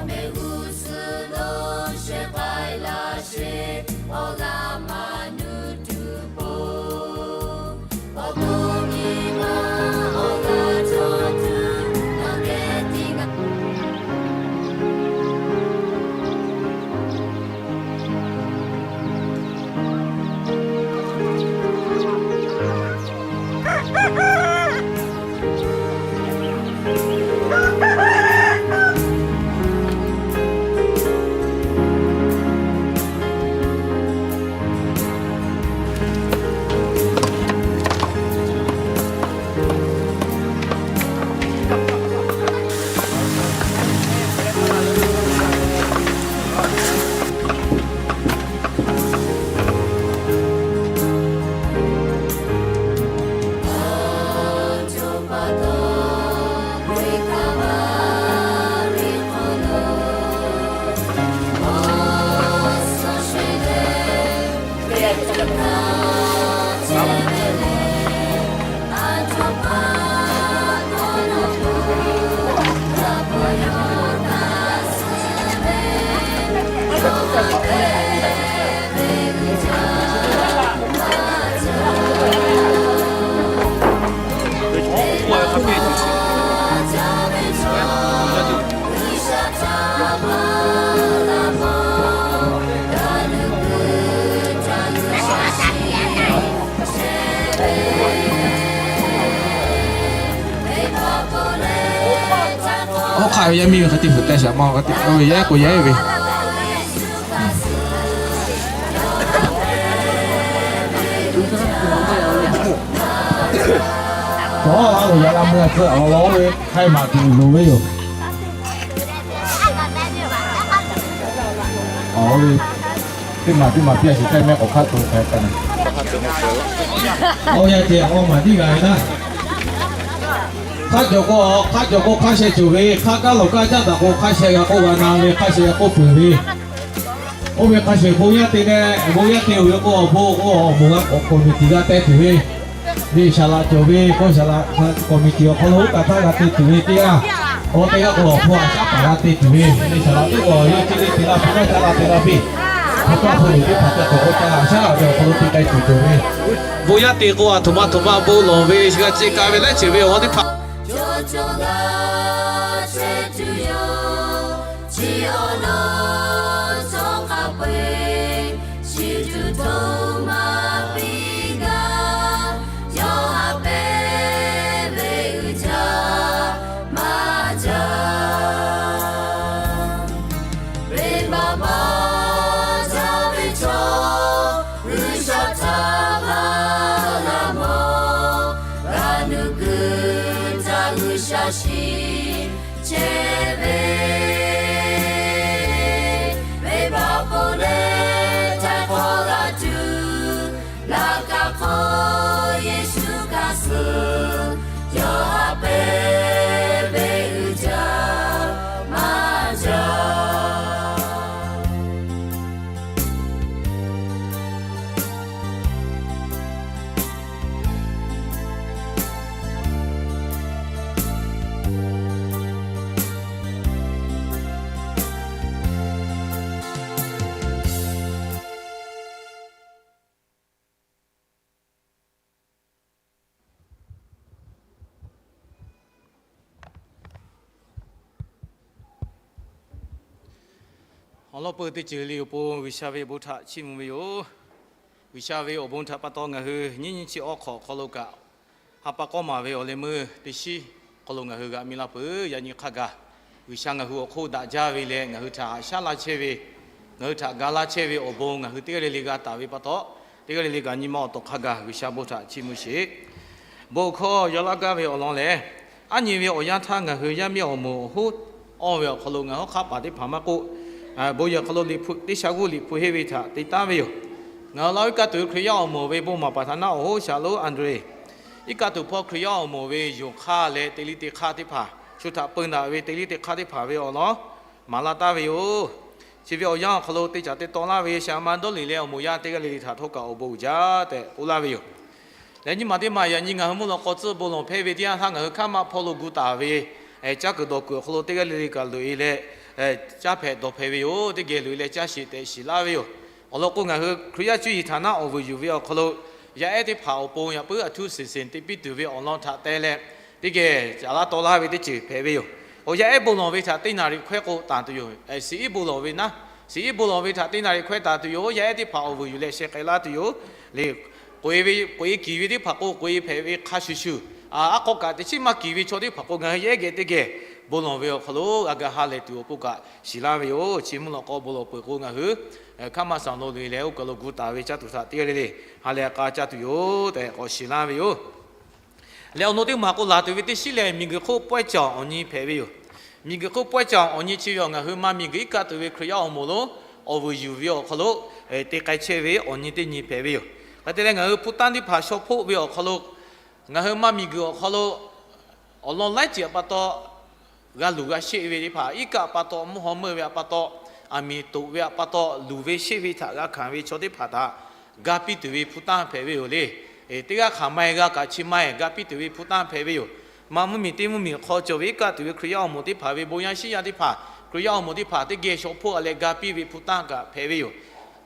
Mehˬ g'uˇ suhˍ lo shehˍ k'ai laˇ sheˍ, awˬ g'aˇ maˇ nuˇ tuˬ po. Awˬ to nyi ma awˬ g'aˇ cawˬ tuˬ, nawˬ geh tiˉ g'a. Oˇ hk'aˇ ve yaˇ miˇ ve hk'e te hpfuhˍ teh shaˍ ma, hk'e te ve yaˇ k'o yaˇ ve. Tawˇ a loˬ yaꞈ la meuˇ a tcuh awˬ lawn ve hk'ai maˍ tuˬ loˍ ve yoˬ. Awˬ ve, teˇ maˬ teˇ maˬ piˇ a shiˍ k'ai meh k'awꞈ hk'aˇ to k'ai k'ai na. Awˬ yaˇ ceh awˬ maˬ tiˉ g'a ve naˉ. Hk'aˇ cawˬ k'o, hk'aˇ cawˬ k'o hk'a sheh cawˬ ve, hk'aˇ kaˉ lawˬ kaˇ caˉ daꞈ k'o hk'a sheh g'a k'oˆ g'a na ve, hk'a sheh g'a k'oˆ peuˬ ve. Oˇ ve hk'a sheh bon yaˇ te leh, bon yaˇ te oˬ ve k'o, awˬ bon k'o awˬ moˍ g'a k'awꞈ committee g'a teh tuˬ ve, ve saˍ laꞈ cawˬ ve k'o, saˍ laꞈ committee awˬ hk'aw lo oˇ kaꞈ htaˇ g'a te tuˬ ve teˇ g'aˇ, awˬ teˇ g'aˇ k'o awˬ hpawˇ a shaˉ paˍ g'a te tuˬ ve, ve saˍ laꞈ teˇ k'awꞈ yawˇ chi le te la piˇ, g'aˇ ca la te la piˇ. Hk'aˇ hpu loˬ teˇ hpaˍ ca k'awꞈ k'oˆ ca shaˉ ve awˬ hk'aw lo te k'ai tuˬ cawˬ ve. Bon yaˇ te k'o, aˬ htoꞈ ma htoꞈ ma bon lawˬ ve, g'a ce ka ve leh ceuˬ ve awˬ teˇ hpaˍ. Cawˬ cawˬ g'a chehˇ tuˬ yoˬ. Chi awˬ lawn cawˬ hk'a peu-eˬ, chi tuˬ htoꞈ ma piˇ gaˇ, yawˇ haꞈ pehnˇ ve uiˍ jaˇ maˇ jaˇ. Venˇbaˆ baˆ jaˇ ve chaw, G'uiˬsha htaꞈ maˇ laˇ mawˬ, g'a nuˇ kuiˬ htaꞈ G'uiˬsha shiˍ chehˇ ve, venˇbaˆ ponˬ leh htaiˍ hk'awꞈ g'a tuˬ, laꞈ ka hk'aw Yeˍsuˆ hkanˍ suh, yawˇ haꞈ pehnˇ ve uiˍ jaˇ maˇ jaˇ. Awˬ lawn peuˬ teˇ ceuˬ le awˬ pon G'uiˬsha ve awˬ bon htaꞈ chiˇ mvuh ve yoˬ. G'uiˬsha ve awˬ bon htaꞈ pa taw ngaˬ hui nyiˇ nyiˇ chi awˬ hk'awꞈ awˬ hk'aw lo kaꞈ, ha pa k'awˇ maˍ ve awˬ leh meuˇ teˇ shiˉ hk'aw lo ngaˬ hui g'a miˇ laˇ peuˬ. Yaꞈ nyi hk'a gaˬ, G'uiˬsha ngaˬ hui awˬ hk'oˆ daꞈ jaˇ ve leh ngaˬ hui htaꞈ haꞈ shaˉ laˇ chehˇ ve, ngaˬ hui htaꞈ ga laˇ chehˇ ve awˬ bon ngaˬ hui teˇ g'aˇ le le g'a taˍ ve pa taw, teˇ g'aˇ le le kaꞈ nyi ma awˬ tawˍ hk'a gaˬ G'uiˬsha bon htaꞈ chiˇ mvuh sheˍ. Bon hkawˇ yaw laˇ gaˇ ve awˬ lawn lehˬ, aˉ nyi ve awˬ yanˇ htaˇ ngaˬ hui yaˇ miˇ awˬ moˍ awˬ hoˉ awˬ ve awˬ hk'aw lo ngaˬ hui hk'aˆ paˍ teˇ hpaˍ maˇ k'oˆ, bon yehˬ awˬ hk'aw lo Liꞈ hpu teˇ sha g'uˇ Liꞈ hpu henˇ ve htaꞈ te taˉ ve yoˬ. Ngaˬ hui la iˉ kaˆ tuˬ ve Hkriꞈ yaˇ awˬ moˍ ve bon maˍ paˍ htaꞈ naˆ awˬ hoˉ shaˍ lonˉ Andrew, iˉ kaˆ tuˬ hpawˇ Hkriꞈ yaˇ awˬ moˍ ve yonˍ hk'aˇ leh teꞈ liˇ teꞈ hk'aˇ teˇ hpaˍ, shu htaꞈ peu daꞈ ve teꞈ liˇ teꞈ hk'aˇ teˇ hpaˍ ve awˬ lawn maˍ laˇ taˍ ve yoˬ. Chi ve awˬ yanˇ awˬ hk'aw lo te caˍ te taw laˇ ve shaˍ ma dawˇ liˬ leh awˬ moˍ yaˇ teˇ g'aˇ le le htaꞈ htawˇ kaꞈ awˬ bon uiˍ jaˇ tehꞈ k'oˆ laˇ ve yoˬ. Leh nyiˇ maˬ teˇ maˬ yaꞈ nyi ngaˬ hui mvuhˇ lawꞈ k'aw tcuhˆ bon lawˬ hpehˇ ve teˇ yanˇ htaˇ ngaˬ hui hkanˉ maˆ hpawˇ lo gu taˍ ve caˇ kuiˬ dawˬ kuiˬ awˬ hk'aw lo teˇ g'aˇ le le kaꞈ loꞈ e leh, caˇ hpehꞈ dawˬ hpehꞈ ve yoˬ. Teˇ geh loꞈ-e leh caˇ sheˍ tehꞈ shiˍ laˇ ve yoˬ. Awˬ lawn k'o, ngaˬ hui Hkriꞈ yaˇ cuˇ yiˍ htaꞈ naˉ awˬ vuiˬ yuˬ ve awˬ hk'aw lo yaˇ ehˉ teˇ hpaˍ awˬ pon yaꞈ puiˉ aˬ htuˇ seˍ seˍ te piˇ tuˬ ve awˬ lawn htaꞈ te leh, teˇ geh caˍ laˇ taw laˇ ve teˇ ceuˬ hpehꞈ ve yoˬ. Awˬ yaˇ ehˉ bon lawˬ ve htaꞈ teˇ naˍ riˍ hkawehˇ k'o tanˬ tuˬ yoˬ. Siˍ iˉ bon lawˬ ve naˇ, siˍ iˉ bon lawˬ ve htaꞈ teˇ naˍ riˍ hkawehˇ tanˬ tuˬ yoˬ. Yaˇ ehˉ teˇ hpaˍ awˬ vuiˬ yuˬ leh sheh k'ai laˇ tuˬ yoˬ. Le, k'oꞈ-e ve, k'oꞈ-e kiˍ ve teˇ hpaˍ k'o k'oꞈ-e hpehꞈ ve hk'a shuˍ shuˍ, aˉ k'aw kaꞈ teꞈ chiˉ maˇ kiˍ ve chaw teˇ hpaˍ k'o, ngaˬ hui yaˇ ehˉ geh teˇ geh bon lawˬ ve awˬ hk'aw lo g'a ga ha lehˬ tuˬ awˬ pon kaꞈ shiˍ laˇ ve yoˬ. Chi mvuhˇ lawꞈ k'aw bon lawˬ peuˬ k'o, ngaˬ hui hkaˉ maˇ saˍ lo loꞈ-e leh oˇ kaˬ lo gu taˍ ve caˇ tuˬ htaꞈ teˇ g'aˇ le le ha lehˬ k'a caˇ tuˬ yoˬ tehꞈ k'awꞈ shiˍ laˇ ve yoˬ. Leh awˬ naw teˇ maˬ k'o, laˬ tuˬ ve teˇ shiˉ lehˬ, miˬguiˬ hk'oˆ pawehˇ caˍ awˬ nyi hpehꞈ ve yoˬ. Miˬguiˬ hk'oˆ pawehˇ caˍ awˬ nyi chi ve awˬ ngaˬ hui maˇ miˬguiˬ iˉ kaˆ tuˬ ve Hkriꞈ yaˇ awˬ moˍ lo awˬ vuiˬ yuˬ ve awˬ hk'aw lo te k'ai chehˇ ve awˬ nyi teˇ nyi hpehꞈ ve yoˬ. Hk'e te leh, ngaˬ hui hpu tanˇ teˇ hpaˍ shaw hpoˆ ve awˬ hk'aw lo, ngaˬ hui maˇ miˬguiˬ awˬ hk'aw lo awˬ lawn laiˉ ceuˬ pa taw g'a luˬ g'a sheˆ ve teˇ hpaˍ, iˉ kaˆ pa taw mvuhˇ haw meuˇ ve pa taw, aˬ miˍ toꞈ ve pa taw luˬ ve sheˆ ve htaꞈ g'a hkanˍ ve chaw teˇ hpaˍ htaꞈ ga piˇ tuˬ ve hpu tanˇ hpehꞈ ve yoˬ le. Teˇ g'aˇ hk'aˬ maˇ heˆ, g'a kaꞈ chi maˇ heˆ, ga piˇ tuˬ ve hpu tanˇ hpehꞈ ve yoˬ. Maˇ mvuhˇ miˬ teˇ mvuhˇ miˬ hk'aw cawˬ ve iˉ kaˆ tuˬ ve Hkriꞈ yaˇ awˬ moˍ teˇ hpaˍ ve bon yaˇ shiˉ yaˇ teˇ hpaˍ, Hkriꞈ yaˇ awˬ moˍ teˇ hpaˍ teˇ geh shaw hpoˆ a leh ga piˇ ve hpu tanˇ kaꞈ hpehꞈ ve yoˬ.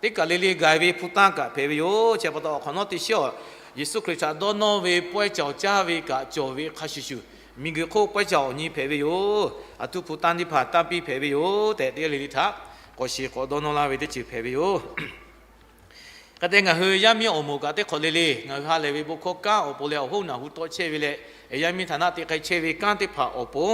Teˇ kaˬ le le gaˬ ve hpu tanˇ kaꞈ hpehꞈ ve yoˬ. Chi pa taw, awˬ hk'awꞈ nawˉ teˇ shiˉ awˬ, Yeˍsuˆ Hkriꞈ htaꞈ dawˇ nawˇ ve pawehˇ caˍ awˬ caˇ ve kaꞈ cawˬ ve hk'a shuˍ shuˍ, miˬguiˬ hk'oˆ pawehˇ caˍ awˬ nyi hpehꞈ ve yoˬ. Aˬ htuˇ hpu tanˇ teˇ hpaˍ tanˇ piˇ hpehꞈ ve yoˬ tehꞈ, teˇ g'aˇ le le htaꞈ k'awꞈ shiˍ k'awꞈ dawˇ nawˇ laˇ ve teˇ ceuˬ hpehꞈ ve yoˬ. Hk'e te ngaˬ hui yaˇ miˇ awˬ moˍ kaꞈ teˇ hk'awꞈ le le, ngaˬ hui ha lehˬ ve bon hkawˇ kanˉ awˬ pon leh awˬ hoˉ naˬ hu tawˆ chehˇ ve leh, yaˇ miˇ htaꞈ naˆ te k'ai chehˇ ve kanˉ teˇ hpaˍ awˬ pon,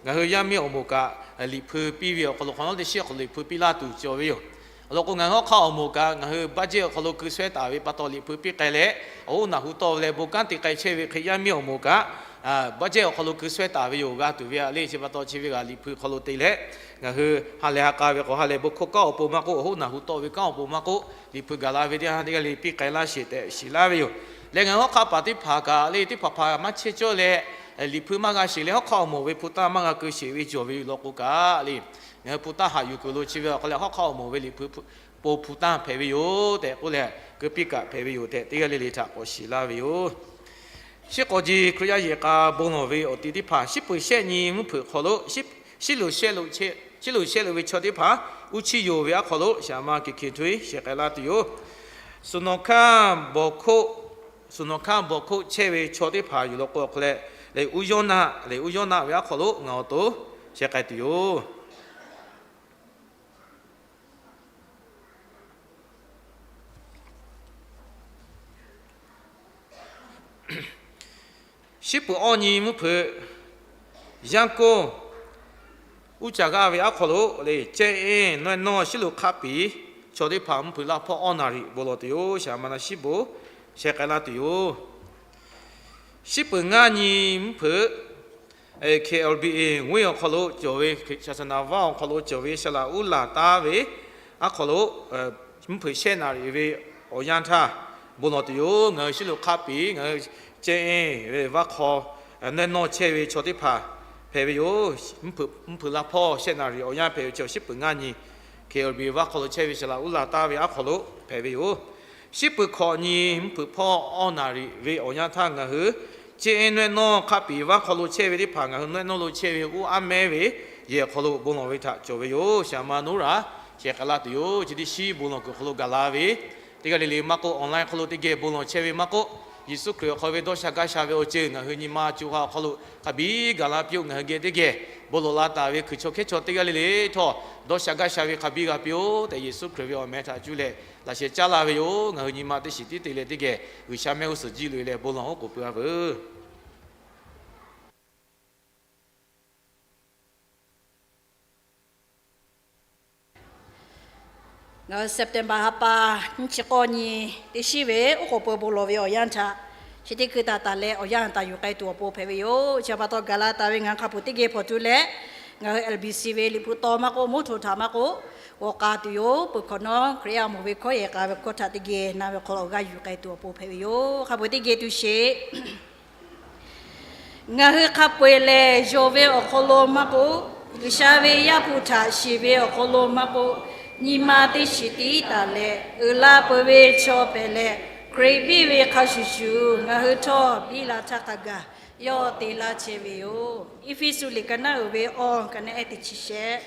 ngaˬ hui yaˇ miˇ awˬ moˍ kaꞈ liꞈ hpu piˇ ve awˬ hk'aw lo, hk'awꞈ nawˉ teˇ shiˉ awˬ hk'aw lo liꞈ hpu piˇ laˇ tuˬ cawˬ ve yoˬ. Awˬ lawn k'o, ngaˬ hui hawˉ hk'aˆ awˬ moˍ kaꞈ ngaˬ hui budget awˬ hk'aw lo keu shawehˇ taˍ ve pa taw liꞈ hpu piˇ k'ai leh, awˬ hoˉ naˬ hu tawˆ ve leh bon kanˉ te k'ai chehˇ ve Hkriꞈ yaˇ miˇ awˬ moˍ kaꞈ budget awˬ hk'aw lo keu shawehˇ taˍ ve yoˬ. G'a tuˬ ve a le, chi pa taw chi ve g'aꞈ liꞈ hpu hk'aw lo te leh, ngaˬ hui ha lehˬ ha k'a ve k'o, ha lehˬ bon hkawˇ kanˉ awˬ pon maˇ k'oˆ, awˬ hoˉ naˬ hu tawˆ ve kanˉ awˬ pon maˇ k'oˆ, liꞈ hpu gaˬ la ve teˇ yanˇ teˇ g'aˇ le piˇ k'ai laˇ sheˍ tehꞈ shiˍ laˇ ve yoˬ. Leh ngaˬ hui hawˉ hk'aˆ paˍ teˇ hpaˍ kaꞈ le, teˇ hpaˍ hpaˍ maˇ chehˇ cawˇ leh, liꞈ hpu maˇ g'a sheˍ leh hawˉ hk'aˆ awˬ moˍ ve hpu tanˇ maˇ g'a keu sheˍ ve cawˬ ve yoˬ. Law k'o kaꞈ le, ngaˬ hui hpu tanˇ haꞈ yuˬ kuiˬ lo chi ve awˬ hk'aw leh hawˉ hk'aˆ awˬ moˍ ve liꞈ hpu hpu- pon hpu tanˇ hpehꞈ ve yoˬ tehꞈ k'oˆ leh, keu piˇ kaꞈ hpehꞈ ve yoˬ tehꞈ, teˇ g'aˇ le le htaꞈ k'awꞈ shiˍ laˇ ve yoˬ. Shiˉ k'awꞈ ji Hkriꞈ yaˇ yehˬ k'a bon lawˬ ve awˬ ti teˇ hpaˍ, shiˉ peuˬ shehˆ nyi mvuhˇ hpeuꞈ hk'aw lo, shiˉ lo shehˆ lo, shiˉ lo shehˆ lo ve chaw teˇ hpaˍ uˉ chiˇ yoˬ ve aˉ hk'aw lo, shaˍ ma Keˍ Keˍ Htuˇ-e shehˍ k'ai laˇ tuˬ yoˬ. Suˍ nawˬ hkanˇ bawˬ hkoˆ, suˍ nawˬ hkanˇ bawˬ hkoˆ chehˇ ve chaw teˇ hpaˍ yoˬ. Law k'o, awˬ hk'aw leh le, uˉ yawˇ naˆ le, uˉ yawˇ naˆ ve aˉ hk'aw lo ngaˬ awˬ to shehˍ k'ai tuˬ yoˬ. Shiˉ peuˬ awˇ nyi mvuhˇ hpeuꞈ, Yanˇ k'oˆ uˉ caˇ g'aˇ ve aˉ hk'aw lo le, cehˇ eˇ nawehˇ nawˇ shiˉ lo hk'aˆ piˍ chaw teˇ hpaˍ mvuhˇ hpeuꞈ laˇ hpawˇ awˇ naˍ riˍ bon lawˬ tuˬ yoˬ. Shaˍ ma na shiˉ bon shehˍ k'ai laˇ tuˬ yoˬ. Shiˉ peuˬ ngaˇ nyi mvuhˇ hpeuꞈ, K L B A venˇ awˬ hk'aw lo cawˬ ve, saˍsaˍnaˍ vaˇ awˬ hk'aw lo cawˬ ve saˍlaꞈ uˉ laˬ taˉ ve aˉ hk'aw lo, mvuhˇ hpeuꞈ shehˆ naˍ riˍ ve awˬ yanˇ htaˇ bon lawˬ tuˬ yoˬ. Ngaˬ hui shiˉ lo hk'aˆ piˍ, ngaˬ hui cehˇ eˇ ve vaˇ hk'aw nawehˇ nawˇ chehˇ ve chaw teˇ hpaˍ hpehꞈ ve yoˬ. Mvuhˇ hpeuꞈ laˇ hpawˇ shehˆ naˍ riˍ awˬ yanˇ hpehꞈ ve chaw, shiˉ peuˬ ngaˇ nyi K L B A venˇ awˬ hk'aw lo chehˇ ve saˍlaꞈ uˉ laˬ taˉ ve aˉ hk'aw lo hpehꞈ ve yoˬ. Shiˉ peuˬ hkawꞈ nyi mvuhˇ hpeuꞈ hpawˇ awˇ naˍ riˍ ve awˬ yanˇ htaˇ ngaˬ hui cehˇ eˇ nawehˇ nawˇ hk'aˆ piˍ vaˇ hk'aw lo chehˇ ve teˇ hpaˍ ngaˬ hui nawehˇ nawˇ lo chehˇ ve uˉ aˉ mehˉ ve yehˬ awˬ hk'aw lo bon lawˬ ve htaꞈ cawˬ ve yoˬ. Shaˍ ma Noˉraꞈ shehˍ k'ai laˇ tuˬ yoˬ. Chi teˇ shiˉ bon lawˬ kuiˬ awˬ hk'aw lo gaˬ la ve teˇ g'aˇ le le maˇ k'oˆ, online hk'aw lo teˇ geh bon lawˬ chehˇ ve maˇ k'oˆ, Yeˍsuˆ Hkriꞈ awˬ hk'aw ve dawˇ sha gaˇ sha ve awˬ ceuˬ ngaˬ hui nyi ma co ha awˬ hk'aw lo hk'a biˇ gaˬ la piˇ-oˆ. Ngaˬ hui geh teˇ geh bon lawˬ la taˍ ve hkui chaw hkehˉ chaw teˇ g'aˇ le le htawˇ, dawˇ sha gaˇ sha ve hk'a biˇ g'a piˇ-oˆ tehꞈ, Yeˍsuˆ Hkriꞈ ve awˬ meh htaꞈ cuˇ leh laꞈ sheh caˉ laˇ ve yoˬ. Ngaˬ hui nyi ma teˇ shiˍ tiˉ te leh teˇ geh G'uiˬsha mehˆ g'uˇ suhˍ jiˇ loꞈ-e leh bon lawˬ oˉ k'oˍ pui-a veuˬ. Ngaˬ hui September ha pa nyiˇ chi k'awˇ nyi teˇ shiˉ ve oˉ k'oˍ pui bon lawˬ ve awˬ yanˇ htaꞈ chi teˇ hkui taˍ taˍ leh awˬ yanˇ taˍ yuˬ k'ai tuˬ awˬ pon hpehꞈ ve yoˬ. Chi pa taw gaˬ la taˍ ve ngaˬ hui hk'a peuˬ teˇ geh hpawnˬ tuˬ leh, ngaˬ hui L B C ve Liꞈ hpu taw maˇ k'oˆ, moˉ hto htaꞈ maˇ k'oˆ, g'aw k'a tuˬ yoˬ. Peuˬ hkawꞈ nawˉ Hkriꞈ yaˇ awˬ moˍ ve hkawˇ yehˬ k'a ve hkawˇ htaꞈ teˇ geh na ve hk'aw lo awˬ g'aˇ yuˬ k'ai tuˬ awˬ pon hpehꞈ ve yoˬ. Hk'a peuˬ teˇ geh tuˬ sheˍ. Ngaˬ hui hk'a peu-eˬ lehˬ, yonˍ ve awˬ hk'aw lo maˇ k'oˆ, G'uiˬsha ve Yaˇ hpu htaꞈ shiˍ ve awˬ hk'aw lo maˇ k'oˆ, nyi ma teˇ shiˍ tiˉ taˍ leh uiˍ la peuˬ ve chaw hpehꞈ leh, Hkriꞈ biˇ ve hk'a shuˍ shuˍ ngaˬ hui htawˇ biˇ la htaˇ hk'a gaˬ Yawˇ te laˇ chehˇ ve yoˬ. Eˇfeˇsuꞈ liꞈ ka naˉ uiˍ ve awˬ ka naˉ ehˉ teˇ chi shehˆ.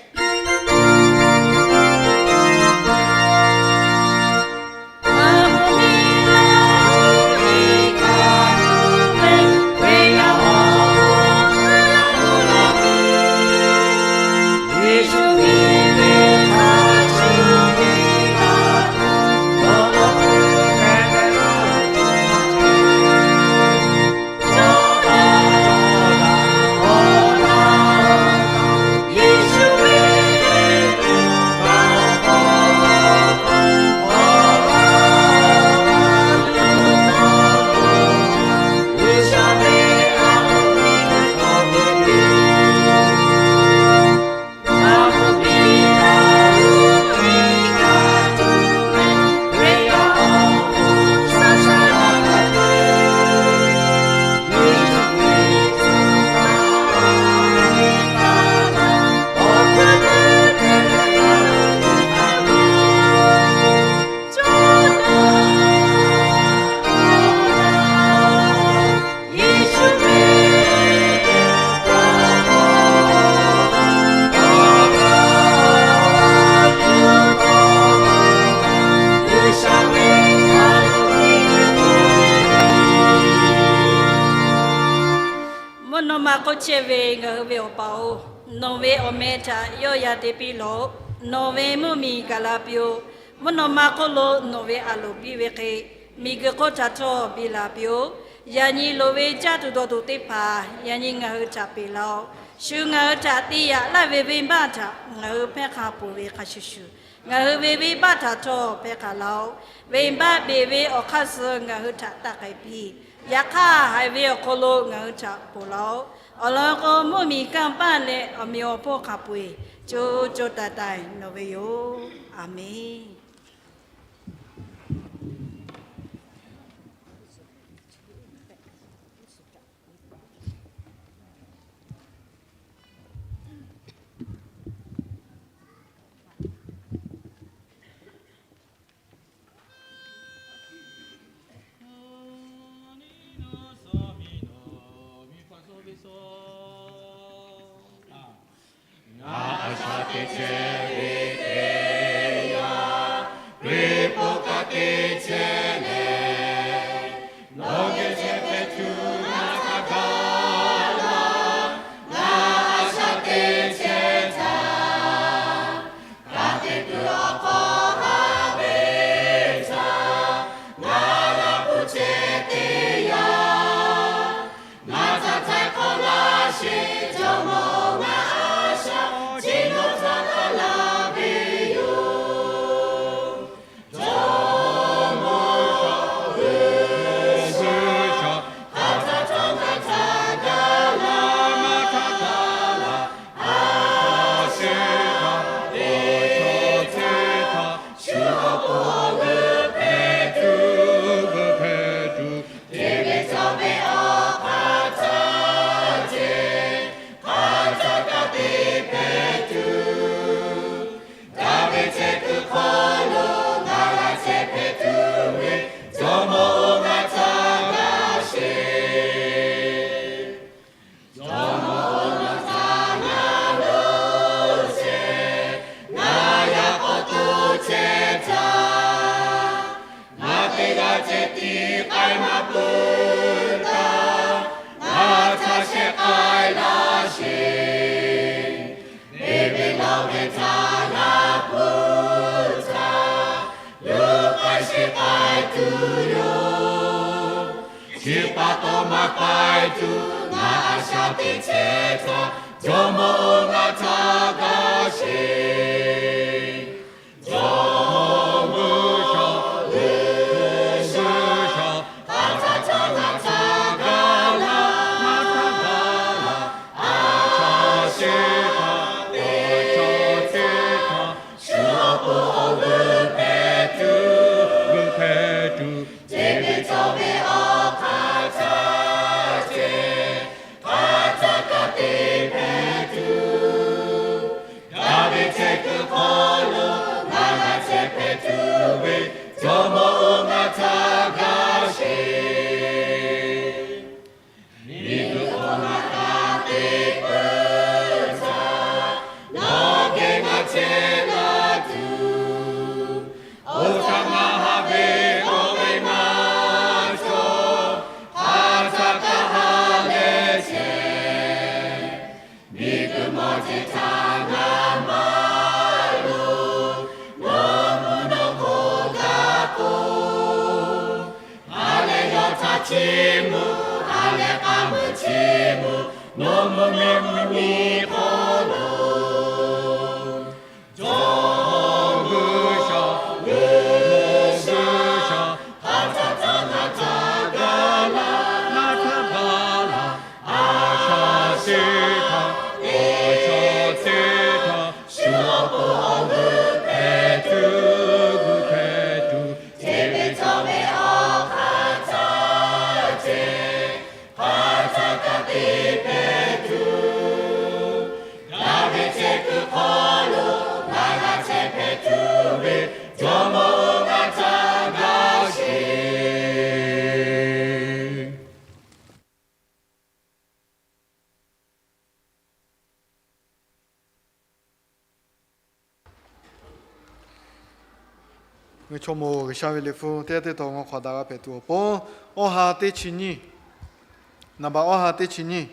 Mvuhˇ naw ma hk'oˆ chehˇ ve ngaˬ hui ve Awˬ pa-oˬ, nawˬ ve awˬ meh htaꞈ yawˆ yan te piˇ lawˬ. Nawˬ ve mvuhˇ miˬ gaˬ la piˇ-oˆ. Mvuhˇ naw ma hk'oˆ lo nawˬ ve a loˍ piˇ ve hk'e, miˬguiˬ hk'oˆ htaꞈ htawˇ biˇ la piˇ-oˆ. Yaꞈ nyi loˍ ve caˇ tuˬ dawˬ tuˬ teˇ hpaˍ yaꞈ nyi ngaˬ hui htaꞈ peꞈ laˇ-oˆ. Shu ngaˬ hui htaꞈ te yaꞈ laˇ ve venˇbaˆ htaꞈ ngaˬ hui hpehˇ hk'a peuˬ ve hk'a shuˍ shuˍ, ngaˬ hui ve venˇbaˆ htaꞈ htawˇ hpehˇ hk'a laˇ-oˆ. Venˇbaˆ beˬ ve awˬ hk'aˇ suh ngaˬ hui htaꞈ taˇ k'ai piˇ. Yaꞈ hk'aˇ, haiˬ ve awˬ hk'aw lo ngaˬ hui htaꞈ ponˬ laˇ-oˆ. Awˬ lawn k'o, mvuhˇ miˬ kanˇ paˆ leh awˬ meꞈ awˬ hponˇ hk'a peu-eˬ co co taiˍ taiˍ nawˬ ve yoˬ. Aˬ menˍ. Ngaˬ a shaꞈ teꞈ chehˇ ve teˇ yanˇ, Hkriꞈ po kaꞈ te chehˇ leh, nawˬ geh chehˇ hpehꞈ tuˬ ngaˬ htaꞈ ga laˇ. Ngaˬ a shaꞈ teꞈ chehˇ htaˇ, hk'a te tuˬ awˬ hk'aw haꞈ ve htaꞈ ngaˬ g'a hpuˇ chehˇ teˇ yanˇ, ngaˬ htaꞈ htaiˍ hk'awꞈ laˇ sheˍ. Jawˇmawˇ-oˬ, ngaˬ a shaꞈ chi nawˬ htaꞈ ga laˇ ve yoˬ. Jawˇmawˇ-oˬ, G'uiˬsha, hk'aˬ htaˇ htawˇ ngaˬ htaꞈ ga laˇ, ngaˬ htaꞈ ga laˇ. A shaꞈ teꞈ chehˇ htaˇ, shu awˬ pon awˬ g'euˆ hpehꞈ tuˬ, g'euˆ hpehꞈ tuˬ, hteˇ ve cawˬ ve awˬ hk'aˇ htaˇ ceh, hk'aˬ htaˇ kaꞈ te hpehꞈ tuˬ, daꞈ ve ceh kuiˬ hk'aw lo ngaˬ g'a chehˇ hpehꞈ tuˬ ve, Jawˇmawˇ-oˬ, ngaˬ htaꞈ ga sheˍ. Jawˇmawˇ-oˬ, nawˬ htaꞈ ngaˬ lo chehˇ, ngaˬ yaꞈ k'aw to chehˇ htaˇ, ngaˬ teˇ g'aˇ ceh tiˉ k'ai maˇ peuˬ htaˇ, ngaˬ htaꞈ shehˍ k'ai laˇ sheˍ. Beˬ ve lawˬ ve htaꞈ g'a hpuˇ htaˇ, luˬ k'ai sheˍ k'ai tuˬ yoˬ. Chi pa taw maˇ k'ai tuˬ ngaˬ a shaꞈ teꞈ chehˇ htaˇ, Jawˇmawˇ-oˬ, ngaˬ htaꞈ ga sheˍ. Jawˇmawˇ-oˬ, G'uiˬsha, hk'aˬ htaˇ htawˇ ngaˬ htaꞈ ga laˇ, ngaˬ htaꞈ ga laˇ. A shaꞈ sheˍ htaˇ, teꞈ chehˇ htaˇ, shu awˬ pon awˬ g'euˆ hpehꞈ tuˬ, g'euˆ hpehꞈ tuˬ, hteˇ ve cawˬ ve awˬ hk'aˇ htaˇ ceh, hk'aˬ htaˇ kaꞈ te hpehꞈ tuˬ, daꞈ ve ceh te la tuˬ, oˇ htaꞈ ngaˬ haꞈ ve k'oˆ ve maˇ cawˬ. Hk'aˬ htaꞈ kaꞈ ha leh chehˇ, miˬguiˬ mawˬ teˇ htaˇ ngaˬ maˇ loˍ. Nawˬ mvuhˇ naw hk'oˆ kaꞈ k'o, ha leh yawˇ htaꞈ chiˇ mvuh, ha leh k'aˇ meuꞈ chiˇ mvuh, nawˬ mvuhˇ miˬ mvuhˇ miˬ hk'oˆ lo jawˇ mawˇ g'uˇ shaˍ, jawˇ mawˇ g'uˇ shaˍ, hk'aˬ htaꞈ htaˇ ngaˬ htaꞈ gaˬ la, ngaˬ htaꞈ gaˬ la, a shaˍ teˇ htaˇ, a shaˍ teˇ htaˇ, shu awˬ pon awˬ g'euˆ hpehꞈ tuˬ, g'euˆ hpehꞈ tuˬ, te ve tawˇ ve awˬ hk'aˇ htaˇ ceh, hk'aˬ htaꞈ kaꞈ te hpehꞈ tuˬ, daꞈ ve ceh kuiˬ hk'aw lo ngaˬ g'a chehˇ hpehꞈ tuˬ ve, jawˇ mawˇ ngaˬ htaꞈ gaˬ sheˍ. Ngaˬ chaw mawˬ G'uiˬsha ve liꞈ hpu teˇ g'aˇ teˇ taw ngaw hk'awꞈ daꞈ g'a hpehꞈ tuˬ awˬ pon, awˇ ha teˇ chi nyiˇ, naˍ baꞈ awˇ ha teˇ chi nyiˇ,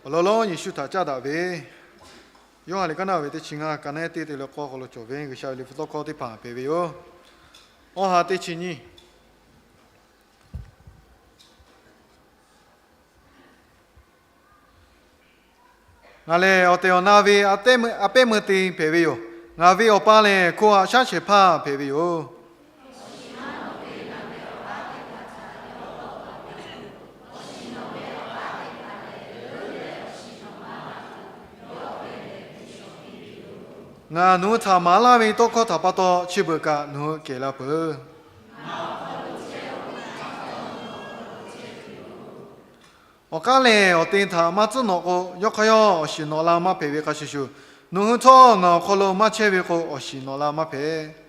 awˬ lawn lonˉ Yeˍsuˆ htaꞈ caˇ daꞈ ve Yoˇhanˬ liꞈ kaˉ naˆ ve teˇ chi ngaˇ, ka naˆ ehˉ teˇ te leh k'awˇ hk'aw lo cawˬ ve G'uiˬsha ve liꞈ hpu tawˇ hkawˇ teˇ hpaˍ hpehꞈ ve yoˬ. Awˇ ha teˇ chi nyiˇ. Ngaˬ lehˬ awˬ tehˬ awˬ na ve a pehˉ meuˇ te hpehꞈ ve yoˬ. Ngaˬ ve Awˬ pa lehˬ hko haꞈ shaˉ shehˍ hpaˇ hpehꞈ ve yoˬ. Ngaˬ nawˬ hui htaꞈ maˍ laˇ ve tawˇ hkawˇ htaꞈ pa taw chi beuꞈ kaꞈ nawˬ hui kehˬ la peuˬ. Awˬ k'aˉ lehˬ, awˬ te htaꞈ maˇ tcuhˉ nawꞈ k'o, yawˇ hk'aˇ yawˇ awˬ shiˍ nawꞈ la maˇ hpehꞈ ve hk'a shuˍ shuˍ, nawˬ hui htawˇ ngaˬ awˬ hk'aw lo maˇ chehˇ ve k'o, awˬ shiˍ nawꞈ la maˇ hpehꞈ.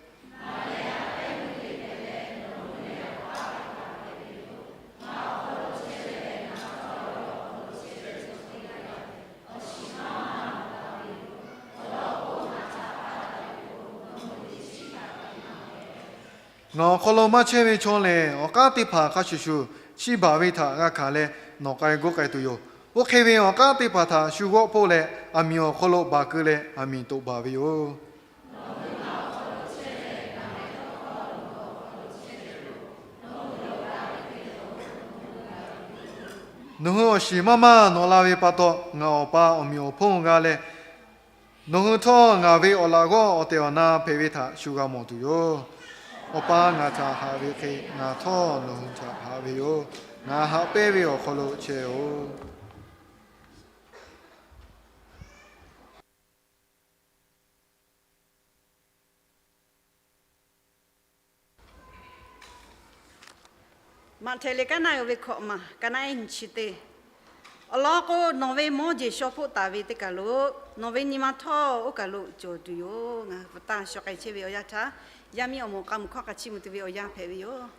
Ngaˬ awˬ hk'aw lo maˇ chehˇ ve chaw lehˬ, awˬ k'aˉ teˇ hpaˍ hk'a shuˍ shuˍ chiˇ baˬ ve htaꞈ g'a hkanˍ leh nawˬ k'ai g'oˆ k'ai tuˬ yoˬ. Oˇ hk'e ve awˬ k'aˉ teˇ hpaˍ htaꞈ shu g'awˆ hpoˆ leh, aˬ miˍ awˬ hk'aw lo baˬ keu leh aˬ miˍ toꞈ baˬ ve yoˬ. Nawˬ hui awˬ shiˍ maˇ maˇ nawꞈ la ve pa taw, ngaˬ Awˬ pa awˬ meꞈ awˬ hponˇ g'a leh, nawˬ hui htawˇ ngaˬ ve awˬ laꞈ g'awˇ awˬ tehˬ awˬ na hpehꞈ ve htaꞈ shu g'a mawˬ tuˬ yoˬ. Awˬ pa ngaˬ htaꞈ haꞈ ve hk'e, ngaˬ htawˇ nawˬ hui htaꞈ haꞈ ve yoˬ. Ngaˬ haꞈ pehnˇ ve awˬ hk'aw lo chehˇ-oˆ. Maꞈhtehˍ liꞈ kaˉ naˆ uiˍ ve hkawꞈ maˬ, ka naˆ ehˉ nyi chi teˇ. Awˬ lawn k'o, nawˬ ve mawˇ jeˬ shaw hpoˆ taˍ ve teˇ kaˬ lo, nawˬ ve nyi ma htawˇ oˇ kaˬ lo cawˬ tuˬ yoˬ. Ngaˬ hui pa taˇ shaw k'ai chehˇ ve awˬ yanˇ htaˇ, yaˇ miˇ awˬ moˍ k'a muˬ hkawˇ k'a chiˇ mvuh tuˬ ve awˬ yanˇ hpehꞈ ve yoˬ.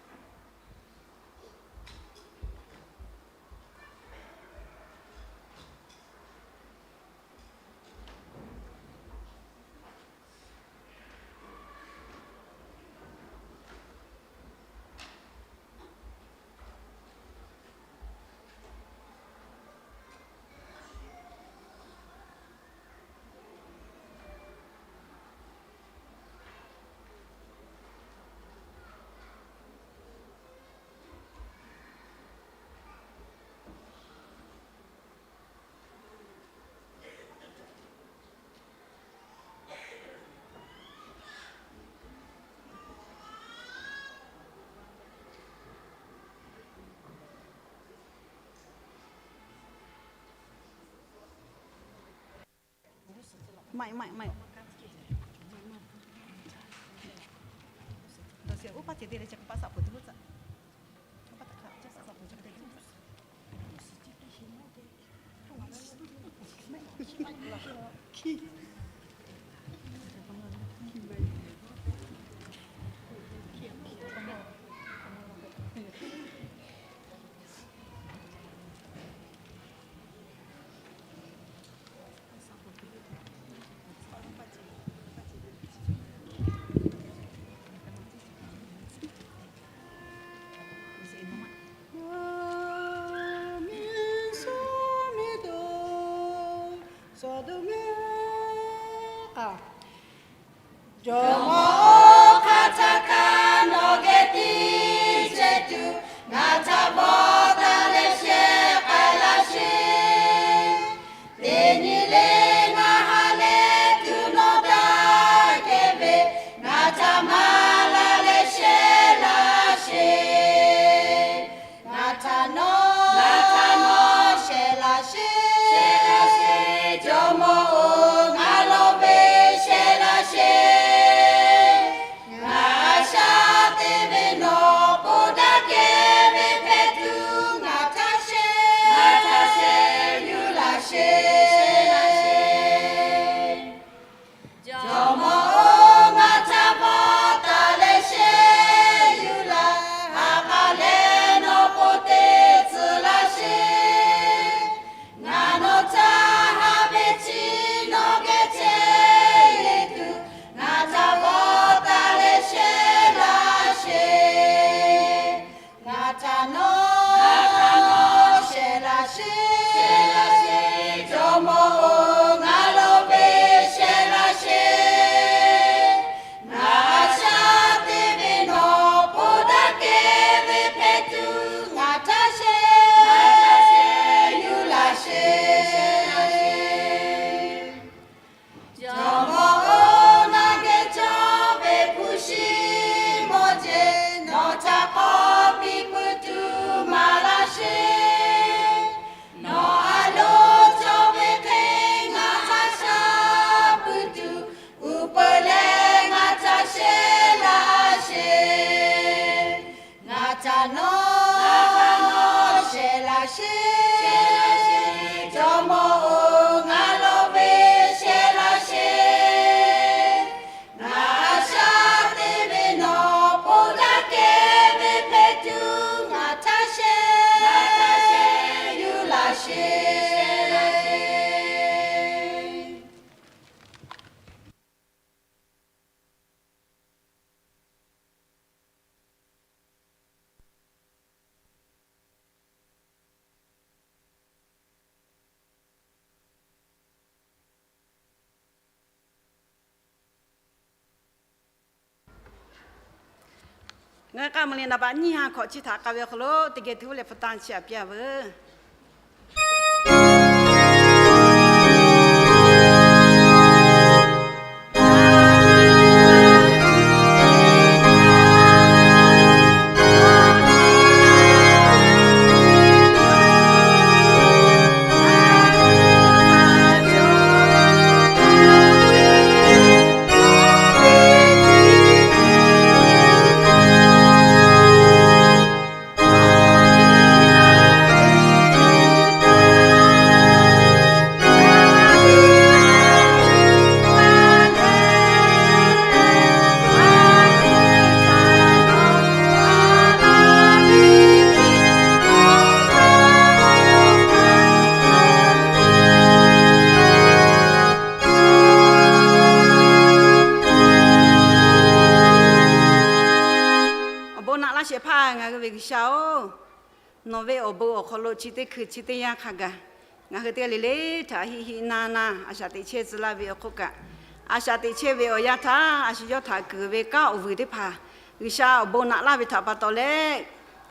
Jawˇmawˇ-oˬ, hk'aˬ htaˇ kaꞈ nawˬ geh tiˇ chehˇ tuˬ, ngaˬ htaꞈ vawˇ taˍ leh shehˍ k'ai laˇ sheˍ. Teˇ nyi le ngaˬ ha lehˬ tuˬ nawˬ daꞈ kehˬ ve, ngaˬ htaꞈ maˍ laˇ leh shehˍ laˇ sheˍ. Ngaˬ htaꞈ nawˬ, ngaˬ htaꞈ nawˬ shehˍ laˇ sheˍ, shehˍ laˇ sheˍ. Jawˇmawˇ-oˬ, ngaˬ lawˬ ve shehˍ laˇ sheˍ. Ngaˬ a shaꞈ te ve nawˬ po daꞈ kehˬ ve hpehꞈ tuˬ, ngaˬ htaꞈ shehˍ, ngaˬ htaꞈ shehˍ yuˬ laˇ sheˍ. Jawˇmawˇ-oˬ, ngaˬ htaꞈ vawˇ taˍ leh shehˍ yuˬ laˇ, ha k'a leh nawˬ po te tcuh laˇ sheˍ. Ngaˬ nawˬ htaꞈ haꞈ ve chi nawˬ geh chehˇ ve tuˬ, ngaˬ htaꞈ vawˇ taˍ leh shehˍ laˇ sheˍ. Ngaˬ htaꞈ nawˬ, ngaˬ htaꞈ nawˬ shehˍ laˇ sheˍ, shehˍ laˇ sheˍ. Jawˇmawˇ-oˬ, ngaˬ lawˬ ve shehˍ laˇ sheˍ. Ngaˬ a shaꞈ te ve nawˬ po daꞈ kehˬ ve hpehꞈ tuˬ, ngaˬ htaꞈ shehˍ, ngaˬ htaꞈ shehˍ yuˬ laˇ sheˍ. Jawˇmawˇ-oˬ, ngaˬ geh cawˬ ve hpu shi mawˇ jeˬ, nawˬ htaꞈ k'awꞈ piˇ puiˉ tuˬ maˍ laˇ sheˍ. Nawˬ a loˍ cawˬ ve hk'e ngaˬ hk'a sha puiˉ tuˬ, uˉ peunˍ leh ngaˬ htaꞈ shehˍ laˇ sheˍ. Ngaˬ htaꞈ nawˬ, ngaˬ htaꞈ nawˬ shehˍ laˇ sheˍ, shehˍ laˇ sheˍ. Jawˇmawˇ-oˬ, ngaˬ lawˬ ve shehˍ laˇ sheˍ. Ngaˬ a shaꞈ te ve nawˬ po daꞈ kehˬ ve hpehꞈ tuˬ, ngaˬ htaꞈ shehˍ, ngaˬ htaꞈ shehˍ yuˬ laˇ sheˍ. Ngaˬ hui k'a meuˬ le naˍ baꞈ nyiˇ ha hkawꞈ chi htaꞈ k'a ve awˬ hk'aw lo teˇ geh tuˬ leh hpu tanˇ chiˇ aꞈ piˇ a veuˬ. Awˬ bon naꞈ laˇ shehˍ hpaˇ ngaˬ hui ve G'uiˬsha-oˬ, nawˬ ve awˬ bon awˬ hk'aw lo chi teˇ hkui chi teˇ yanˇ hk'a gaˬ, ngaˬ hui teˇ g'aˇ le le htaꞈ hiˆ hiˆ naˇ naˇ a shaꞈ teꞈ chehˇ tcuh laˇ ve awˬ hk'oˆ kaꞈ, a shaꞈ teꞈ chehˇ ve awˬ yanˇ htaˇ a shu yawˇ htaꞈ kuˬ ve kanˉ awˬ vuiˬ teˇ hpaˍ G'uiˬsha awˬ bon naꞈ laˇ ve htaꞈ pa taw leh,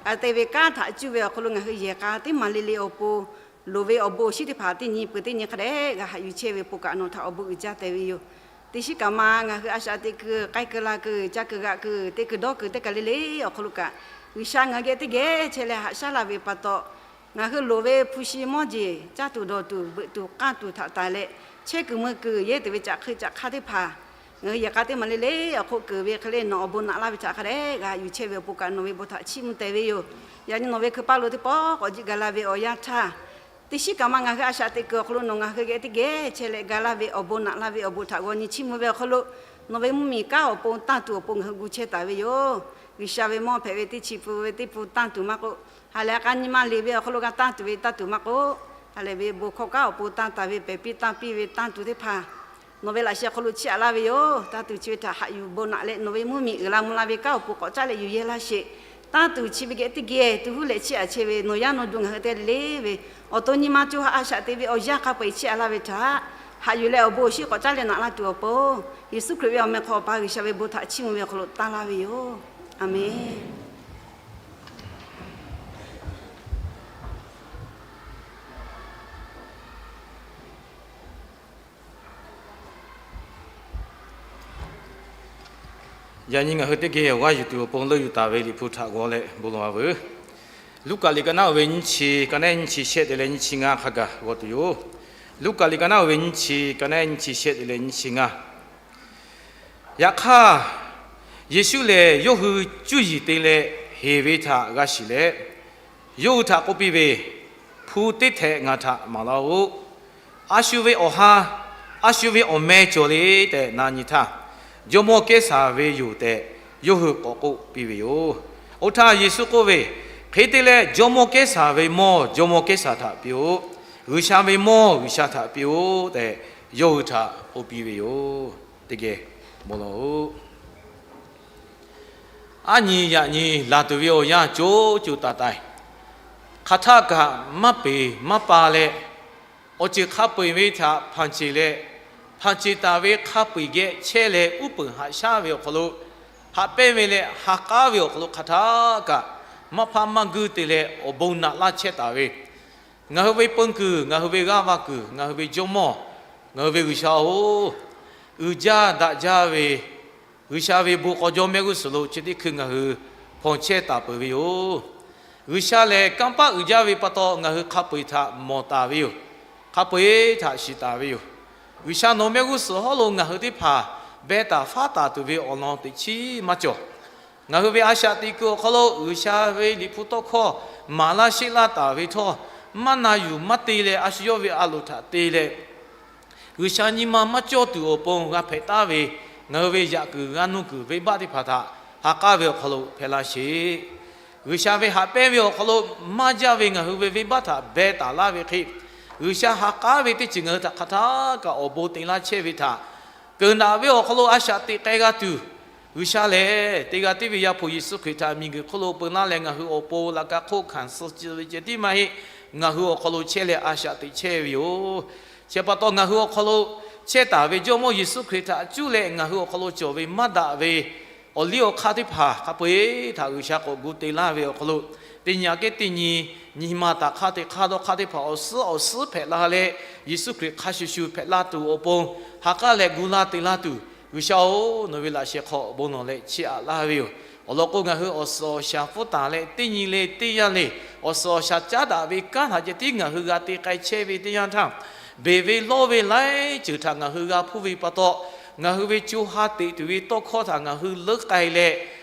a te ve kanˉ htaꞈ cuˇ ve awˬ hk'aw lo ngaˬ hui yehˬ k'a teˇ maˬ le le awˬ pon loˍ ve awˬ bon awˬ shinˉ teˇ hpaˍ teˇ nyi peuˬ teˇ nyi hk'a dehꞈ g'a haꞈ yuˬ chehˇ ve awˬ pon kaꞈ nawˬ htaꞈ awˬ bon uiˍ jaˇ tehꞈ ve yoˬ. Teˇ shinˉ kaꞈ ma ngaˬ hui a shaꞈ teꞈ kuiˬ k'ai kuiˬ la kuiˬ ca kuiˬ g'aꞈ kuiˬ te kuiˬ dawˇ kuiˬ teˇ kaˬ le le awˬ hk'aw lo kaꞈ, G'uiˬsha ngaˬ hui geh teˇ geh chehˇ leh haꞈ shaˉ laˇ ve pa taw, ngaˬ hui loˍ ve hpu shi mawˇ jeˬ caˇ tuˬ dawˬ tuˬ beuꞈ tuˬ k'aˇ tuˬ htaꞈ tanˬ leh, chehˇ kuiˬ mui kuiˬ yehˇ tuˬ ve caꞈ hk'eˆ caꞈ hk'aˇ teˇ hpaˍ ngaˬ hui yehˬ k'a teˇ maˬ le le awˬ hk'oˆ keunˍ ve hk'e le nawˬ awˬ bon naꞈ laˇ ve htaꞈ hk'a dehꞈ g'a yuˬ chehˇ ve awˬ pon kaꞈ nawˬ ve bon htaꞈ chiˇ mvuh tehꞈ ve yoˬ. Yaꞈ nyi nawˬ ve hkui paˇ lo teˇ pawˆ k'awꞈ jiˆ ga la ve awˬ yanˇ htaˇ, teˇ shinˉ kaꞈ ma ngaˬ hui a shaꞈ teꞈ kuiˬ awˬ hk'aw lo nawˬ ngaˬ hui geh teˇ geh chehˇ leh ga laˇ ve awˬ bon naꞈ laˇ ve awˬ bon htaꞈ g'aw nyi chiˇ mvuh ve awˬ hk'aw lo, nawˬ ve mvuhˇmiˬ kanˉ awˬ pon tanˇ tuˬ awˬ pon ngaˬ hui gu chehˇ taˍ ve yoˬ. G'uiˬsha ve mawˇ hpehꞈ ve teˇ chi pun ve teˇ pun tanˇ tuˬ maˇ k'oˆ, ha lehˬ a k'a nyi ma le ve awˬ hk'aw lo g'a tanˇ tuˬ ve tanˇ tuˬ maˇ k'oˆ, ha lehˬ ve bon hkawˇ kanˉ awˬ pon tanˇ taˍ ve pehˬ piˇ tanˇ piˇ ve tanˇ tuˬ teˇ hpaˍ nawˬ ve laꞈ sheh awˬ hk'aw lo chiˇ aꞈ laˇ ve yoˬ. Tanˇ tuˬ chi ve htaꞈ haꞈ yuˬ bon naꞈ leh nawˬ ve mvuhˇmiˬ uiˍ la mvuh la ve kanˉ awˬ pon k'awꞈ caˉ leh yuˬ yehˇ laˇ sheˍ. Tanˇ tuˬ chi ve geh teˇ geh tu huˉ leh chiˇ aꞈ chehˇ ve nawˬ yaˇ nawˬ duˬ ngaˬ hui teˇ g'aˇ le le ve awˬ to nyi ma co ha a shaꞈ teꞈ ve awˬ yanˇ hk'a peu-eˬ chiˇ aꞈ laˇ ve htaꞈ Haꞈ yuˬ leh awˬ bon awˬ shinˉ k'awꞈ caˉ leh naꞈ laˇ tuˬ awˬ pon, Yeˍsuˆ Hkriꞈ ve awˬ meh hk'aw Awˬ pa G'uiˬsha ve bon htaꞈ chiˇ mvuh ve awˬ hk'aw lo taˇ laˇ ve yoˬ. A menˬ. Yaꞈ nyi ngaˬ hui teˇ geh awˬ g'aˇ yuˬ tuˬ awˬ pon leuˆ yuˬ taˍ ve Liꞈ hpu htaꞈ g'aw leh bon lawˬ-a veuˬ. Luˉkaꞈ liꞈ ka naˉ oˇ ve nyiˇ chi, ka naˉ nyiˇ chi shehˆ te leh nyiˇ chi ngaˇ hk'a gaˬ g'aw tuˬ yoˬ. Luˉkaꞈ liꞈ ka naˉ oˇ ve nyiˇ chi, ka naˉ nyiˇ chi shehˆ te leh nyiˇ chi ngaˇ. Yaꞈ hk'aˇ, Yeˍsuˆ lehˬ yawˇ hui cuˇ yiˍ te leh heˍ ve htaꞈ g'a shiˍ leh, yawˇ hui htaꞈ k'oˆ piˇ ve, Hpu teˇ htehꞈ ngaˬ htaꞈ maˍ laˇ-oˆ. A shu ve awˬ ha, a shu ve awˬ meh cawˬ le tehꞈ na nyi htaˇ, Jawˇmawˇ Kehˉsaˍ ve yoˬ tehꞈ yawˇ hui k'awꞈ k'oˆ piˇ ve yoˬ. Oˇ htaˇ Yeˍsuˆ k'oˆ ve, Hk'e te leh, Jawˇmawˇ Kehˉsaˍ ve mawˇ Jawˇmawˇ Kehˉsaˍ htaꞈ piˇ-oˆ. G'uiˬsha ve mawˇ G'uiˬsha htaꞈ piˇ-oˆ tehꞈ, yawˇ hui htaꞈ k'oˆ piˇ ve yoˬ. Teˇ geh bon lawˬ-oˆ. Aˉ nyi yaꞈ nyi laˬ tuˬ ve awˬ yanˇ co co taiˍ taiˍ, hk'aˬ htaˆ kaꞈ maˇ peˍ maˇ pa leh, awˬ ceuˬ hk'a peu-eˬ ve htaꞈ hpanˍ ceˬ leh, hpanˍ ceˬ taˍ ve hk'a peu-eˬ geh chehˇ leh uˉ peunˍ haꞈ shaˉ ve awˬ hk'aw lo, haꞈ pehnˇ ve leh ha k'aˉ ve awˬ hk'aw lo hk'aˬ htaˆ kaꞈ maˇ hpaˇ maˇ guˇ te leh awˬ bon naꞈ laˇ chehˇ taˍ ve, ngaˬ hui ve peu kuiˬ, ngaˬ hui ve g'aˇ va kuiˬ, ngaˬ hui ve Jawˇmawˇ, ngaˬ hui ve G'uiˬsha-oˬ, uiˍ jaˇ daꞈ jaˇ ve G'uiˬsha ve bon k'aw jawˇ mehˆ g'uˇ suhˍ lo chi teˇ hkui ngaˬ hui hpawnˬ chehˇ taˍ peuˬ ve yoˬ. G'uiˬsha lehˬ kanˇ paˆ uiˍ jaˇ ve pa taw ngaˬ hui hk'a peu-eˬ htaꞈ mawˬ taˍ ve yoˬ. Hk'a peu-eˬ htaꞈ shiˍ taˍ ve yoˬ. G'uiˬsha nawˬ mehˆ g'uˇ suhˍ hawˉ lo ngaˬ hui teˇ hpaˍ beh taˍ faˉ taˍ tuˬ ve awˬ lawn teꞈ chiˉ maˇ cawˬ. Ngaˬ hui ve a shaꞈ teꞈ kuiˬ awˬ hk'aw lo G'uiˬsha ve Liꞈ hpu tawˇ hkawˇ maˍ laˇ sheˆ laˇ taˍ ve htawˇ, maˇ na yuˬ maˇ te leh a shu yawˇ ve a loˍ htaꞈ te leh, G'uiˬsha nyi ma maˇ cawˇ tuˬ awˬ pon g'a hpehꞈ taˍ ve ngaˬ hui ve yaꞈ kuiˬ g'a nuˇ kuiˬ venˇbaˆ teˇ hpaˍ htaꞈ ha k'aˉ ve awˬ hk'aw lo hpehꞈ laˇ sheˍ. G'uiˬsha ve haꞈ pehnˇ ve awˬ hk'aw lo maˇ jaˇ ve ngaˬ hui ve venˇbaˆ htaꞈ beh taˍ laˇ ve hk'e, G'uiˬsha ha k'aˉ ve teˇ ceuˬ ngaˬ hui htaꞈ hk'aˬ htaˆ kaꞈ awˬ bon te laˇ chehˇ ve htaꞈ keunˍ daꞈ ve awˬ hk'aw lo a shaꞈ teꞈ k'ai g'a tuˬ, G'uiˬsha lehˬ teˇ g'aˇ tiˉ ve Yaˇ hpu Yeˍsuˆ Hkriꞈ htaꞈ miˬguiˬ hk'oˆ lo peu laˇ leh ngaˬ hui awˬ pon laꞈ ka hk'oˆ hkanˍ suh ceh ve ceh tiˉ maˇ heˆ, ngaˬ hui awˬ hk'aw lo chehˇ leh a shaꞈ teꞈ chehˇ ve yoˬ. Chi pa taw ngaˬ hui awˬ hk'aw lo chehˇ taˍ ve Jawˇmawˇ Yeˍsuˆ Hkriꞈ htaꞈ cuˇ leh ngaˬ hui awˬ hk'aw lo cawˬ ve maˇ daꞈ ve awˬ liˇ awˬ hk'aˇ teˇ hpaˍ hk'a peu-eˬ htaꞈ G'uiˬsha k'awꞈ gu te laˇ ve awˬ hk'aw lo, teˇ nyi aꞈ kehˉ teˇ nyi nyi ma taꞈ hk'aˇ te hk'aˇ dawˇ hk'aˇ teˇ hpaˍ awˬ suhˉ awˬ suhˉ hpehꞈ la leh, Yeˍsuˆ Hkriꞈ hk'a shuˍ shuˍ hpehꞈ la tuˬ awˬ pon ha k'aˉ leh gu laˇ te laˇ tuˬ, G'uiˬsha-oˬ, nawˬ ve laꞈ sheh hk'aw bon lawˬ leh chiˇ aꞈ laˇ ve yoˬ. Awˬ lawn k'o, ngaˬ hui awˬ suhˍ awˬ shaˍ pfuhˇ taˍ leh teˇ nyi le teˇ yanˇ le, awˬ suhˍ awˬ shaˍ caˉ daꞈ ve kanˉ htaꞈ ceh tiˉ ngaˬ hui g'a te k'ai chehˇ ve teˇ yanˇ htaˇ, beˬ ve lawˇ ve laiˉ ceuˬ htaꞈ ngaˬ hui g'a hpuˇ ve pa taw, ngaˬ hui ve co ha teꞈ tuˬ ve tawˇ hkawˇ htaꞈ ngaˬ hui leuˉ k'ai leh,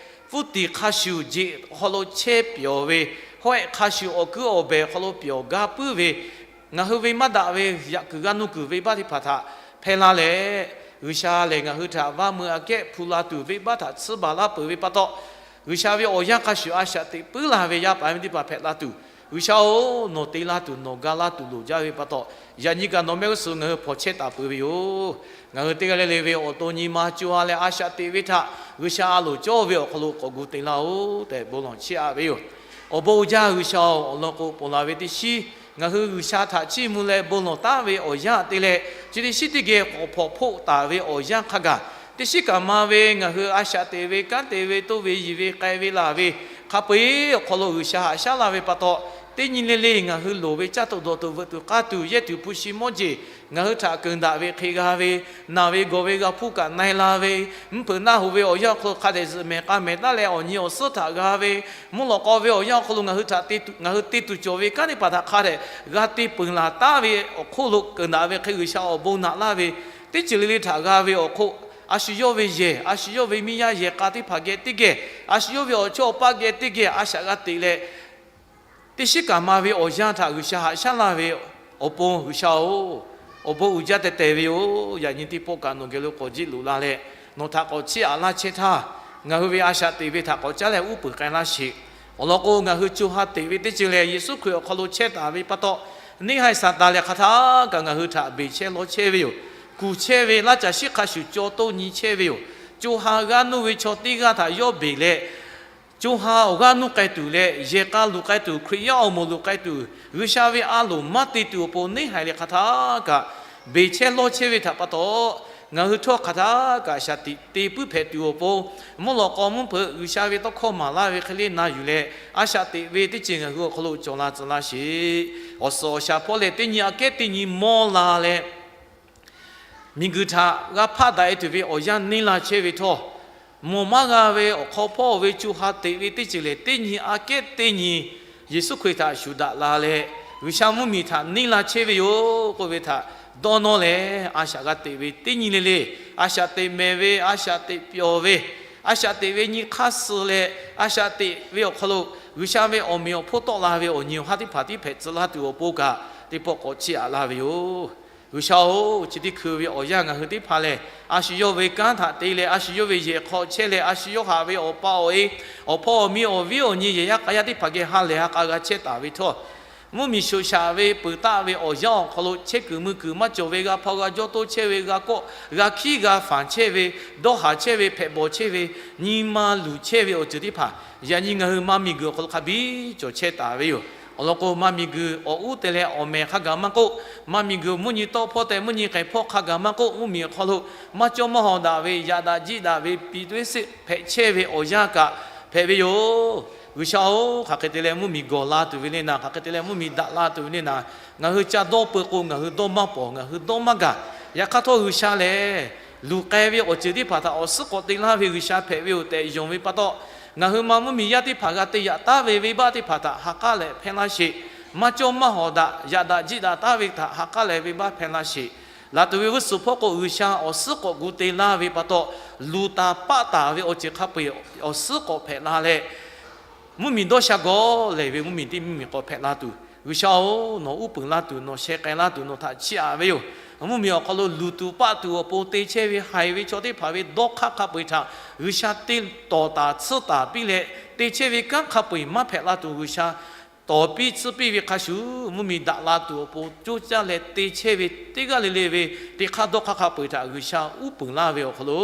pfuhˇ tiˍ hk'a shuˍ jeꞈ hk'aw lo chehˇ pyawˬ ve, hawehˆ hk'a shuˍ awˬ kuiˉ awˬ behˬ hk'aw lo pyawˬ gaˇ puiˉ ve, ngaˬ hui ve maˇ daꞈ ve yaꞈ kuiˬ g'a nuˇ kuiˬ venˇbaˆ teˇ hpaˍ htaꞈ hpehˇ laˇ leh, G'uiˬsha lehˬ ngaˬ hui htaꞈ vaˇ meuˇ aꞈ kehˉ hpu la tuˬ venˇbaˆ htaꞈ tsuhˇ baˬ laˇ peuˬ ve pa taw, G'uiˬsha ve awˬ yanˇ hk'a shuˍ a shaꞈ teꞈ puiˉ la ve yaˇ paˍ yaˇ miˇ teˇ hpaˍ hpehꞈ la tuˬ, G'uiˬsha-oˬ, nawˬ te laˇ tuˬ nawˬ ga laˇ tuˬ loˍ jaˇ ve pa taw, yaꞈ nyi kaꞈ nawˬ mehˆ g'uˇ suhˍ ngaˬ hui hpawnˬ chehˇ taˍ peuˬ ve yoˬ. Ngaˬ hui teˇ g'aˇ le le ve awˬ to nyi ma co ha leh a shaꞈ teꞈ ve htaꞈ G'uiˬsha a loˍ cawˇ ve awˬ hk'aw lo k'awꞈ gu te laˇ-oˬ tehꞈ bon lawˬ chiˇ aꞈ ve yoˬ. Awˬ bon uiˍ jaˇ G'uiˬsha-oˬ, awˬ lawn k'o, ponˬ laˬ ve teˇ shiˉ ngaˬ hui G'uiˬsha htaꞈ chiˇ mvuh leh bon lawˬ taˉ ve awˬ yanˇ te leh, chi teˇ shiˉ teˇ geh k'awꞈ hpawnˬ hpoˆ taˍ ve awˬ yanˇ hk'a gaˬ, teˇ shiˉ kaꞈ ma ve ngaˬ hui a shaꞈ teꞈ ve kanˉ te ve toˇ ve yiˬ ve k'ai ve laˬ ve hk'a peu-eˬ awˬ hk'aw lo G'uiˬsha haꞈ shaˉ laˇ ve pa taw, teˇ nyi le le ngaˬ hui loˍ ve caˇ tuˬ dawˬ tuˬ veuꞈ tuˬ k'aˇ tuˬ yehˇ tuˬ hpu shi mawˇ jeˬ ngaˬ hui htaꞈ keunˍ daꞈ ve hk'e g'a ve, naˬ ve gawˬ ve g'a hpuˇ kaꞈ na-e la ve, mvuhˇ hpeuꞈ naˆ hoꞈ ve awˬ yanˇ awˬ hk'aw lo hk'a dehꞈ zuhꞈ mehˍ k'a mehˍ taˉ leh awˬ nyi awˬ suhˉ htaꞈ g'a ve, mvuhˇ lawꞈ k'aw ve awˬ yanˇ awˬ hk'aw lo ngaˬ hui htaꞈ te tuˬ, ngaˬ hui te tuˬ cawˬ ve kanˉ teˇ hpaˍ htaꞈ hk'a dehꞈ g'a te peunˍ laˬ taˉ ve awˬ hk'oˆ lo keunˍ daꞈ ve hk'e G'uiˬsha awˬ bon naꞈ laˇ ve, teˇ ceuˬ le le htaꞈ g'a ve awˬ hk'oˆ, a shu yawˇ ve yehˬ, a shu yawˇ ve miˇ yaˇ yehˬ k'a teˇ hpaˍ geh teˇ geh, a shu yawˇ ve awˬ chawˇ awˬ paˇ geh teˇ geh a shaꞈ g'a teꞈ leh, teˇ shiˉ kaꞈ ma ve awˬ yanˇ htaꞈ G'uiˬsha haꞈ shaˉ laˇ ve awˬ pon G'uiˬsha-oˬ, awˬ bon uiˍ jaˇ teh teh ve yoˬ. Yaꞈ nyi teˇ pawˆ kaꞈ nawˬ geh lo k'awꞈ jiˆ loꞈ la leh, nawˬ htaꞈ k'awꞈ chiˇ aꞈ laˇ chehˇ htaˇ, ngaˬ hui ve a shaꞈ teꞈ ve htaꞈ k'awꞈ caˉ leh uˉ peunˍ k'ai laˇ sheˍ. Awˬ lawn k'o, ngaˬ hui co ha teꞈ ve teˇ ceuˬ lehˬ, Yeˍsuˆ Hkriꞈ awˬ hk'aw lo chehˇ taˍ ve pa taw, neˇ haiˬ Saˍtanˍ lehˬ hk'aˬ htaˆ kaꞈ ngaˬ hui htaꞈ beˬ chehˇ lawˇ chehˇ ve yoˬ. Kuˬ chehˇ ve, laˇ caˬ shiˉ hk'a shuˍ caw toˇ nyi chehˇ ve yoˬ. Co ha g'aˇ nuˇ ve chaw teˇ g'aˇ htaꞈ yawˇ beˬ leh, co ha awˬ g'aˇ nuˇ k'ai tuˬ leh, yehˬ k'a luˬ k'ai tuˬ, Hkriꞈ yaˇ awˬ moˍ luˬ k'ai tuˬ, G'uiˬsha ve a loˍ maˇ te tuˬ awˬ pon neˇ haiˬ lehˬ hk'aˬ htaˆ kaꞈ beˬ chehˇ lawˇ chehˇ ve htaꞈ pa taw, ngaˬ hui htawˇ hk'aˬ htaˇ kaꞈ shaˍ tiꞈ te puiˉ hpehꞈ tuˬ awˬ pon, mvuhˇ lawꞈ k'aw mvuhˇ hpeuꞈ G'uiˬsha ve tawˇ hkawˇ maˍ laˇ ve hk'e le na yuˬ leh, a shaꞈ teꞈ ve teˇ ceuˬ ngaˬ hui awˬ hk'aw lo cawˬ la tcuh laˇ sheˍ. Awˬ suhˍ awˬ shaˍ hpawˇ leh teˇ nyi aꞈ kehˉ teˇ nyi mawˇ la leh, miˬguiˬ htaꞈ g'a hpaˆ daꞈ e tuˬ ve awˬ yanˇ neˇ la chehˇ ve htawˇ, mawˬ maˇ g'a ve awˬ hk'aw hpawˇ ve co ha teꞈ ve teˇ ceuˬ lehˬ, teˇ nyi aꞈ kehˉ teˇ nyi Yeˍsuˆ Hkriꞈ htaꞈ shuˍ daꞈ la leh, G'uiˬsha mvuhˇmiˬ htaꞈ neˇ la chehˇ ve yoˬ k'oˆ ve htaꞈ dawˇ nawˇ leh, a shaꞈ g'a teꞈ ve teˇ nyi le le, a shaꞈ teꞈ mehˍ ve, a shaꞈ teꞈ pyawˬ ve, a shaꞈ teꞈ ve nyi hk'aˇ suh leh, a shaꞈ teꞈ ve awˬ hk'aw lo G'uiˬsha ve awˬ meꞈ awˬ hponˇ tawˆ la ve awˬ nyi awˬ haˉ teˇ hpaˍ tiˉ hpehꞈ tcuh laˇ tuˬ awˬ pon kaꞈ, teˇ pawˆ k'awꞈ chiˇ aꞈ laˇ ve yoˬ. G'uiˬsha-oˬ, chi teˇ hkui ve awˬ yanˇ ngaˬ hui teˇ hpaˍ lehˬ, a shu yawˇ ve kanˉ htaꞈ te leh, a shu yawˇ ve yehˬ hk'aw chehˇ leh, a shu yawˇ haꞈ ve awˬ pa awˬ e, awˬ hpawˇ awˬ miˇ awˬ viˉ awˬ nyi yehˬ yaˇ k'a yaˇ teˇ hpaˍ geh ha lehˬ ha k'a g'a chehˇ taˍ ve htawˇ, mvuhˇmiˬ shoꞈ shaꞈ ve peuˬ taˆ ve awˬ yanˇ awˬ hk'aw lo chehˇ kuiˬ mui kuiˬ maˇ cawˬ ve, g'a hpaw g'a jawˇ toˇ chehˇ ve, g'a kawˆ g'a hkiˉ g'a fanˬ chehˇ ve, dawˇ haˍ chehˇ ve, hpehꞈ bawˬ chehˇ ve, nyi ma luˬ chehˇ ve awˬ ceuˬ teˇ hpaˍ, yaꞈ nyi ngaˬ hui ma miˬguiˬ awˬ hk'aw lo hk'a biˇ cawˬ chehˇ taˍ ve yoˬ. Awˬ lawn k'o, ma miˬguiˬ awˬ uˉ te leh awˬ mehˍ hk'a gaˬ maˇ k'oˆ, ma miˬguiˬ mvuhˇ nyi tawˆ hpawˇ tehꞈ mvuhˇ nyi k'ehˬ hpawˇ hk'a gaˬ maˇ k'oˆ, mvuhˇmiˬ awˬ hk'aw lo maˇ cawˇ maˇ hawˍ daꞈ ve, yaꞈ daꞈ jiˆ daꞈ ve, piˍ tuˇ eˉ seˆ hpehꞈ chehˇ ve awˬ yanˇ kaꞈ hpehꞈ ve yoˬ. G'uiˬsha-oˬ, hk'aˬ hk'e te leh mvuhˇmiˬ gawˬ la tuˬ ve le naˍ, hk'aˬ hk'e te leh mvuhˇmiˬ daꞈ la tuˬ ve le naˍ, ngaˬ hui ca dawˇ peu k'o, ngaˬ hui dawˇ maˇ pawˍ, ngaˬ hui dawˇ maˇ gaˬ. Yaꞈ hk'aˇ htawˇ, G'uiˬsha lehˬ luˬ k'ai ve awˬ ceuˬ teˇ hpaˍ htaꞈ awˬ suhˉ k'awꞈ te laˇ ve G'uiˬsha hpehꞈ ve yoˬ tehꞈ yonˍ ve pa taw, ngaˬ hui ma mvuhˇmiˬ yaˇ teˇ hpaˍ g'a te yaꞈ taˉ ve venˇbaˆ teˇ hpaˍ htaꞈ ha k'aˉ leh hpehˇ laˇ sheˍ. Maˇ cawˇ maˇ hawˍ daꞈ, yaꞈ daꞈ jiˆ daꞈ taˉ ve htaꞈ ha k'aˉ leh venˇbaˆ hpehˇ laˇ sheˍ. Laˬ tuˬ ve g'uˇ suhˍ hpawˇ k'o, G'uiˬsha awˬ suhˉ k'awꞈ gu te laˇ ve pa taw, luˬ taˍ paˆ taˍ ve awˬ ceuˬ hk'a peu-eˬ awˬ suhˉ k'awꞈ hpehꞈ la leh, mvuhˇmiˬ dawˇ sha gawˬ lehˬ ve mvuhˇmiˬ teˇ mvuhˇmiˬ k'awꞈ hpehꞈ la tuˬ, G'uiˬsha-oˬ, nawˬ uˉ peunˍ laˇ tuˬ, nawˬ sheh k'ai laˇ tuˬ, nawˬ htaꞈ chiˇ aꞈ ve yoˬ. Mvuhˇmiˬ awˬ hk'aw lo luˬ tuˬ paˆ tuˬ awˬ pon te chehˇ ve haiˬ ve chaw teˇ hpaˍ ve dawˇ hk'aˇ hk'a peu-eˬ htaꞈ G'uiˬsha te tawˍ taˍ tsuhˇ taˍ piˇ leh, te chehˇ ve kanˉ hk'a peu-eˬ maˇ hpehꞈ la tuˬ G'uiˬsha tawˍ piˇ tsuhˇ piˇ ve hk'a shuˍ, mvuhˇmiˬ daꞈ la tuˬ awˬ pon coˇ caˇ leh te chehˇ ve teˇ g'aˇ le le ve teˇ hk'aˇ dawˇ hk'aˇ hk'a peu-eˬ htaꞈ G'uiˬsha uˉ peunˍ laˇ ve awˬ hk'aw lo,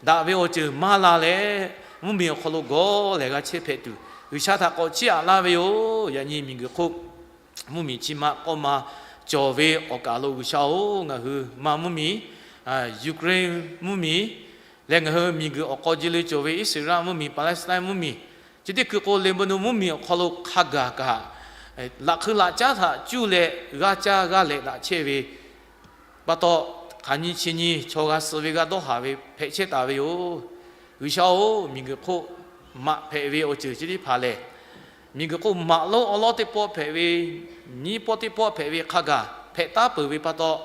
daꞈ ve awˬ ceuˬ maˇ la leh, mvuhˇmiˬ awˬ hk'aw lo gawˬ lehˬ g'a chehˇ hpehꞈ tuˬ, G'uiˬsha htaꞈ k'awꞈ chiˇ aꞈ laˇ ve yoˬ. Yaꞈ nyi miˬguiˬ hk'oˆ mvuhˇmiˬ chi ma k'awˇ ma cawˬ ve awˬ kaˬ lo G'uiˬsha-oˬ, ngaˬ hui ma mvuhˇmiˬ, Ukraine mvuhˇmiˬ leh ngaˬ hui miˬguiˬ awˬ k'aw ji le cawˬ ve Iˉsaˍreˍlaˆ mvuhˇmiˬ, Paˍlehˉsaˍtanˍ mvuhˇmiˬ, chi teˇ hkui k'o Leˍbaˍnonˍ mvuhˇmiˬ awˬ hk'aw lo hk'a gaˬ kaꞈ, laꞈ hkui laꞈ caˉ htaꞈ cuˇ leh g'aˇ caˇ g'aˇ lehꞈ daꞈ chehˇ ve pa taw, hk'aˬ nyi chi nyi chaw g'a suh ve g'a dawˇ haˍ ve hpehꞈ chehˇ taˍ ve yoˬ. G'uiˬsha-oˬ, miˬguiˬ hk'oˆ maꞈ hpehꞈ ve awˬ ceuˬ chi teˇ hpaˍ lehˬ, miˬguiˬ hk'oˆ maꞈ lonˉ awˉ lawˉ teˇ pawˆ hpehꞈ ve, nyiˇ pawˆ teˇ pawˆ hpehꞈ ve hk'a gaˬ hpehꞈ taˉ peuˬ ve pa taw,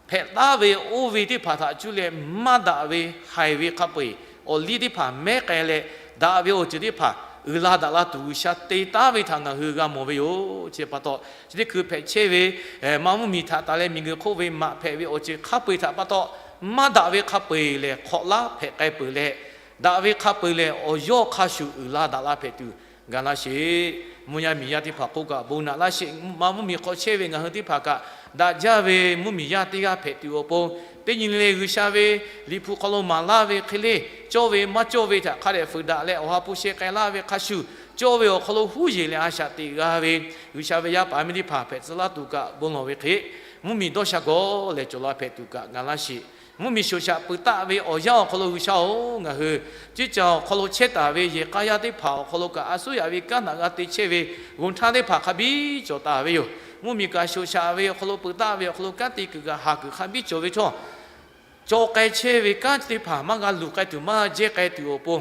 hpehꞈ taˉ ve oˇ ve teˇ hpaˍ htaꞈ cuˇ leh maˇ daꞈ ve haiˬ ve hk'a peu-eˬ awˬ liˇ teˇ hpaˍ mehˉ k'ai leh, daꞈ ve awˬ ceuˬ teˇ hpaˍ uiˍ la daꞈ la tuˬ G'uiˬsha te taˉ ve htaꞈ ngaˬ hui g'a mawˬ ve yoˬ. Chi pa taw, chi teˇ hkui hpehꞈ chehˇ ve ma mvuhˇmiˬ htaꞈ taˍ leh miˬguiˬ hk'oˆ ve maꞈ hpehꞈ ve awˬ ceuˬ hk'a peu-eˬ htaꞈ pa taw, maˇ daꞈ ve hk'a peu-eˬ lehˬ hk'awꞈ laˉ hpehꞈ k'ai peuˬ leh, daꞈ ve hk'a peu-eˬ lehˬ awˬ yawˇ hk'a shuˍ uiˍ la daꞈ la hpehꞈ tuˬ gaˬ laˇ sheˍ. Mvuhˇ yaˇ miˬ yaˇ teˇ hpaˍ hk'oˆ kaꞈ bon naꞈ laˇ sheˍ. Ma mvuhˇmiˬ hk'aw chehˇ ve ngaˬ hui teˇ hpaˍ kaꞈ, daꞈ jaˇ ve mvuhˇmiˬ yaˇ teˇ g'aˇ hpehꞈ tuˬ awˬ pon, teˇ nyi le G'uiˬsha ve Liꞈ hpu hk'aw lo maˍ laˇ ve hk'e le, cawˇ ve maˇ cawˇ ve htaꞈ hk'a dehꞈ fuiˍ daꞈ leh awˬ ha hpu sheh k'ai laˇ ve hk'a shuˍ, cawˇ ve awˬ hk'aw lo huˉ yeˬ leh a shaꞈ teꞈ g'a ve G'uiˬsha ve yaˇ paˍ miˇ teˇ hpaˍ hpehꞈ tcuh laˇ tuˬ kaꞈ bon lawˬ ve hk'e, mvuhˇmiˬ dawˇ sha gawˬ lehˬ cawˬ la hpehꞈ tuˬ kaꞈ gaˬ laˇ sheˍ. Mvuhˇmiˬ shoˍ shaꞈ peuˬ taˆ ve awˬ yanˇ awˬ hk'aw lo G'uiˬsha-oˬ, ngaˬ hui ceˇ ca awˬ hk'aw lo chehˇ taˍ ve yehˬ k'a yaˇ teˇ hpaˍ awˬ hk'aw lo kaꞈ a suˉ yaꞈ ve kanˉ htaꞈ g'a te chehˇ ve g'oˬ htaˇ teˇ hpaˍ hk'a biˇ cawˬ taˍ ve yoˬ. Mvuhˇmiˬ kaꞈ shoˍ shaꞈ ve awˬ hk'aw lo peuˬ taˆ ve awˬ hk'aw lo kanˉ te kuiˬ kaꞈ haˍ kuiˬ hk'a biˇ cawˬ ve htawˇ, cawˬ k'ai chehˇ ve kanˉ teˇ hpaˍ maˇ g'a luˬ k'ai tuˬ maˇ jehˇ k'ai tuˬ awˬ pon,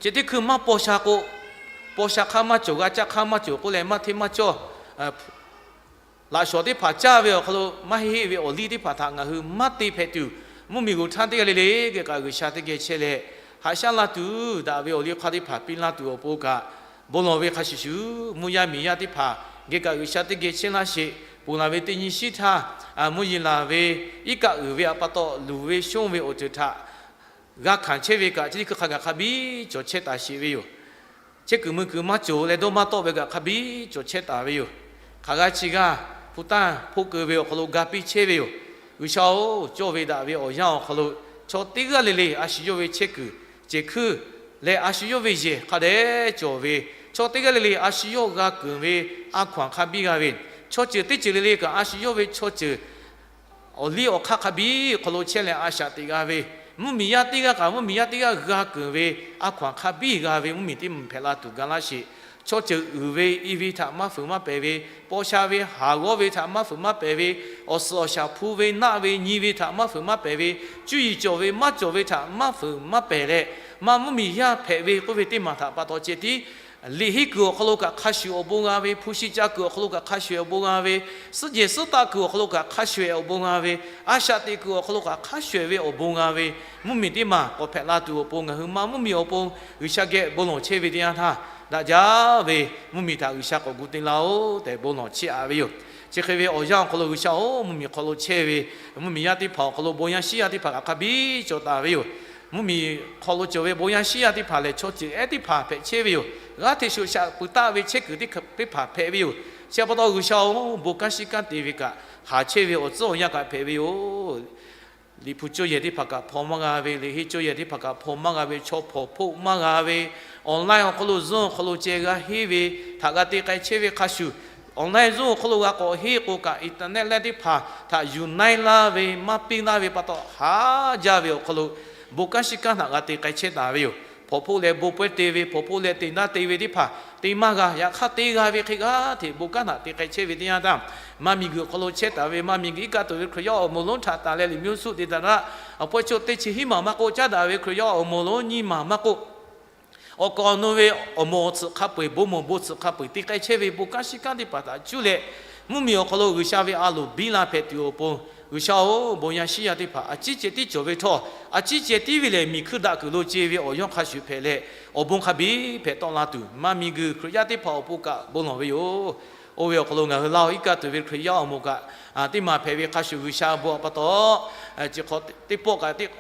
chi teˇ hkui maˇ paw sha k'o, paw sha hk'aˇ maˇ cawˬ, g'a caˇ hk'aˇ maˇ cawˬ k'oˆ leh maˇ hteˇ maˇ cawˇ laꞈ shawˍ teˇ hpaˍ caˇ ve awˬ hk'aw lo maˇ heˆ ve awˬ liˇ teˇ hpaˍ htaꞈ ngaˬ hui maˇ te hpehꞈ tuˬ, mvuhˇmiˬ g'oˬ htaˇ teˇ g'aˇ le le geh kaꞈ G'uiˬsha teˇ geh chehˇ leh, haꞈ shaˉ la tuˬ daꞈ ve awˬ liˇ hk'aˇ teˇ hpaˍ piˇ laˇ tuˬ awˬ pon kaꞈ bon lawˬ ve hk'a shuˍ shuˍ, mvuhˇ yaˇ miˬ yaˇ teˇ hpaˍ geh kaꞈ G'uiˬsha teˇ geh chehˇ laˇ sheˍ. Ponˬ laˬ ve teˇ nyi shiˉ htaˇ, mvuhˇ yeˬ laˬ ve iˉ kaˆ uiˍ ve htaꞈ pa taw luˬ ve shonˇ ve awˬ ceuˬ htaꞈ g'a hkanˍ chehˇ ve kaꞈ, chi teˇ hkui hk'a gaˬ hk'a biˇ cawˬ chehˇ taˍ sheˍ ve yoˬ. Chehˇ kuiˬ mui kuiˬ maˇ cawˬ leh dawˇ maˇ tawˆ ve kaꞈ hk'a biˇ cawˬ chehˇ taˍ ve yoˬ. Hk'aˬ g'aˇ chi g'aˇ hpu tanˇ hpoˆ keu ve awˬ hk'aw lo ga piˇ chehˇ ve yoˬ. G'uiˬsha-oˬ, cawˇ ve daꞈ ve awˬ yanˇ awˬ hk'aw lo chaw teˇ g'aˇ le le a shu yawˇ ve chehˇ kuiˬ cehˬ hkuiˇ leh a shu yawˇ ve yehˬ hk'a dehꞈ cawˬ ve, chaw teˇ g'aˇ le le a shu yawˇ g'a keunˍ ve a hkaw anˬ hk'a biˇ g'a ve, chaw ceuˬ teˇ ceuˬ le le kaꞈ a shu yawˇ ve chaw ceuˬ awˬ liˇ awˬ hk'aˇ hk'a biˇ awˬ hk'aw lo chehˇ leh a shaꞈ teꞈ g'a ve, mvuhˇmiˬ yaˇ teˇ g'aˇ kaꞈ mvuhˇmiˬ yaˇ teˇ g'aˇ g'a keunˍ ve a hkaw anˬ hk'a biˇ g'a ve mvuhˇmiˬ teˇ maˬ hpehꞈ la tuˬ ga laˇ sheˍ. Chaw ceuˬ uiˍ ve i ve htaꞈ maˇ fuiˍ maˇ pehˍ ve, paw sha ve haˍ g'awˇ ve htaꞈ maˇ fuiˍ maˇ pehˍ ve, awˬ suhˍ awˬ shaˍ hpu ve naˆ ve nyi ve htaꞈ maˇ fuiˍ maˇ pehˍ ve, cuˇ yiˍ cawˬ ve maˇ cawˬ ve htaꞈ maˇ fuiˍ maˇ pehˍ leh, maˇ mvuhˇmiˬ yaˇ hpehꞈ ve k'oˆ ve teˇ maˬ htaꞈ pa taw ceh tiˉ liꞈ henˇ kuiˬ awˬ hk'aw lo kaꞈ hk'a shuˍ awˬ bon g'a ve, hpu shi ca kuiˬ awˬ hk'aw lo kaꞈ hk'a shuˍ awˬ bon g'a ve, suhˉ jehˬ suhˉ taˆ kuiˬ awˬ hk'aw lo kaꞈ hk'a shuˍ awˬ bon g'a ve, a shaꞈ teꞈ kuiˬ awˬ hk'aw lo kaꞈ hk'a shuˍ ve awˬ bon g'a ve, mvuhˇmiˬ teˇ maˬ k'awꞈ hpehꞈ la tuˬ awˬ pon ngaˬ hui maˇ mvuhˇmiˬ awˬ pon G'uiˬsha geh bon lawˬ chehˇ ve teˇ yanˇ htaˇ, daꞈ jaˇ ve mvuhˇmiˬ htaꞈ G'uiˬsha k'awꞈ gu te laˇ-oˆ tehꞈ bon lawˬ chehˇ-a ve yoˬ. Chi hk'e ve awˬ yanˇ awˬ hk'aw lo G'uiˬsha-oˬ, mvuhˇmiˬ hk'aw lo chehˇ ve, mvuhˇmiˬ yaˇ teˇ hpaˍ awˬ hk'aw lo bon yaˇ shiˉ yaˇ teˇ hpaˍ kaꞈ hk'a biˇ cawˬ taˍ ve yoˬ. Mvuhˇmiˬ hk'aw lo cawˬ ve bon yaˇ shiˉ yaˇ teˇ hpaˍ lehˬ, chaw ceuˬ ehˉ teˇ hpaˍ hpehꞈ chehˇ ve yoˬ. G'aˇ hteꞈ shoꞈ shaꞈ pui taˆ ve chehˇ kuiˬ teˇ hpaˍ hpehꞈ ve yoˬ. Chi pa taw G'uiˬsha-oˬ, bon kanˉ shiˉ kanˉ te ve kaꞈ haˍ chehˇ ve awˬ tcuhˉ awˬ yanˇ kaꞈ hpehꞈ ve yoˬ. Liꞈ hpu cawˇ yehˬ teˇ hpaˍ kaꞈ hpaw maˇ g'a ve, liꞈ henˇ cawˇ yehˬ teˇ hpaˍ kaꞈ hpaw maˇ g'a ve, chaw hpawnˬ hpoˆ maˇ g'a ve, online awˬ hk'aw lo Zoom awˬ hk'aw lo ceh g'a henˇ ve htaꞈ g'a te k'ai chehˇ ve hk'a shuˍ, online Zoom awˬ hk'aw lo g'a k'awꞈ henˇ k'o kaꞈ, internet leh teˇ hpaˍ htaꞈ yuˬ naiˉ laˇ ve maˇ piˇ laˇ ve pa taw haˍ jaˇ ve awˬ hk'aw lo bon kanˉ shiˉ kanˉ htaꞈ g'a te k'ai chehˇ taˍ ve yoˬ. Hpawnˬ hpoˆ leh bon pawehˇ te ve, hpawnˬ hpoˆ leh te naˉ te ve teˇ hpaˍ te maˇ g'a. Yaꞈ hk'aˇ te g'a ve hk'e g'aˇ hteꞈ bon kanˉ htaꞈ te k'ai chehˇ ve teˇ yanˇ htaˇ, maˇ miˬguiˬ awˬ hk'aw lo chehˇ taˍ ve maˇ miˬguiˬ iˉ kaˆ tuˬ ve Hkriꞈ yaˇ awˬ moˍ lonˉ htaꞈ tanˬ leh liꞈ mvuhˇ suˆ te taˍ daꞈ, awˬ pawehˇ chaw teˇ chi hiˉ maˬ maˇ k'oˆ, caˉ daꞈ ve Hkriꞈ yaˇ awˬ moˍ lonˉ nyiˇ maˬ maˇ k'oˆ, awˬ kaˍ awˬ nu ve awˬ moˍ awˬ tsuhꞈ hk'a peu-eˬ, bon moˍ bon tsuhꞈ hk'a peu-eˬ te k'ai chehˇ ve bon kanˉ shiˉ kanˉ teˇ hpaˍ htaꞈ cuˇ leh, mvuhˇmiˬ awˬ hk'aw lo G'uiˬsha ve a loˍ biˇ la hpehꞈ tuˬ awˬ pon, G'uiˬsha-oˬ, bon yaˇ shiˉ yaˇ teˇ hpaˍ a ciˉ ceh tiˉ cawˬ ve htawˇ, a ciˉ ceh tiˉ ve lehˬ miˬ hkui daꞈ kuiˬ lo ce ve awˬ yawˇ hk'a shuˍ hpehꞈ leh, awˬ bon hk'a biˇ hpehꞈ tawˆ la tuˬ, maˇ miˬguiˬ Hkriꞈ yaˇ teˇ hpaˍ awˬ pon kaꞈ bon lawˬ ve yoˬ. Oˇ ve awˬ hk'aw lo ngaˬ hui Laˇ huˍ iˉ kaˆ tuˬ ve Hkriꞈ yaˇ awˬ moˍ kaꞈ, teˇ maˬ hpehꞈ ve hk'a shuˍ G'uiˬsha bon pa taw, chi hk'aw teˇ pawˆ kaꞈ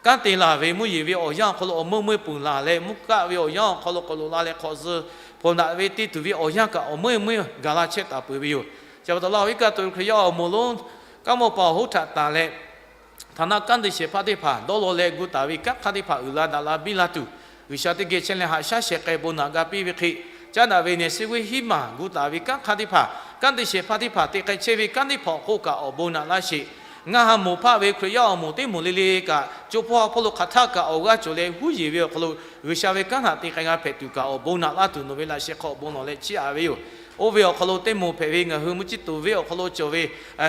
kanˉ te laˬ ve mvuhˇ yeˬ ve awˬ yanˇ awˬ hk'aw lo awˬ meuˇ meuˇ peuˬ laˬ leh, mvuhˇ kaˆ ve awˬ yanˇ awˬ hk'aw lo k'awꞈ loꞈ la leh hk'awꞈ zuh hpawnˬ daꞈ ve te tuˬ ve awˬ yanˇ kaꞈ awˬ meuˇ meuˇ gaˬ la chehˇ taˍ peuˬ ve yoˬ. Chi pa taw Laˇ huˍ iˉ kaˆ tuˬ ve Hkriꞈ yaˇ awˬ moˍ lonˉ kanˉ mawˇ paˍ awˬ hoˉ htaꞈ tanˬ leh, htaˍ naˆ kanˉ te shehˍ hpaˇ teˇ hpaˍ dawˇ law leh gu taˍ ve kanˉ hk'aˇ teˇ hpaˍ uiˍ la daꞈ la biˇ la tuˬ, G'uiˬsha teˇ geh chehˇ leh haꞈ shaˉ shehˍ k'ai bon naꞈ ga piˇ ve hk'e, caˉ daꞈ ve nehˬ suh ve hiˉ maˬ gu taˍ ve kanˉ hk'aˇ teˇ hpaˍ, kanˉ te shehˍ hpaˇ teˇ hpaˍ te k'ai chehˇ ve kanˉ teˇ hpaˍ awˬ hk'oˆ kaꞈ awˬ bon naꞈ laˇ sheˍ. Ngaˇ ha moˍ hpaˆ ve Hkriꞈ yaˇ awˬ moˍ teˇ moˍ le le kaꞈ, co hpawˇ ha hpawˇ lo hk'aˬ htaˆ kaꞈ awˬ g'aˇ cawˬ leh huˉ yeˬ ve awˬ hk'aw lo G'uiˬsha ve kanˉ htaꞈ te k'ai g'a hpehꞈ tuˬ kaꞈ awˬ bon naꞈ laˇ tuˬ nawˬ ve laꞈ sheh hk'aw awˬ bon lawˬ leh chiˇ aꞈ ve yoˬ. Oˇ ve awˬ hk'aw lo teˇ moˍ hpehꞈ ve ngaˬ hui mvuhˇ ciˇ tuˬ venˇ awˬ hk'aw lo cawˬ ve,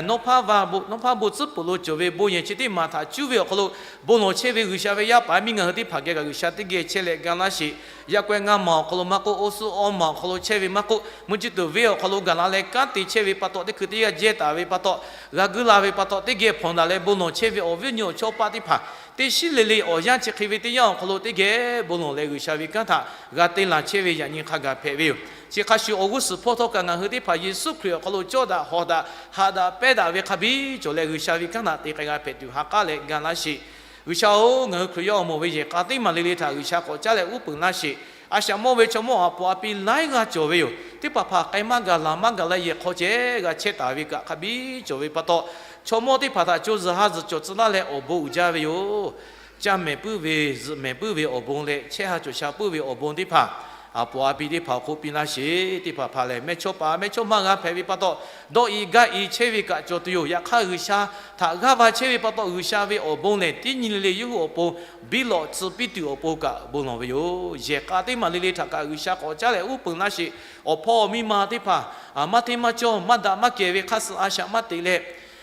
nawˉ hpaˇ bon, nawˉ hpaˇ bon tcuhˉ peuˬ lo cawˬ ve bon yehˬ chi teˇ maˬ htaꞈ cuˇ ve awˬ hk'aw lo bon lawˬ chehˇ ve G'uiˬsha ve yaˇ paˍ yaˇ miˇ ngaˬ hui teˇ hpaˍ geh kaꞈ G'uiˬsha teˇ geh chehˇ leh ga laˇ sheˍ. Yaˇ k'awehˇ ngaˇ maˬ awˬ hk'aw lo maˇ k'oˆ, oˇ suhˉ awˇ maˬ awˬ hk'aw lo chehˇ ve maˇ k'oˆ, mvuhˇ ciˇ tuˬ venˇ awˬ hk'aw lo gaˬ la leh kanˉ te chehˇ ve pa taw, teˇ hkui teˇ yanˇ jehˇ taˍ ve pa taw, g'a guiˇ la ve pa taw, teˇ geh hpawnˬ daꞈ leh bon lawˬ chehˇ ve awˬ viˉ awˬ nyi awˬ chawˇ paˆ teˇ hpaˍ, teˇ shiˉ le le awˬ yanˇ chi hk'e ve teˇ yanˇ awˬ hk'aw lo teˇ geh bon lawˬ leh G'uiˬsha ve kanˉ htaꞈ g'a te laˬ chehˇ ve yaꞈ nyi hk'a gaˬ hpehꞈ ve yoˬ. Chi hk'a shuˍ awˬ g'uˇ suhˍ hpawˇ htawˇ kaꞈ ngaˬ hui teˇ hpaˍ Yeˍsuˆ Hkriꞈ awˬ hk'aw lo cawˇ daꞈ hawˬ daꞈ haꞈ daꞈ pehnˇ daꞈ ve hk'a biˇ cawˬ leh G'uiˬsha ve kanˉ htaꞈ te k'ai g'a hpehꞈ tuˬ ha k'aˉ leh ga laˇ sheˍ. G'uiˬsha-oˬ, ngaˬ hui Hkriꞈ yaˇ awˬ moˍ ve yehˬ k'a teˇ maˬ le le htaꞈ G'uiˬsha k'awꞈ caˉ leh uˉ peunˍ laˇ sheˍ. A shaꞈ mawˇ ve chaw mawˇ aꞈ poˍ a pi laiˉ g'aˇ cawˬ ve yoˬ. Teˇ hpaˍ hpaˍ k'ai maˇ gaˬ laˬ maˇ gaˬ leh yehˬ hk'aw ceh g'a chehˇ taˍ ve kaꞈ hk'a biˇ cawˬ ve pa taw, chaw mawˇ teˇ hpaˍ htaꞈ co zuhˬ ha zuhˬ cawˬ tcuh laˇ leh awˬ bon uiˍ jaˇ ve yoˬ. Caˇ mehˍ puiˉ ve, zuhꞈ mehˍ puiˉ ve awˬ bon leh chehˇ ha cawˬ sha puiˉ ve awˬ bon teˇ hpaˍ, aꞈ poˍ a pi teˇ hpaˍ awˬ hk'oˆ piˇ laˇ sheˍ. Teˇ hpaˍ hpaˍ lehˬ, mehˇchawˇ paˍ mehˇchawˇma g'a hpehꞈ ve pa taw, dawˆ i gaˇ i chehˇ ve kaꞈ cawˬ tuˬ yoˬ. Yaꞈ hk'aˇ, G'uiˬsha htaꞈ g'aˇ va chehˇ ve pa taw, G'uiˬsha ve awˬ bon lehˬ teˇ nyi le le yawˇ hui awˬ pon biˇ lawꞈ tcuh piˇ tuˬ awˬ pon kaꞈ bon lawˬ ve yoˬ. Yehˬ k'a teˇ maˬ le le htaꞈ kaꞈ G'uiˬsha k'awꞈ caˉ leh uˉ peunˍ laˇ sheˍ. Awˬ hpawˇ awˬ miˇ ma teˇ hpaˍ maˇ hteˇ maˇ cawˇ, maˇ daꞈ maˇ kehˬ ve hk'aˇ suh a shaꞈ maˇ teꞈ leh,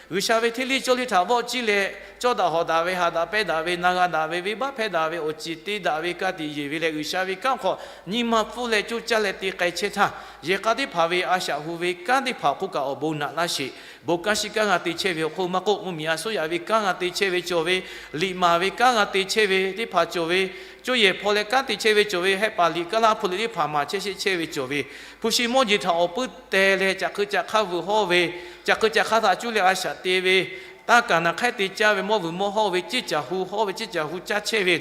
G'uiˬsha ve hteˇ liˇ cawˇ liˇ htaꞈ vawˆ ciˇ leh, cawˇ daꞈ hawˍ daꞈ ve, haꞈ daꞈ pehnˇ daꞈ ve, na g'a daꞈ ve, venˇbaˆ hpehˇ daꞈ ve, awˬ ceˬ te daꞈ ve ka tiꞈ yeˬ ve leh, G'uiˬsha ve kanˉ hk'aw nyi ma pfuhˇ leh coˇ caˇ leh te k'ai chehˇ htaˇ, yehˬ k'a teˇ hpaˍ ve a shaꞈ hu ve kanˉ teˇ hpaˍ awˬ hk'oˆ kaꞈ awˬ bon naꞈ laˇ sheˍ. Bon kanˉ shiˉ kanˉ g'a te chehˇ ve awˬ hk'oˆ maˇ k'oˆ, mvuhˇmiˬ a suˉ yaꞈ ve kanˉ g'a te chehˇ ve cawˬ ve, liꞈ maˍ ve kanˉ g'a te chehˇ ve teˇ hpaˍ cawˬ ve, coˇ yehˬ hpaw leh kanˉ te chehˇ ve cawˬ ve, hehˆ paˍ liꞈ kaˉ laˇ hpu liꞈ teˇ hpaˍ maˍ chehˇ sheˆ chehˇ ve cawˬ ve, hpu shi mawˇ jeˬ htaꞈ awˬ puiˉ teh leh caꞈ hkui caꞈ hk'aˇ vuiˬ hawˇ ve, caꞈ hkui caꞈ hk'aˇ htaꞈ cuˇ leh a shaꞈ te ve, taˇ kaˍ naˍ hk'ehˇ te caˇ ve, mawˇ vuiˬ mawˇ hawˇ ve, ceˇ caˬ hu hawˇ ve, ceˇ caˬ hu caˇ chehˇ ve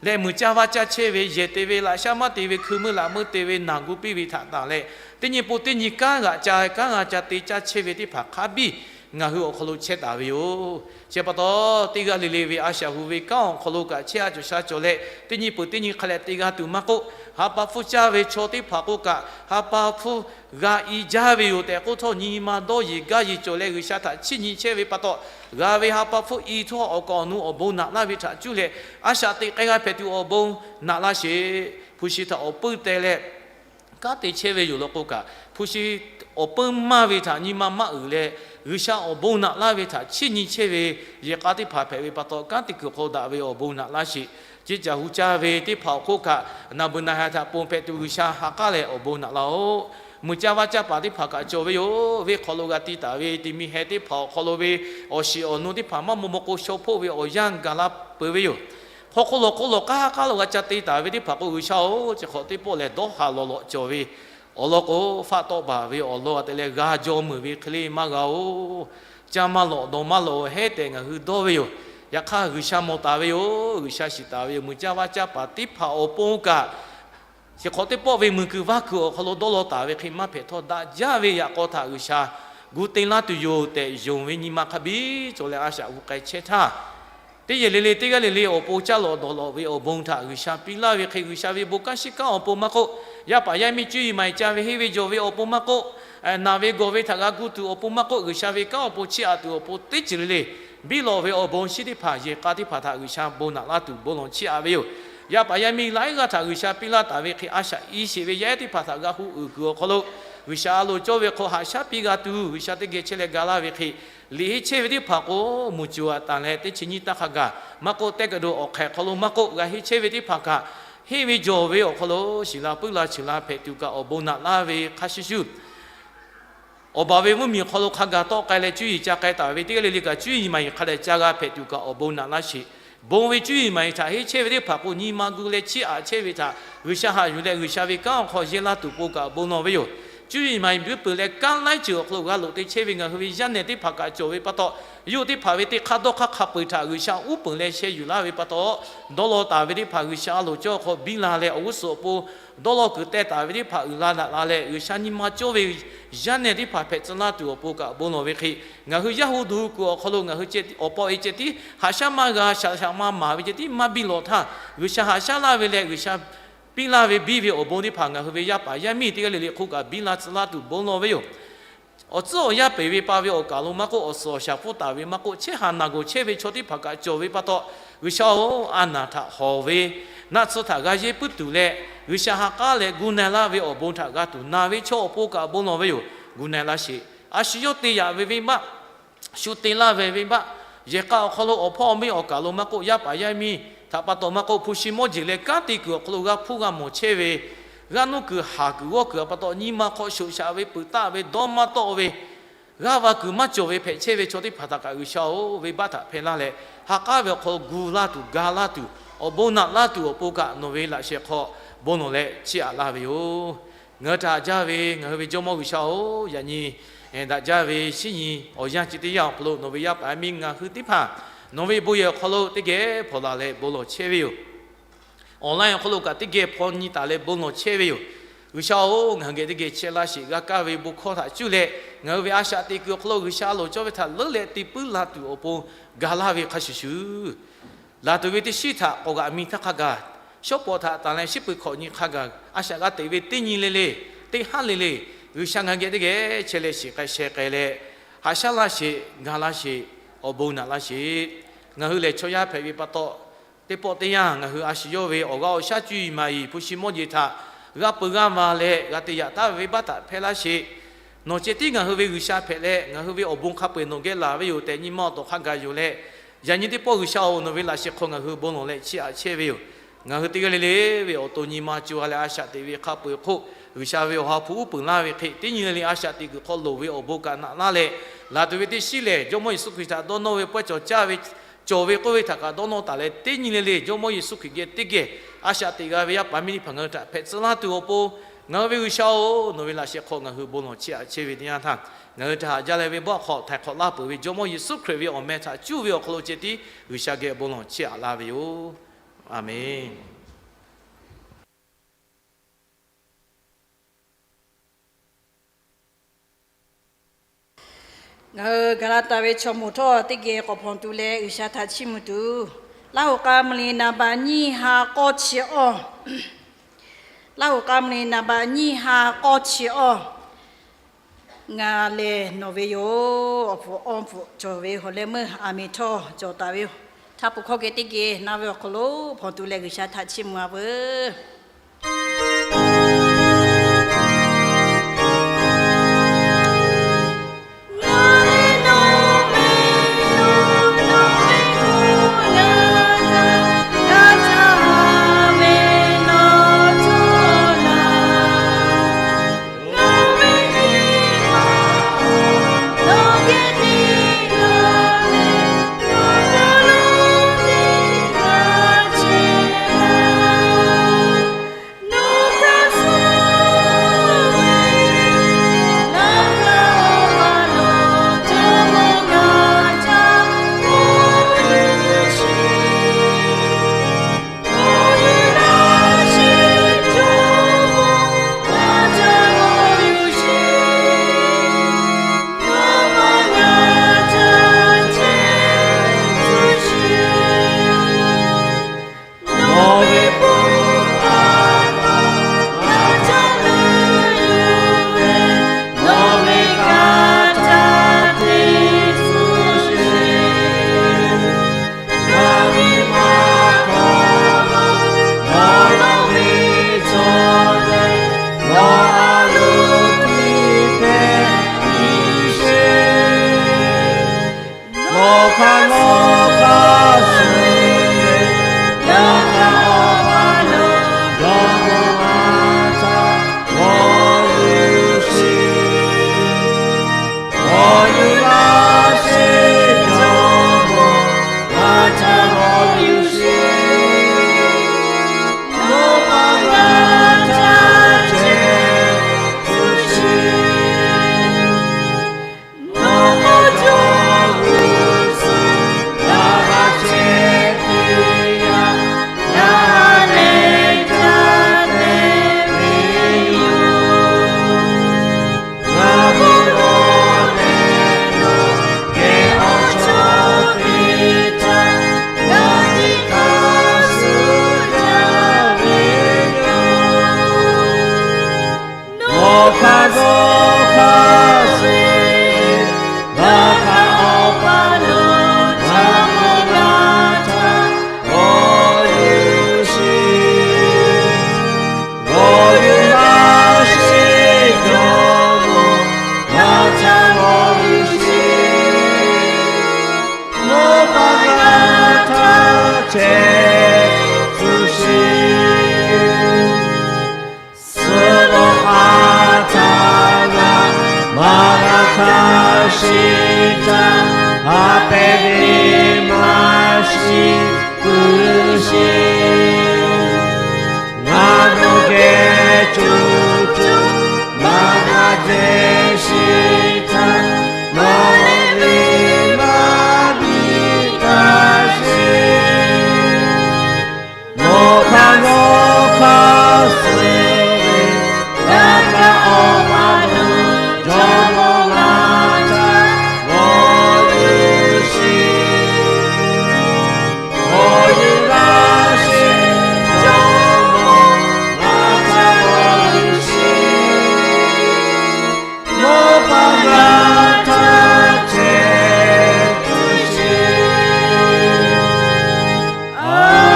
leh, muiˬ caˇ vaˇ caˇ chehˇ ve, yehˬ te ve, laꞈ shaˉ maˇ te ve, hkui meuˇ laꞈ meuˇ te ve, naˬ gu piˇ ve htaꞈ tanˬ leh, teˇ nyi po teˇ nyi kanˉ g'aꞈ ca kanˉ g'a ca te caˇ chehˇ ve teˇ hpaˍ hk'a biˇ ngaˬ hui awˬ hk'aw lo chehˇ taˍ ve yoˬ. Chi pa taw, teˇ g'aˇ le le ve a shaꞈ hu ve kanˉ awˬ hk'aw lo kaꞈ chehˇ a cawˬ sha cawˬ leh, teˇ nyi peuˬ teˇ nyi hk'a leh te g'a tuˬ maˇ k'oˆ, ha pa hpfuhˇ caˇ ve chaw teˇ hpaˍ k'oˆ kaꞈ, ha pa hpfuhˇ g'a i jaˇ ve yoˬ tehꞈ k'oˆ htawˇ, nyi ma dawˇ yeˬ gaˇ yeˬ cawˬ leh G'uiˬsha htaꞈ chiˇ nyi chehˇ ve pa taw, g'a ve ha pa hpfuhˇ i htawˇ awˬ kaˍ awˬ nu awˬ bon naꞈ laˇ ve htaꞈ cuˇ leh, a shaꞈ teꞈ k'ai g'a hpehꞈ tuˬ awˬ bon naꞈ laˇ sheˍ. Hpu shi htaꞈ awˬ puiˉ teh leh kanˉ te chehˇ ve yoˬ law k'oˆ kaꞈ, hpu shi awˬ puiˉ maˇ ve htaꞈ nyi ma maˇ uiˍ leh, G'uiˬsha awˬ bon naꞈ laˇ ve htaꞈ chiˇ nyi chehˇ ve yehˬ k'a teˇ hpaˍ hpehꞈ ve pa taw, kanˉ te kuiˬ hk'aw daꞈ ve awˬ bon naꞈ laˇ sheˍ. Ceˇ caˬ hu caˇ ve teˇ hpaˍ awˬ hk'oˆ kaꞈ, naˬ beuˬ naˬ ha htaꞈ ponˬ hpehꞈ tuˬ G'uiˬsha ha k'aˉ leh awˬ bon naꞈ laˇ-oˆ. Mui caˇ vaˇ caˇ paˍ teˇ hpaˍ kaꞈ cawˬ ve yoˬ. Venˇ hk'aw lo g'a te taˍ ve ti mi heh teˇ hpaˍ awˬ hk'aw lo ve awˬ shiˍ awˬ nu teˇ hpaˍ maˇ maw maw k'o shaw hpoˆ ve awˬ yanˇ gaˬ la peuˬ ve yoˬ. Hk'aw hk'oˆ lawˬ hk'oˆ lawˬ k'aˉ k'aˉ lo g'a ca te taˍ ve teˇ hpaˍ k'o, G'uiˬsha-oˬ, chi hk'awꞈ teˇ pawˆ lehˬ dawˇ haˍ lawˬ lawꞈ cawˬ ve awˬ lawn k'o, faˆ tawˆ baˬ ve awˬ lawn te leh g'a jaw meuˬ ve hk'e le maˇ g'a-oˬ. Caˇ maˇ lawꞈ dawˬ maˇ lawꞈ hehˉ tehꞈ ngaˬ hui dawˇ ve yoˬ. Yaꞈ hk'aˇ, G'uiˬsha mawˬ taˍ ve yoˬ. G'uiˬsha shiˍ taˍ ve yoˬ. Mui caˇ vaˇ caˇ paˍ teˇ hpaˍ awˬ pon kaꞈ, chi hk'awꞈ teˇ pawˆ ve mui kuiˬ vaˇ kuiˬ awˬ hk'aw lo dawˇ law taˍ ve hk'e maˇ hpehꞈ htawˇ, daꞈ jaˇ ve yaꞈ k'aw htaꞈ G'uiˬsha gu te laˇ tuˬ yoˬ tehꞈ yonˍ ve nyi ma hk'a biˇ cawˬ leh a shaꞈ hu k'ai chehˇ htaˇ, teˇ yehˬ le le teˇ g'aˇ le le awˬ pon caˇ lawꞈ dawˬ lawꞈ ve awˬ bon htaꞈ G'uiˬsha piˇ laˇ ve hk'e, G'uiˬsha ve bon kanˉ shiˉ kanˉ awˬ pon maˇ k'oˆ, yaˇ paˍ yaˇ miˇ cuˇ yiˍ maˍ yiˍ ca ve henˇ ve jawˬ ve awˬ pon maˇ k'oˆ, naˬ ve gawˬ ve htaꞈ g'a gu tuˬ awˬ pon maˇ k'oˆ, G'uiˬsha ve kanˉ awˬ pon chiˇ aꞈ tuˬ awˬ pon teˇ ceuˬ le le biˇ lawꞈ ve awˬ bon shinˉ teˇ hpaˍ yehˬ k'a teˇ hpaˍ htaꞈ G'uiˬsha bon naꞈ laˇ tuˬ bon lawˬ chiˇ aꞈ ve yoˬ. Yaˇ paˍ yaˇ miˇ laiˉ g'aˇ htaꞈ G'uiˬsha piˇ laˇ taˍ ve hk'e, a shaꞈ i sheˍ ve yaˇ ehˉ teˇ hpaˍ htaꞈ g'a hu uiˍ kuiˬ awˬ hk'aw lo, G'uiˬsha a loˍ cawˇ ve hk'aw haꞈ shaˉ piˇ g'a tuˬ, G'uiˬsha teˇ geh chehˇ leh ga laˇ ve hk'e, liꞈ henˇ chehˇ ve teˇ hpaˍ k'o, mvuhˇ cuˬ aꞈ tanˍ leh teˇ chi nyiˇ taˇ hk'a gaˬ maˇ k'oˆ, teˇ kaˬ do awˬ hk'ehꞈ hk'aw lo maˇ k'oˆ, g'a henˇ chehˇ ve teˇ hpaˍ kaꞈ, henˇ ve jawˬ ve awˬ hk'aw lo shiˍ la puiˉ la cheuˬ la hpehꞈ tuˬ kaꞈ awˬ bon naꞈ laˇ ve hk'a shuˍ shuˍ, awˬ baˬ ve mvuhˇmiˬ awˬ hk'aw lo hk'a gaˬ tawˆ k'ai leh cuˇ yiˍ ca k'ai taˍ ve teˇ g'aˇ le le kaꞈ, cuˇ yiˍ maˍ yiˍ hk'a dehꞈ ca g'a hpehꞈ tuˬ kaꞈ awˬ bon naꞈ laˇ sheˍ. Bon ve cuˇ yiˍ maˍ yiˍ htaꞈ henˇ chehˇ ve teˇ hpaˍ k'o, nyi ma gu leh chiˇ aꞈ chehˇ ve htaꞈ G'uiˬsha haꞈ yuˬ leh, G'uiˬsha ve kanˉ awˬ hk'aw yehˇ laˇ tuˬ pon kaꞈ bon lawˬ ve yoˬ. Cuˇ yiˍ maˍ yiˍ buiˇ peuˬ leh kanˉ laiˉ ceuˬ awˬ hk'aw lo g'a loꞈ te chehˇ ve ngaˬ hui ve yaˇ nehˬ teˇ hpaˍ kaꞈ cawˬ ve pa taw, yawˇ hui teˇ hpaˍ ve teˇ hk'aˇ dawˇ hk'aˇ hk'a peu-eˬ htaꞈ G'uiˬsha uˉ peunˍ leh sheh yuˬ laˇ ve pa taw, dawˇ law taˍ ve teˇ hpaˍ G'uiˬsha a loˍ cawˇ hk'aw biˇ la leh, awˬ g'uˇ suhˍ awˬ pon dawˇ law kuiˬ teh taˍ ve teˇ hpaˍ uiˍ la daꞈ la leh, G'uiˬsha nyi ma cawˇ ve yaˇ nehˬ teˇ hpaˍ hpehꞈ tcuh laˇ tuˬ awˬ pon kaꞈ bon lawˬ ve hk'e, ngaˬ hui yaˇ hu duˬ hui kuiˬ awˬ hk'aw lo ngaˬ hui awˬ paw e ceh tiˉ haꞈ shaˉ maˇ g'a, shaꞈ shaꞈ maˇ maˍ ve ceh tiˉ maˇ biˇ lawꞈ htaˇ, G'uiˬsha haꞈ shaˉ laˇ ve leh G'uiˬsha piˇ laˇ ve biˇ ve awˬ bon teˇ hpaˍ ngaˬ hui ve yaˇ paˍ yaˇ miˇ teˇ g'aˇ le le hk'oˆ kaꞈ biˇ la tcuh laˇ tuˬ bon lawˬ ve yoˬ. Awˬ tcuhˉ awˬ yanˇ peˬ ve pa ve awˬ kaˬ lo maˇ k'oˆ, awˬ suhˍ awˬ shaˍ hpfuhˇ taˍ ve maˇ k'oˆ, chehˇ haˍ naˬ gawˬ chehˇ ve chaw teˇ hpaˍ kaꞈ cawˬ ve pa taw, G'uiˬsha-oˬ, a naˬ htaꞈ hawˍ ve, naˆ tsuhˇ htaꞈ g'a yehˇ puiˉ tuˬ leh, G'uiˬsha ha k'aˉ leh gu na-e laˇ ve awˬ bon htaꞈ g'a tuˬ na ve chaw awˬ pon kaꞈ bon lawˬ ve yoˬ. Gu na-e laˇ sheˍ. A shu yawˇ te yaꞈ ve venˇbaˆ, shu te laˇ ve venˇbaˆ, yehˬ k'a awˬ hk'aw lo awˬ hpawˇ awˬ miˇ awˬ kaˬ lo maˇ k'oˆ, yaˇ paˍ yaˇ miˇ htaꞈ pa taw maˇ k'oˆ, hpu shi mawˇ jeˬ leh kanˉ te kuiˬ awˬ hk'aw lo g'a hpuˇ g'a mawˬ chehˇ ve, g'aˇ nuˇ kuiˬ haˍ kuiˬ g'awˇ kuiˬ pa taw nyi ma hk'aw shoꞈ shaꞈ ve, peuˬ taˆ ve, dawˇ maˇ tawˆ ve, g'aˇ va kuiˬ maˇ cawˬ ve hpehꞈ chehˇ ve chaw teˇ hpaˍ htaꞈ kaꞈ G'uiˬsha-oˬ, venˇbaˆ htaꞈ hpehˇ laˇ leh, ha k'aˉ ve awˬ hk'aw lo gu laˇ tuˬ, ga laˇ tuˬ, awˬ bon naꞈ laˇ tuˬ awˬ pon kaꞈ nawˬ ve laꞈ sheh hk'aw bon lawˬ leh chiˇ aꞈ laˇ ve yoˬ. Ngaˬ hui htaꞈ haꞈ jaˇ ve ngaˬ hui ve Jawˇmawˇ G'uiˬsha-oˬ, yaꞈ nyi daꞈ jaˇ ve shinˉ nyi awˬ yanˇ chi teˇ yanˇ awˬ hk'aw lo nawˬ ve yaˇ paˍ yaˇ miˇ ngaˬ hui teˇ hpaˍ nawˬ ve bon yehˬ awˬ hk'aw lo teˇ geh hpawnˬ laˬ leh bon lawˬ chehˇ ve yoˬ. Online awˬ hk'aw lo kaꞈ teˇ geh hpaw nyi taˍ leh bon lawˬ chehˇ ve yoˬ. G'uiˬsha-oˬ, ngaˬ hui geh teˇ geh chehˇ laˇ sheˍ. G'a kaˇ ve bon hkawˇ htaꞈ cuˇ leh ngaˬ hui ve a shaꞈ teꞈ kuiˬ awˬ hk'aw lo G'uiˬsha a loˍ cawˇ ve htaꞈ leuˉ leh te puiˉ la tuˬ awˬ pon ga laˇ ve hk'a shuˍ shuˍ, laˬ tuˬ ve teˇ shinˉ htaꞈ k'awꞈ g'aꞈ mi htaˇ hk'a gaˬ, shawˉ pawˍ htaꞈ tanˬ leh shinˉ peuˬ hkawꞈ nyi hk'a gaˬ a shaꞈ g'a teꞈ ve teˇ nyi le le, teˇ haˉ le le, G'uiˬsha ngaˬ hui geh teˇ geh chehˇ leh shiˍ k'ai sheh k'ai leh, haꞈ shaˉ laˇ sheˍ, ga laˇ sheˍ, awˬ bon naꞈ laˇ sheˍ. Ngaˬ hui lehˬ chaw yaˇ hpehꞈ ve pa taw, teˇ pawˆ teˇ yanˇ ngaˬ hui a shu yawˇ ve awˬ g'aˇ awˬ shaˉ cuˇ yiˍ maˍ yiˍ hpu shi mawˇ jeˬ htaꞈ g'a peuˬ g'a maˍ leh g'a te yaꞈ taˉ ve venˇbaˆ htaꞈ hpehˇ laˇ sheˍ. Nawˬ ceh tiˉ ngaˬ hui ve G'uiˬsha hpehꞈ leh, ngaˬ hui ve awˬ bon hk'a peu-eˬ nawˬ geh laˬ ve yoˬ tehꞈ nyi ma awˬ tawˬ hk'a gaˬ yonˍ leh, yaꞈ nyi teˇ pawˆ G'uiˬsha-oˬ, nawˬ ve laꞈ sheh hk'aw ngaˬ hui bon lawˬ leh chiˇ aꞈ chehˇ ve yoˬ. Ngaˬ hui teˇ g'aˇ le le ve awˬ to nyi ma co ha leh a shaꞈ teꞈ ve hk'a peu-eˬ hk'oˆ, G'uiˬsha ve awˬ ha hpu uˉ peunˍ laˇ ve hk'e, teˇ nyi le le a shaꞈ teꞈ kuiˬ hk'aw loˍ ve awˬ bon kaꞈ naꞈ laˇ leh, laˬ tuˬ ve teˇ shinˉ lehˬ, Jawˇmawˇ Yeˍsuˆ Hkriꞈ htaꞈ dawˇ nawˇ ve pawehˇ cawˬ caˇ ve, cawˬ ve k'oˆ ve htaꞈ kaꞈ dawˇ nawˇ taˍ leh, teˇ nyi le le Jawˇmawˇ Yeˍsuˆ Hkriꞈ geh teˇ geh a shaꞈ teꞈ g'a ve yaˇ paˍ miˇ teˇ hpaˍ ngaˬ hui htaꞈ hpehꞈ tcuh laˇ tuˬ awˬ pon, ngaˬ hui ve G'uiˬsha-oˬ, nawˬ ve laꞈ sheh hk'aw ngaˬ hui bon lawˬ chiˇ aꞈ chehˇ ve teˇ yanˇ htaˇ, ngaˬ hui htaꞈ haꞈ jaˇ leh ve baˆ hk'aw htaiˍ hk'awꞈ laˇ peuˬ ve Jawˇmawˇ Yeˍsuˆ Hkriꞈ ve awˬ meh htaꞈ cuˇ ve awˬ hk'aw lo ceh tiˉ G'uiˬsha geh bon lawˬ chiˇ aꞈ laˇ ve yoˬ. A menˬ. Ngaˬ hui Gaˍlaˍtaˍ ve chaw moˍ htawˇ teˇ geh k'awꞈ hpawnˬ tuˬ leh G'uiˬsha htaꞈ chiˇ mvuh tuˬ, Laˇhuˍ k'a mvuh liꞈ naˍ baꞈ nyiˇ ha k'awˇ chi awˇ, Laˇhuˍ k'a mvuh liꞈ naˍ baꞈ nyiˇ ha k'awˇ chi awˇ, ngaˬ lehˬ nawˬ ve yoˬ. Awˬ pfuhˍ awˇ pfuhˍ cawˬ ve hawˬ leh meuˇ aˬ miˍ htawˇ cawˬ taˍ ve yoˬ. Htaˇ peuˬ hkawˇ geh teˇ geh na ve awˬ hk'aw lo hpawnˬ tuˬ leh G'uiˬsha htaꞈ chiˇ mvuh-a veuˬ. Suh lawˬ a htaꞈ ngaˬ maˍ g'a hkanˍ sheˍ htaˇ, ha pehꞈ ve maˇ shiˍ puiˉ sheˍ. Ngaˬ nawˬ geh co co maˍ g'a dehꞈ sheˍ htaˇ, nawˬ lehˬ ve maˇ biˇ taˍ sheˍ. Nawˬ hk'aˬ nawˬ hk'aˇ suh ve, yaꞈ hk'aˇ Awˬ pa nawˬ jawˇmawˇ maˇ htaˇ g'awˇ yuˬ sheˍ. G'awˇ yuˬ laˇ sheˍ, jawˇmawˇ maˇ htaˇ g'awˇ yuˬ sheˍ. Nawˬ pa ngaˬ htaˇ chehˇ tuˬ sheˍ. Aˍmenˍ.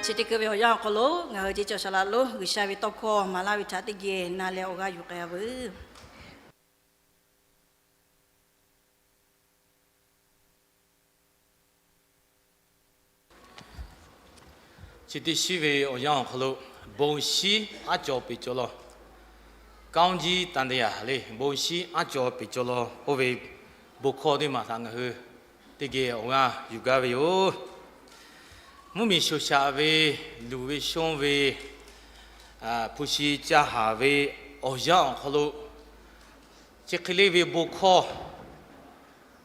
Chi teˇ hkui ve awˬ yanˇ awˬ hk'aw lo ngaˬ hui ceˇ cawˬ shaˍ laꞈ lonˉ G'uiˬsha ve tawˇ hkawˇ maˍ laˇ ve htaꞈ teˇ geh na leh awˬ g'aˇ yuˬ k'ai-a veuˬ. Chi teˇ shiˉ ve awˬ yanˇ awˬ hk'aw lo, bon shinˉ aˉ cawˬ peˬ cawˬ law, ကောင်းကြီးတန်တရား le, bon shinˉ aˉ cawˬ peˬ cawˬ law k'oˆ ve bon hkawˇ teˇ maˬ htaꞈ ngaˬ hui teˇ geh awˬ g'aˇ yuˬ gaˇ ve yoˬ. Mvuhˇmiˬ shoˍ shaꞈ ve, luˬ ve shonˇ ve, hpu shi caˇ haˍ ve awˬ yanˇ awˬ hk'aw lo, chi hk'e le ve bon hkawˇ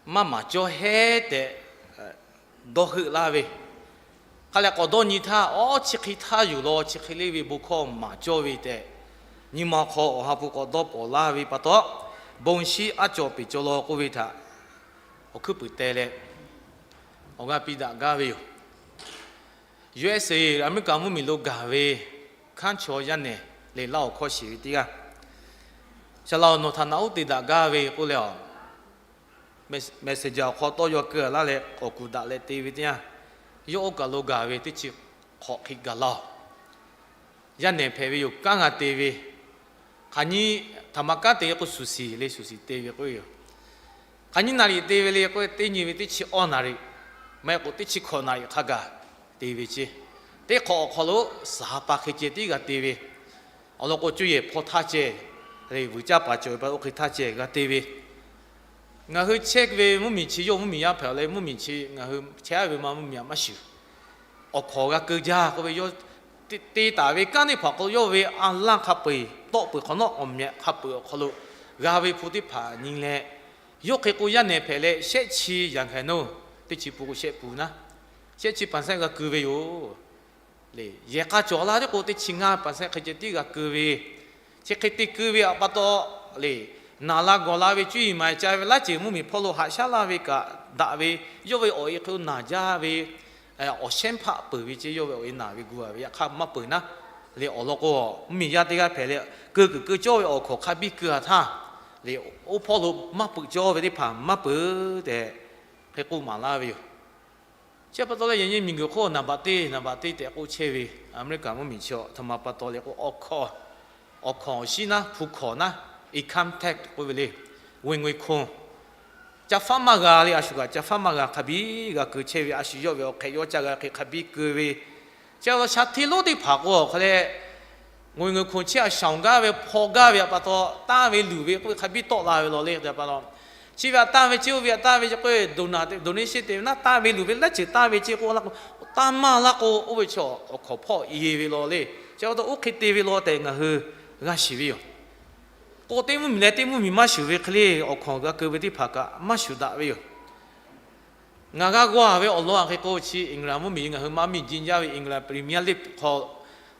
maˇ maˍ cawˇ heˉ tehꞈ dawˇ heuˆ laˇ ve, hk'a leh k'awꞈ dawˇ nyi htaˇ, awˉ, chi hk'e htaˇ yoˬ law, chi hk'e le ve bon hkawˇ maˍ cawˇ ve tehꞈ Nyi ma hk'aw Awˬ ha hpu k'awꞈ dawˇ pawˍ laˇ ve pa taw, bon shiˉ aˉ cawˬ peˬ cawˬ law k'oˆ ve htaꞈ awˬ hkuiˉ puiˍ teh leh awˬ g'aˇ piˇ daꞈ gaˇ ve yoˬ. U S A, Aˍmeˍriˆkaˍ mvuhˇmiˬ lo gaˬ ve hkanˉ chaw yaˇ nehˬ lehˬ, Laˇ awˬ hkawˇ shiˍ ve teˇ g'aˇ, Saˍ laꞈ awˬ nawˬ htaꞈ naꞈ uˉ te daꞈ gaˇ ve k'oˆ leh, Messenger awˬ hk'aw tawˇ yaw keu laˇ leh k'awꞈ kuˬ daꞈ leh te ve teˇ yanˇ, yawˇ oˇ kaˬ lo gaˬ ve teˇ chi hk'awꞈ hk'e gaˬ laˇ-oˬ. Yaˇ nehˬ hpehꞈ ve yoˬ, kanˉ g'a te ve. Hk'aˬ nyi htaꞈ ma kanˉ te k'o, suˍ siˍ le, suˍ siˍ te ve k'oˆ ve yoˬ. Hk'aˬ nyi naˍ riˍ te ve le k'oˆ, teˇ nyi ve teˇ chi awˇ naˍ riˍ, maˇ heˆ k'o teˇ chi hkawꞈ naˍ riˍ hk'a gaˬ te ve ce. Teˇ hk'awꞈ awˬ hk'aw lo suˍ ha pa hk'e ceh tiˉ g'a te ve. Awˬ lawn k'o, cuˇ yehˬ hpaw htaˇ ceh, vuiˬ caˇ paˍ cawˬ ve pa oˇ hk'e htaˇ ceh g'a te ve. Ngaˬ hui chehˇ ve mvuhˇmiˬ chi yawˇ mvuhˇmiˬ yaˇ hpehꞈ leh, mvuhˇmiˬ chi ngaˬ hui chehˇ ve ma mvuhˇmiˬ a maˇ shuˍ, awˬ hkawˍ g'a keu jaˇ k'oˆ ve, yawˇ te taˍ ve kanˉ teˇ hpaˍ k'o, yawˇ ve a laˇ hk'a peu-eˬ, tawˆ peuˬ hk'awꞈ nawˉ awˬ mehꞈ hk'a peu-eˬ awˬ hk'aw lo g'a ve hpu teˇ hpaˍ nyi leh, yawˇ hk'e k'o yaˇ nehˬ hpehꞈ leh, shehˆ chi yaꞈ hk'aˬ nawˉ, teˇ chi pun k'o shehˆ pun naˉ, shehˆ chi percent g'a keu ve yoˬ. Lehˬ, yehˬ k'a cawˬ la teˇ k'o teˇ chi ngaˇ percent hk'e ceh tiˉ g'a keu ve. Chi hk'e te keu ve pa taw, lehˬ, naˬ la gawˬ la ve cuˇ yiˍ maˍ ca ve laˇ ceuˬ mvuhˇmiˬ hpawˇ lo haꞈ shaˉ laˇ ve kaꞈ daꞈ ve, yawˇ ve awˬ e hk'e naˬ jaˇ ve, awˬ shehˉ hpaˆ peuˬ ve ce, yawˇ ve awˬ e naˬ ve gu a ve yaꞈ hk'aˇ maˇ peuˬ naˉ. Lehˬ, awˬ lawn k'o, mvuhˇmiˬ yaˇ teˇ g'aˇ hpehꞈ leh, keu kuiˬ keu cawˇ ve awˬ hkawˍ hk'a biˇ keu a htaˇ, lehˬ, oˇ hpawˇ lo maˇ peuˬ cawˇ ve teˇ hpaˍ maˇ peuˬ tehꞈ hk'e k'oˆ maˍ laˇ ve yoˬ. Chi pa taw leh, yaꞈ nyi miˬguiˬ hk'oˆ naˍ baꞈ teˇ naˍ baꞈ teˇ tehꞈ k'oˆ chehˇ ve Aˍmeˍriˆkaˍ mvuhˇmiˬ chi a htoꞈ ma pa taw leh k'o, awˬ hkawˇ, awˬ hkawˇ awˬ shinˉ naˉ, hpu hkawˇ naˉ, income tax k'oˆ ve le, ဝင်ငွေခွန်, ca faˉ maˇ g'a le, a shu kaꞈ ca faˉ maˇ g'a hk'a biˇ g'a keu chehˇ ve, a shu yawˇ ve awˬ hk'ehꞈ yawˇ ca g'a hk'e hk'a biˇ keu ve. Chi a shaˍ hteˇ lonˉ teˇ hpaˍ k'o, awˬ hk'a leh ဝင်ငွေခွန် chi a shaˍ gaˇ ve hpaw gaˇ ve pa taw, tanˇ ve luˬ ve k'oˆ ve hk'a biˇ tawˆ la ve law le, pa taw, chi ve a tanˇ ve ce, oˇ ve a tanˇ ve ce k'oˆ ve, donation te ve naˉ, tanˇ ve luˬ ve laiˉ ceuˬ tanˇ ve ce k'oˆ la k'o, tanˇ maˇ laˇ k'o, oˇ ve chaw awˬ hkawˇ hpawˇ i ve law le. Chi pa taw oˇ hk'e te ve law tehꞈ ngaˬ hui g'a shiˍ ve yoˬ. K'o, teˇ mvuhˇmiˬ leh teˇ mvuhˇmiˬ maˇ shuˍ ve hk'e le, awˬ hkawˇ g'a keu ve teˇ hpaˍ kaꞈ maˇ shuˍ daꞈ ve yoˬ. Ngaˬ g'a g'aw ve awˬ lawn a hk'e k'o, chi England mvuhˇmiˬ ngaˬ hui maˇ miˬ ji jaˇ ve England Premier League hk'aw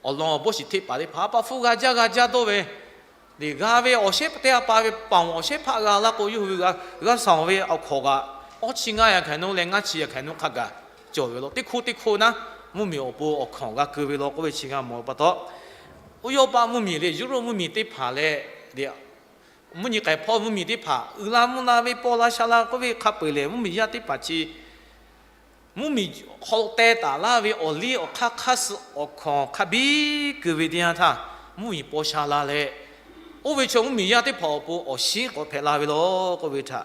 awˬ lawn awˬ bon shiˍ teˇ hpaˍ teˇ hpaˍ a pa hpfuhˇ g'a jaˇ g'a jaˇ dawˇ ve, lehˬ g'a ve awˬ shehˉ teˇ a pa ve paoˬ awˬ shehˉ hpaˆ g'a laˇ k'o, yawˇ hui g'a shaˍ ve awˬ hkawˇ kaꞈ awˇ chi ngaˇ yaꞈ hkaˍ nawˉ leh ngaˇ chi yaꞈ hkaˍ nawˉ hk'a gaˬ cawˬ ve law. Teˇ hkoˇ teˇ hkoˇ naˉ, mvuhˇmiˬ awˬ pon awˬ hkawˇ g'a keu ve law k'oˆ ve chi g'a mawˬ ve pa taw, Uˇ yawˇ paˆ mvuhˇmiˬ leh Yuˇrawˇ mvuhˇmiˬ teˇ hpaˍ leh, lehˬ, mvuhˇ nyi k'ai hpawˇ mvuhˇmiˬ teˇ hpaˍ uiˍ la mvuhˇ la ve, paw la sha la k'oˆ ve hk'a peu-eˬ lehˬ, mvuhˇmiˬ yaˇ teˇ hpaˍ chi mvuhˇmiˬ hk'aw lo teh taˍ laˇ ve awˬ liˇ awˬ hk'aˇ hk'aˇ suh awˬ hkawˇ hk'a biˇ keu ve teˇ yanˇ htaˇ, mvuhˇmiˬ paw sha la leh, oˇ ve chaw mvuhˇmiˬ yaˇ teˇ hpaˍ awˬ pon awˬ shinˉ k'awꞈ hpehꞈ la ve law k'oˆ ve htaꞈ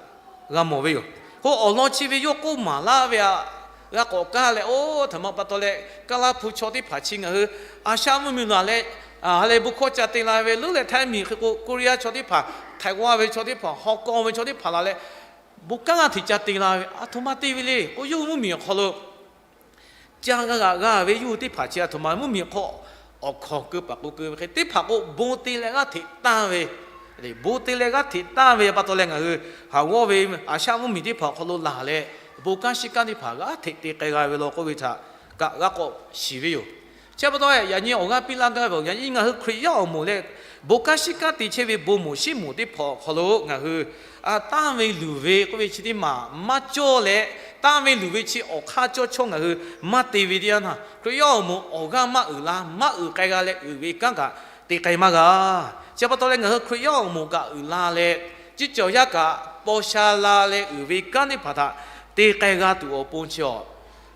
g'a mawˬ ve yoˬ. K'o, awˬ lawn chi ve yawˇ k'oˆ maˍ laˇ ve htaꞈ g'a k'awꞈ kaˇ leh, oˇ htaꞈ ma pa taw leh, Kaˇlaˇ hpu chaw teˇ hpaˍ chi ngaˬ hui a shaꞈ mvuhˇmiˬ laˬ leh, ha lehˬ bon hkawˇ ca te la ve leuˉ leh, Htaiˇ miˬ hk'e k'o, Koˇreˇ yaˇ chaw teˇ hpaˍ, Htaiˍ g'aˇ ve chaw teˇ hpaˍ, Hawˇ kawˇ ve chaw teˇ hpaˍ laˬ leh, bon kanˉ g'aˇ hteꞈ ca te la ve, a htoꞈ ma te ve le k'o, yawˇ hui mvuhˇmiˬ awˬ hk'aw lo ca g'a g'aꞈ g'a ve yawˇ hui teˇ hpaˍ chi a htoꞈ ma mvuhˇmiˬ hk'aw awˬ hkawˇ keu paˍ k'o keu ve hk'e, teˇ hpaˍ k'o bon te leh g'aˇ hteꞈ tanˇ ve, bon te leh g'aˇ hteꞈ tanˇ ve pa taw leh, ngaˬ hui haˍ g'awˇ ve a shaꞈ mvuhˇmiˬ teˇ hpaˍ awˬ hk'aw lo laˬ leh, bon kanˉ shiˉ kanˉ teˇ hpaˍ g'aˇ hteꞈ te k'ai g'a ve law k'oˆ ve htaꞈ kaꞈ g'a k'awꞈ shiˍ ve yoˬ. Chi pa taw, yaꞈ nyi awˬ g'aˇ piˇ laˇ gaˇ ve, yaꞈ nyi ngaˬ hui Hkriꞈ yaˇ awˬ moˍ leh bon kanˉ shiˉ kanˉ te chehˇ ve bon moˍ shiˉ moˍ teˇ hpaˍ awˬ hk'aw lo ngaˬ hui tanˇ ve luˬ ve k'oˆ ve chi teˇ maˬ maˇ cawˇ leh, tanˇ ve luˬ ve chi awˬ hk'aˇ cawˇ chawˇ ngaˬ hui maˇ te ve teˇ yanˇ htaˇ, Hkriꞈ yaˇ awˬ moˍ awˬ g'aˇ maˇ uiˍ la, maˇ uiˍ k'ai g'a leh uiˍ ve kanˉ kaꞈ te k'ai maˇ g'a. Chi pa taw leh, ngaˬ hui Hkriꞈ yaˇ awˬ moˍ kaꞈ uiˍ la leh, ciˇ cawˬ yaˇ kaꞈ paw sha la leh uiˍ ve kanˉ teˇ hpaˍ htaꞈ te k'ai g'a tuˬ awˬ pon chi a,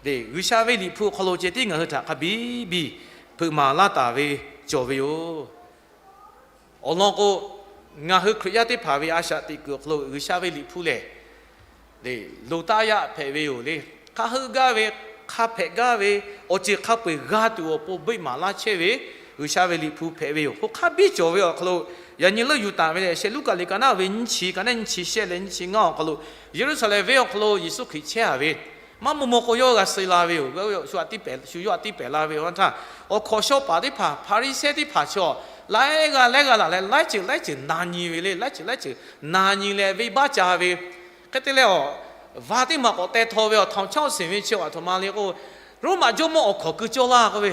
lehˬ G'uiˬsha ve Liꞈ hpu awˬ hk'aw lo ceh tiˉ ngaˬ hui htaꞈ hk'a biˇ biˇ hpeuꞈ maˍ laˇ taˍ ve cawˬ ve yoˬ. Awˬ lawn k'o, ngaˬ hui Hkriꞈ yaˇ teˇ hpaˍ ve a shaꞈ teꞈ kuiˬ awˬ hk'aw lo G'uiˬsha ve Liꞈ hpu lehˬ, lehˬ loˍ taˇ yaˇ hpehꞈ ve yoˬ le. Hk'a heuˆ gaˇ ve, hk'a hpehꞈ gaˇ ve, awˬ ceuˬ hk'a peu-eˬ g'a tuˬ awˬ pon beˆ maˍ laˇ chehˇ ve G'uiˬsha ve Liꞈ hpu hpehꞈ ve yoˬ. K'o, hk'a biˇ cawˬ ve awˬ hk'aw lo, yaꞈ nyi leuˆ yuˬ taˍ ve lehˬ, shehˍ Luˉkaꞈ liꞈ ka naˉ ve nyiˇ chi, ka naˉ nyiˇ chi shehˆ leh nyiˇ chi ngaˇ awˬ hk'aw lo, Yeˍruˆsaˍlehnˍ venˇ awˬ hk'aw lo Yeˍsuˆ Hkriꞈ chehˇ a ve, maˇ maw maw k'o yawˇ g'a suh la ve yoˬ. Shu yawˇ htaꞈ tiˇ pehˍ la ve awˬ htaˇ, awˬ hkawnˍ shaw paˍ teˇ hpaˍ, Hpaˍriˍsehˇ teˇ hpaˍ chaw laiˉ g'aˇ laiˉ g'aˇ laˬ leh, laiˉ ceuˬ laiˉ ceuˬ na nyi ve le, laiˉ ceuˬ laiˉ ceuˬ na nyi leh venˇbaˆ ca ve. Hk'e te leh, awˬ va teˇ maˬ k'awꞈ teh htaw ve awˬ htawnˍ chaˇ awˬ seˍ ve chi a htoꞈ ma le k'o, Roˉmaꞈ jawˇmawˇ awˬ hkawˍ keu cawˇ laˇ k'oˆ ve,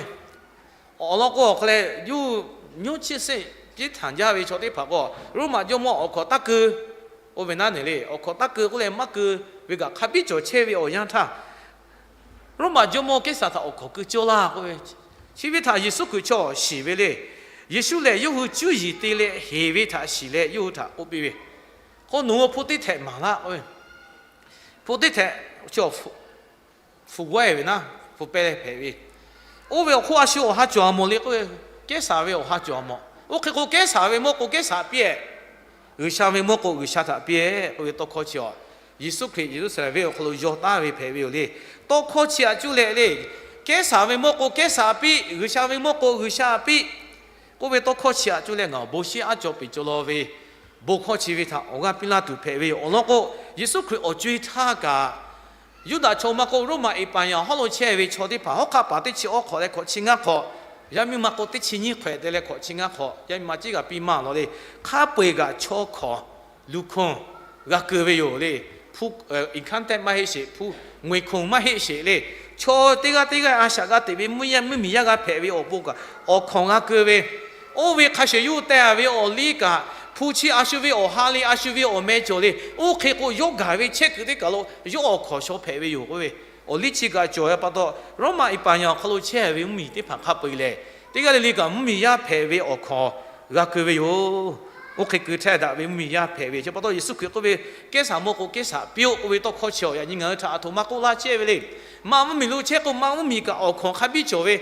awˬ lawn k'o, awˬ hk'aw leh yawˇ nyiˇ chi seˆ Piˉ htanˍ jaˇ ve chaw teˇ hpaˍ k'o, Roˉmaꞈ jawˇmawˇ awˬ hkawꞈ taˇ keu, oˇ ve naˉ neˬ le, awˬ hkawꞈ taˇ keu k'oˆ leh maˇ keu ve kaꞈ hk'a biˉ cawˬ chehˇ ve awˬ yanˇ htaˇ, Roˉmaꞈ jawˇmawˇ Kehˉsaˍ htaꞈ awˬ hkawꞈ keu cawˇ laˇ k'oˆ ve, chi ve htaꞈ Yeˍsuˆ Hkriꞈ chaw shiˍ ve le. Yeˍsuˆ lehˬ yawˇ hui cuˇ yiˍ te leh heˍ ve htaꞈ shiˍ leh yawˇ hui htaꞈ k'oˆ piˇ ve, K'o nawˬ hui hpu teˇ htehꞈ maˍ laˇ k'oˆ ve, hpu teˇ htehꞈ chi awˬ hpu g'awehˇ ve naˉ, hpu pehˇ leh hpehꞈ ve, oˇ ve awˬ hk'oˆ a shu awˬ ha cawˬ a mawˬ le k'oˆ ve, Kehˉsaˍ ve awˬ ha cawˬ a mawˬ. Oˇ hk'e k'o Kehˉsaˍ ve mawˇ k'o Kehˉsaˍ piˇ-ehˍ, G'uiˬsha ve mawˇ k'o G'uiˬsha htaꞈ piˇ-ehˍ k'oˆ ve tawˇ hkawˇ chi a, Yeˍsuˆ Hkriꞈ Yeˍruˆsaˍlehnˍ venˇ awˬ hk'aw lo yawˇ taˍ ve hpehꞈ ve yoˬ le. Tawˇ hkawˇ chi aꞈ cuˇ leh le, Kehˉsaˍ ve mawˇ k'o Kehˉsaˍ piˇ, G'uiˬsha ve mawˇ k'o G'uiˬsha piˇ k'oˆ ve tawˇ hkawˇ chi aꞈ cuˇ leh ngaˬ awˬ bon shinˉ aˉ caw peˍ caw law ve bon hkawˇ chi ve htaꞈ awˬ g'aˇ piˇ laˇ tuˬ hpehꞈ ve yoˬ. Awˬ lawn k'o, Yeˍsuˆ Hkriꞈ awˬ co-e htaˇ kaꞈ, Yuˇdaꞈ chaw maˇ k'oˆ, Roˉmaꞈ Iˉpaˍyaˍ hawˉ lo chehˇ ve chaw teˇ hpaˍ, hawˉ hk'aˆ paˍ teˇ chi awˇ hk'awꞈ leh hkawꞈ chi ngaˇ hk'awꞈ, yaˇ miˇ ma k'o teˇ chi nyiˇ hk'awehꞈ te leh hkawꞈ chi ngaˇ hk'awꞈ, yaˇ miˇ ma ciˉ g'a piˇ maˇ law le. Hk'a peu-eˬ kaꞈ chaw hkawꞈ, luˬ hkawꞈ g'a keu ve yoˬ le. Hpu, income tax maˇ heˆ sheˍ, hpu, ngui hkawꞈ maˇ heˆ sheˍ le. Chaw teˇ g'aˇ teˇ g'aˇ a shaꞈ g'a teꞈ ve mvuhˇ miˬ yaˇ g'a hpehꞈ ve awˬ pon kaꞈ awˬ hkawnˍ g'a keu ve, oˇ ve hk'a shuˍ yawˇ hui teh a ve awˬ liˇ kaꞈ, hpu chi a shu ve awˬ ha le, a shu ve awˬ meh cawˬ le. Oˇ hk'e k'o yawˇ gaˬ ve chehˇ kuiˬ teˇ kaˬ lo yawˇ awˬ hkawnˍ shaw hpehꞈ ve yoˬ k'oˆ ve, awˬ liˇ chi kaꞈ cawˬ ve pa taw, Roˉmaꞈ Iˉpaˍyaˍ awˬ hk'aw lo chehˇ ve mvuhˇmiˬ teˇ hpaˍ hk'a peu-eˬ lehˬ, teˇ g'aˇ le le kaꞈ mvuhˇmiˬ yaˇ hpehꞈ ve awˬ hkawnˍ g'a keu ve yoˬ. Oˇ hk'e keu htaˇ daꞈ ve mvuhˇmiˬ yaˇ hpehꞈ ve chi pa taw, Yeˍsuˆ Hkriꞈ k'oˆ ve, Kehˉsaˍ mawˇ k'o Kehˉsaˍ piˇ-oˆ k'oˆ ve tawˇ hkawˇ chi awˬ yaꞈ nyi ngaˬ hui htaꞈ aˬ htoꞈ ma k'oˆ laˇ chehˇ ve le. Maˇ mvuhˇmiˬ lo chehˇ k'o maˇ mvuhˇmiˬ kaꞈ awˬ hkawnˍ hk'a biˇ cawˬ ve,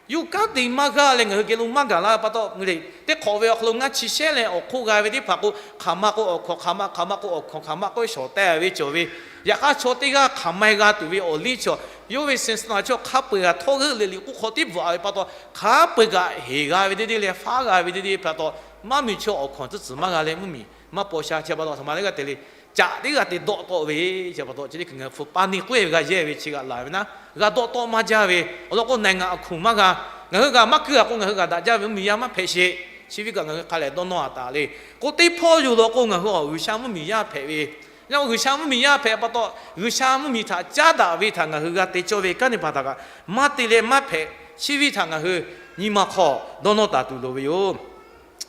yawˇ kanˉ te maˇ g'aˇ leh ngaˬ hui geh lo maˇ gaˬ la pa taw, teˇ hk'awꞈ ve awˬ hk'aw lo ngaˇ chi shehˉ leh awˬ hk'oˆ g'a ve teˇ hpaˍ k'o, hk'aˬ ma k'o awˬ hkawnˍ, hk'aˬ ma, hk'aˬ ma k'o awˬ hkawnˍ, hk'aˬ ma k'o shawˍ teh ve cawˬ ve, yaꞈ hk'aˇ chaw teˇ g'aˇ hk'aˬ ma g'a tuˬ ve awˬ liˇ chi, yawˇ ve sense na chi hk'a peu-eˬ g'a htawˇ g'euˆ leh liꞈ k'oˆ hk'aw tiˉ bvuhꞈ a ve pa taw, hk'a peu-eˬ kaꞈ heˍ g'a ve deˇ deˇ leh faˉ g'a ve deˇ deˇ pa taw, maˇ miˬ chaw awˬ hkawnˍ tcuhˉ tcuhˍ maˇ g'a leh mvuhˇmiˬ maˇ paw sha chi pa taw, aˬ htoꞈ ma teˇ g'aˇ te le, caꞈ teˇ g'aˇ te dawˆ tawˆ ve chi pa taw, chi teˇ hkui ngaˬ hui hpu paˇ neˇ k'oˆ-e ve g'a yehˇ ve chi g'aꞈ laˬ ve naˉ, g'a dawˆ tawˆ maˇ jaˇ ve, awˬ lawn k'o နိုင်ငံ awˬ hkanˍ maˇ g'a. Ngaˬ hui g'a maˇ keu a k'o ngaˬ hui g'a daꞈ jaˇ ve mvuhˇmiˬ yaˇ maˇ hpehꞈ sheˍ. Chi ve kaꞈ ngaˬ hui hk'a lehˬ dawˇ nawˇ a taˍ le. K'o teˇ hpawˇ yoˬ law k'o ngaˬ hui awˬ G'uiˬsha mvuhˇmiˬ yaˇ hpehꞈ ve, yaˇ G'uiˬsha mvuhˇmiˬ yaˇ hpehꞈ pa taw, G'uiˬsha mvuhˇmiˬ htaꞈ caˉ daꞈ ve htaꞈ ngaˬ hui g'a te cawˇ ve kanˉ teˇ hpaˍ htaꞈ kaꞈ maˇ te leh maˇ hpehꞈ. Chi ve htaꞈ ngaˬ hui nyi ma hk'aw dawˇ nawˇ taˍ tuˬ loˍ ve yoˬ.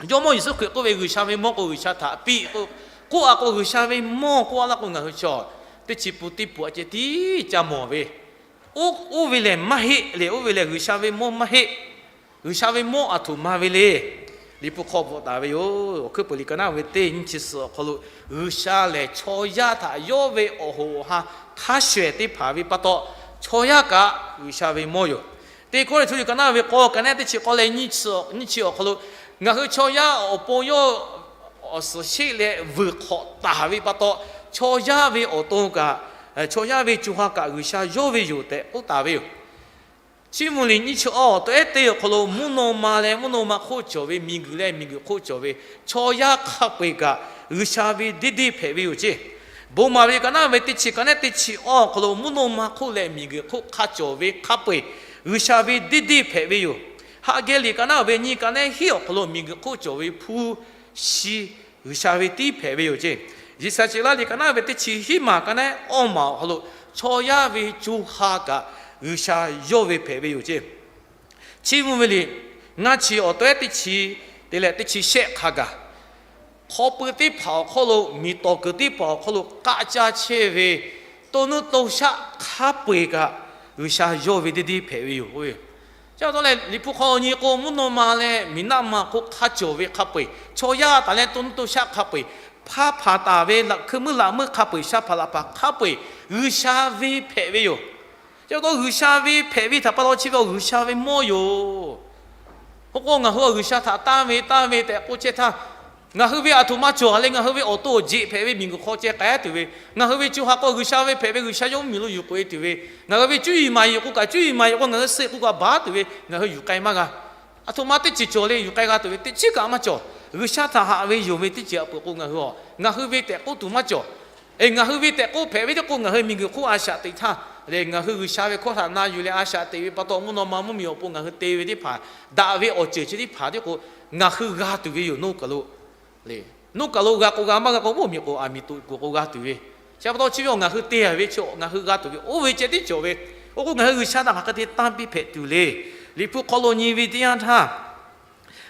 Jawˇmawˇ Yeˍsuˆ Hkriꞈ k'oˆ ve, G'uiˬsha ve mawˇ k'o G'uiˬsha htaꞈ piˇ k'o, k'oˆ a k'o G'uiˬsha ve mawˇ k'oˆ a laˇ k'o ngaˬ hui chaw teˇ chi pun teˇ pun a ceh tiˉ ca mawˬ ve, oˇ ve lehˬ maˇ heˆ le. Oˇ ve lehˬ G'uiˬsha ve mawˇ maˇ heˆ. G'uiˬsha ve mawˇ aˬ htoꞈ ma ve le. Liꞈ hpu hk'aw bvuhꞈ taˍ ve yoˬ. Awˬ hkuiˉ peuˬ liꞈ ka naˉ ve teˇ nyiˇ chi suhˍ awˬ hk'aw lo, G'uiˬsha lehˬ chaw yaˇ htaꞈ yawˇ ve awˬ hoꞈ awˬ ha hk'a shuˍ ehˍ teˇ hpaˍ ve pa taw, chaw yaˇ kaꞈ G'uiˬsha ve mawˇ yoˬ. Teˇ Kawˇrenˍhtuˆ liꞈ ka naˉ ve k'awˇ ka naˉ teˇ chi k'awˇ leh nyiˇ chi awˬ hk'aw lo, ngaˬ hui chaw yaˇ awˬ pon yawˇ awˬ suhˍ sheˆ leh vuiˬ hk'awꞈ taˍ ve pa taw, chaw yaˇ ve awˬ to kaꞈ, chaw yaˇ ve co ha kaꞈ G'uiˬsha yawˇ ve yoˬ tehꞈ k'oˆ taˍ ve yoˬ. Chiˇ mvuh liꞈ nyiˇ chi awˇ awˬ to ehˉ teˇ awˬ hk'aw lo mvuhˇ naw ma leh mvuhˇ naw ma hk'oˆ cawˬ ve, miˬguiˬ leh miˬguiˬ hk'oˆ cawˬ ve chaw yaˇ hk'a peu-eˬ kaꞈ G'uiˬsha ve deˇ deˇ hpehꞈ ve yoˬ ceˇ. Bon maˍ ve liꞈ ka naˉ ve teˇ chi ka naˉ teˇ chi awˇ awˬ hk'aw lo mvuhˇ naw ma hk'oˆ leh miˬguiˬ hk'oˆ hk'a cawˬ ve hk'a peu-eˬ G'uiˬsha ve deˇ deˇ hpehꞈ ve yoˬ. Haꞈ geh liꞈ ka naˉ ve nyiˇ ka naˉ hiˉ awˬ hk'aw lo miˬguiˬ hk'oˆ cawˬ ve hpu shi G'uiˬsha ve tiˉ hpehꞈ ve yoˬ ceˇ. Yeˍsaˍceˍlaˆ liꞈ ka naˉ ve teˇ chi hiˉ maˬ ka naˉ awˇ maˬ awˬ hk'aw lo chaw yaˇ ve co ha kaꞈ G'uiˬsha yawˇ ve hpehꞈ ve yoˬ ceˇ. Chiˇ mvuh ve liꞈ ngaˇ chi awˬ to ehˉ teˇ chi te leh teˇ chi shehˆ hk'a gaˬ, hk'aw pui teˇ hpaˍ awˬ hk'aw lo, miˬ tawˍ kuiˬ teˇ hpaˍ awˬ hk'aw lo k'aˆ caˇ chehˇ ve to nuˇ to shaˆ hk'a peu-eˬ kaꞈ G'uiˬsha yawˇ ve deˇ deˇ hpehꞈ ve yoˬ. Chi pa taw leh Liꞈ hpu hk'aw nyi k'o, mvuhˇ naw ma leh miˬ naˆ ma hk'oˆ hk'a cawˬ ve hk'a peu-eˬ, chaw yaˇ taˍ leh to nuˇ to shaˆ hk'a peu-eˬ, hpaˇ hpaˍ taˍ ve laꞈ hkui meuˇ laꞈ meuˇ hk'a peu-eˬ, sha hpaˍ laꞈ hpaˍ hk'a peu-eˬ, G'uiˬsha ve hpehꞈ ve yoˬ. Chi pa taw G'uiˬsha ve hpehꞈ ve htaꞈ pa taw chi ve awˬ G'uiˬsha ve mawˇ yoˬ. Oˇ k'o ngaˬ hui awˬ G'uiˬsha htaꞈ tanˇ ve tanˇ ve tehꞈ k'oˆ chehˇ htaˇ, ngaˬ hui ve aˬ htoꞈ ma cawˬ leh ngaˬ hui ve awˬ to awˬ jeꞈ hpehꞈ ve miˬguiˬ hk'aw ceh k'ai tuˬ ve, ngaˬ hui ve co ha k'o G'uiˬsha ve hpehꞈ ve G'uiˬsha yawˇ mvuhˇmiˬ lo yuˬ k'oꞈ e tuˬ ve, ngaˬ hui ve cuˇ yiˍ maˍ yiˍ k'o kaꞈ cuˇ yiˍ maˍ yiˍ k'o ngaˬ hui suh k'o kaꞈ baˬ tuˬ ve, ngaˬ hui yuˬ k'ai maˇ g'a. Aˬ htoꞈ ma teˇ ceuˬ cawˬ le yuˬ k'ai g'a tuˬ ve teˇ chiˉ kaꞈ maˇ cawˬ. G'uiˬsha htaꞈ haꞈ ve yonˍ ve teˇ ceuˬ aꞈ peuˬ k'o ngaˬ hui a, ngaˬ hui ve tehꞈ k'oˆ tuˬ maˇ cawˬ. Eˬ, ngaˬ hui ve tehꞈ k'oˆ hpehꞈ ve teˇ k'o ngaˬ hui miˬguiˬ hk'oˆ a shaꞈ teꞈ htaˇ lehˬ, ngaˬ hui G'uiˬsha ve hkawˇ htaꞈ na yuˬ leh a shaꞈ teꞈ ve pa taw, mvuhˇ naw ma mvuhˇmiˬ awˬ pon ngaˬ hui te ve teˇ hpaˍ, daꞈ ve awˬ ceuˬ chi teˇ hpaˍ teˇ k'o, ngaˬ hui g'a tuˬ ve yoˬ. Nawˬ kaˬ lo, nawˬ kaˬ lo g'a k'o g'a maˇ g'a k'o, mvuhˇmiˬ k'o aˬ miˍ toꞈ kuˬ k'o g'a tuˬ ve. Chi pa taw chi ve awˬ ngaˬ hui te a ve chi ngaˬ hui g'a tuˬ ve oˇ ve ceh tiˉ cawˬ ve. Oˇ k'o ngaˬ hui G'uiˬsha htaꞈ hk'aˬ hk'e te tanˇ piˇ hpehꞈ tuˬ le. Liꞈ hpu hk'aw lo nyi ve teˇ yanˇ htaˇ,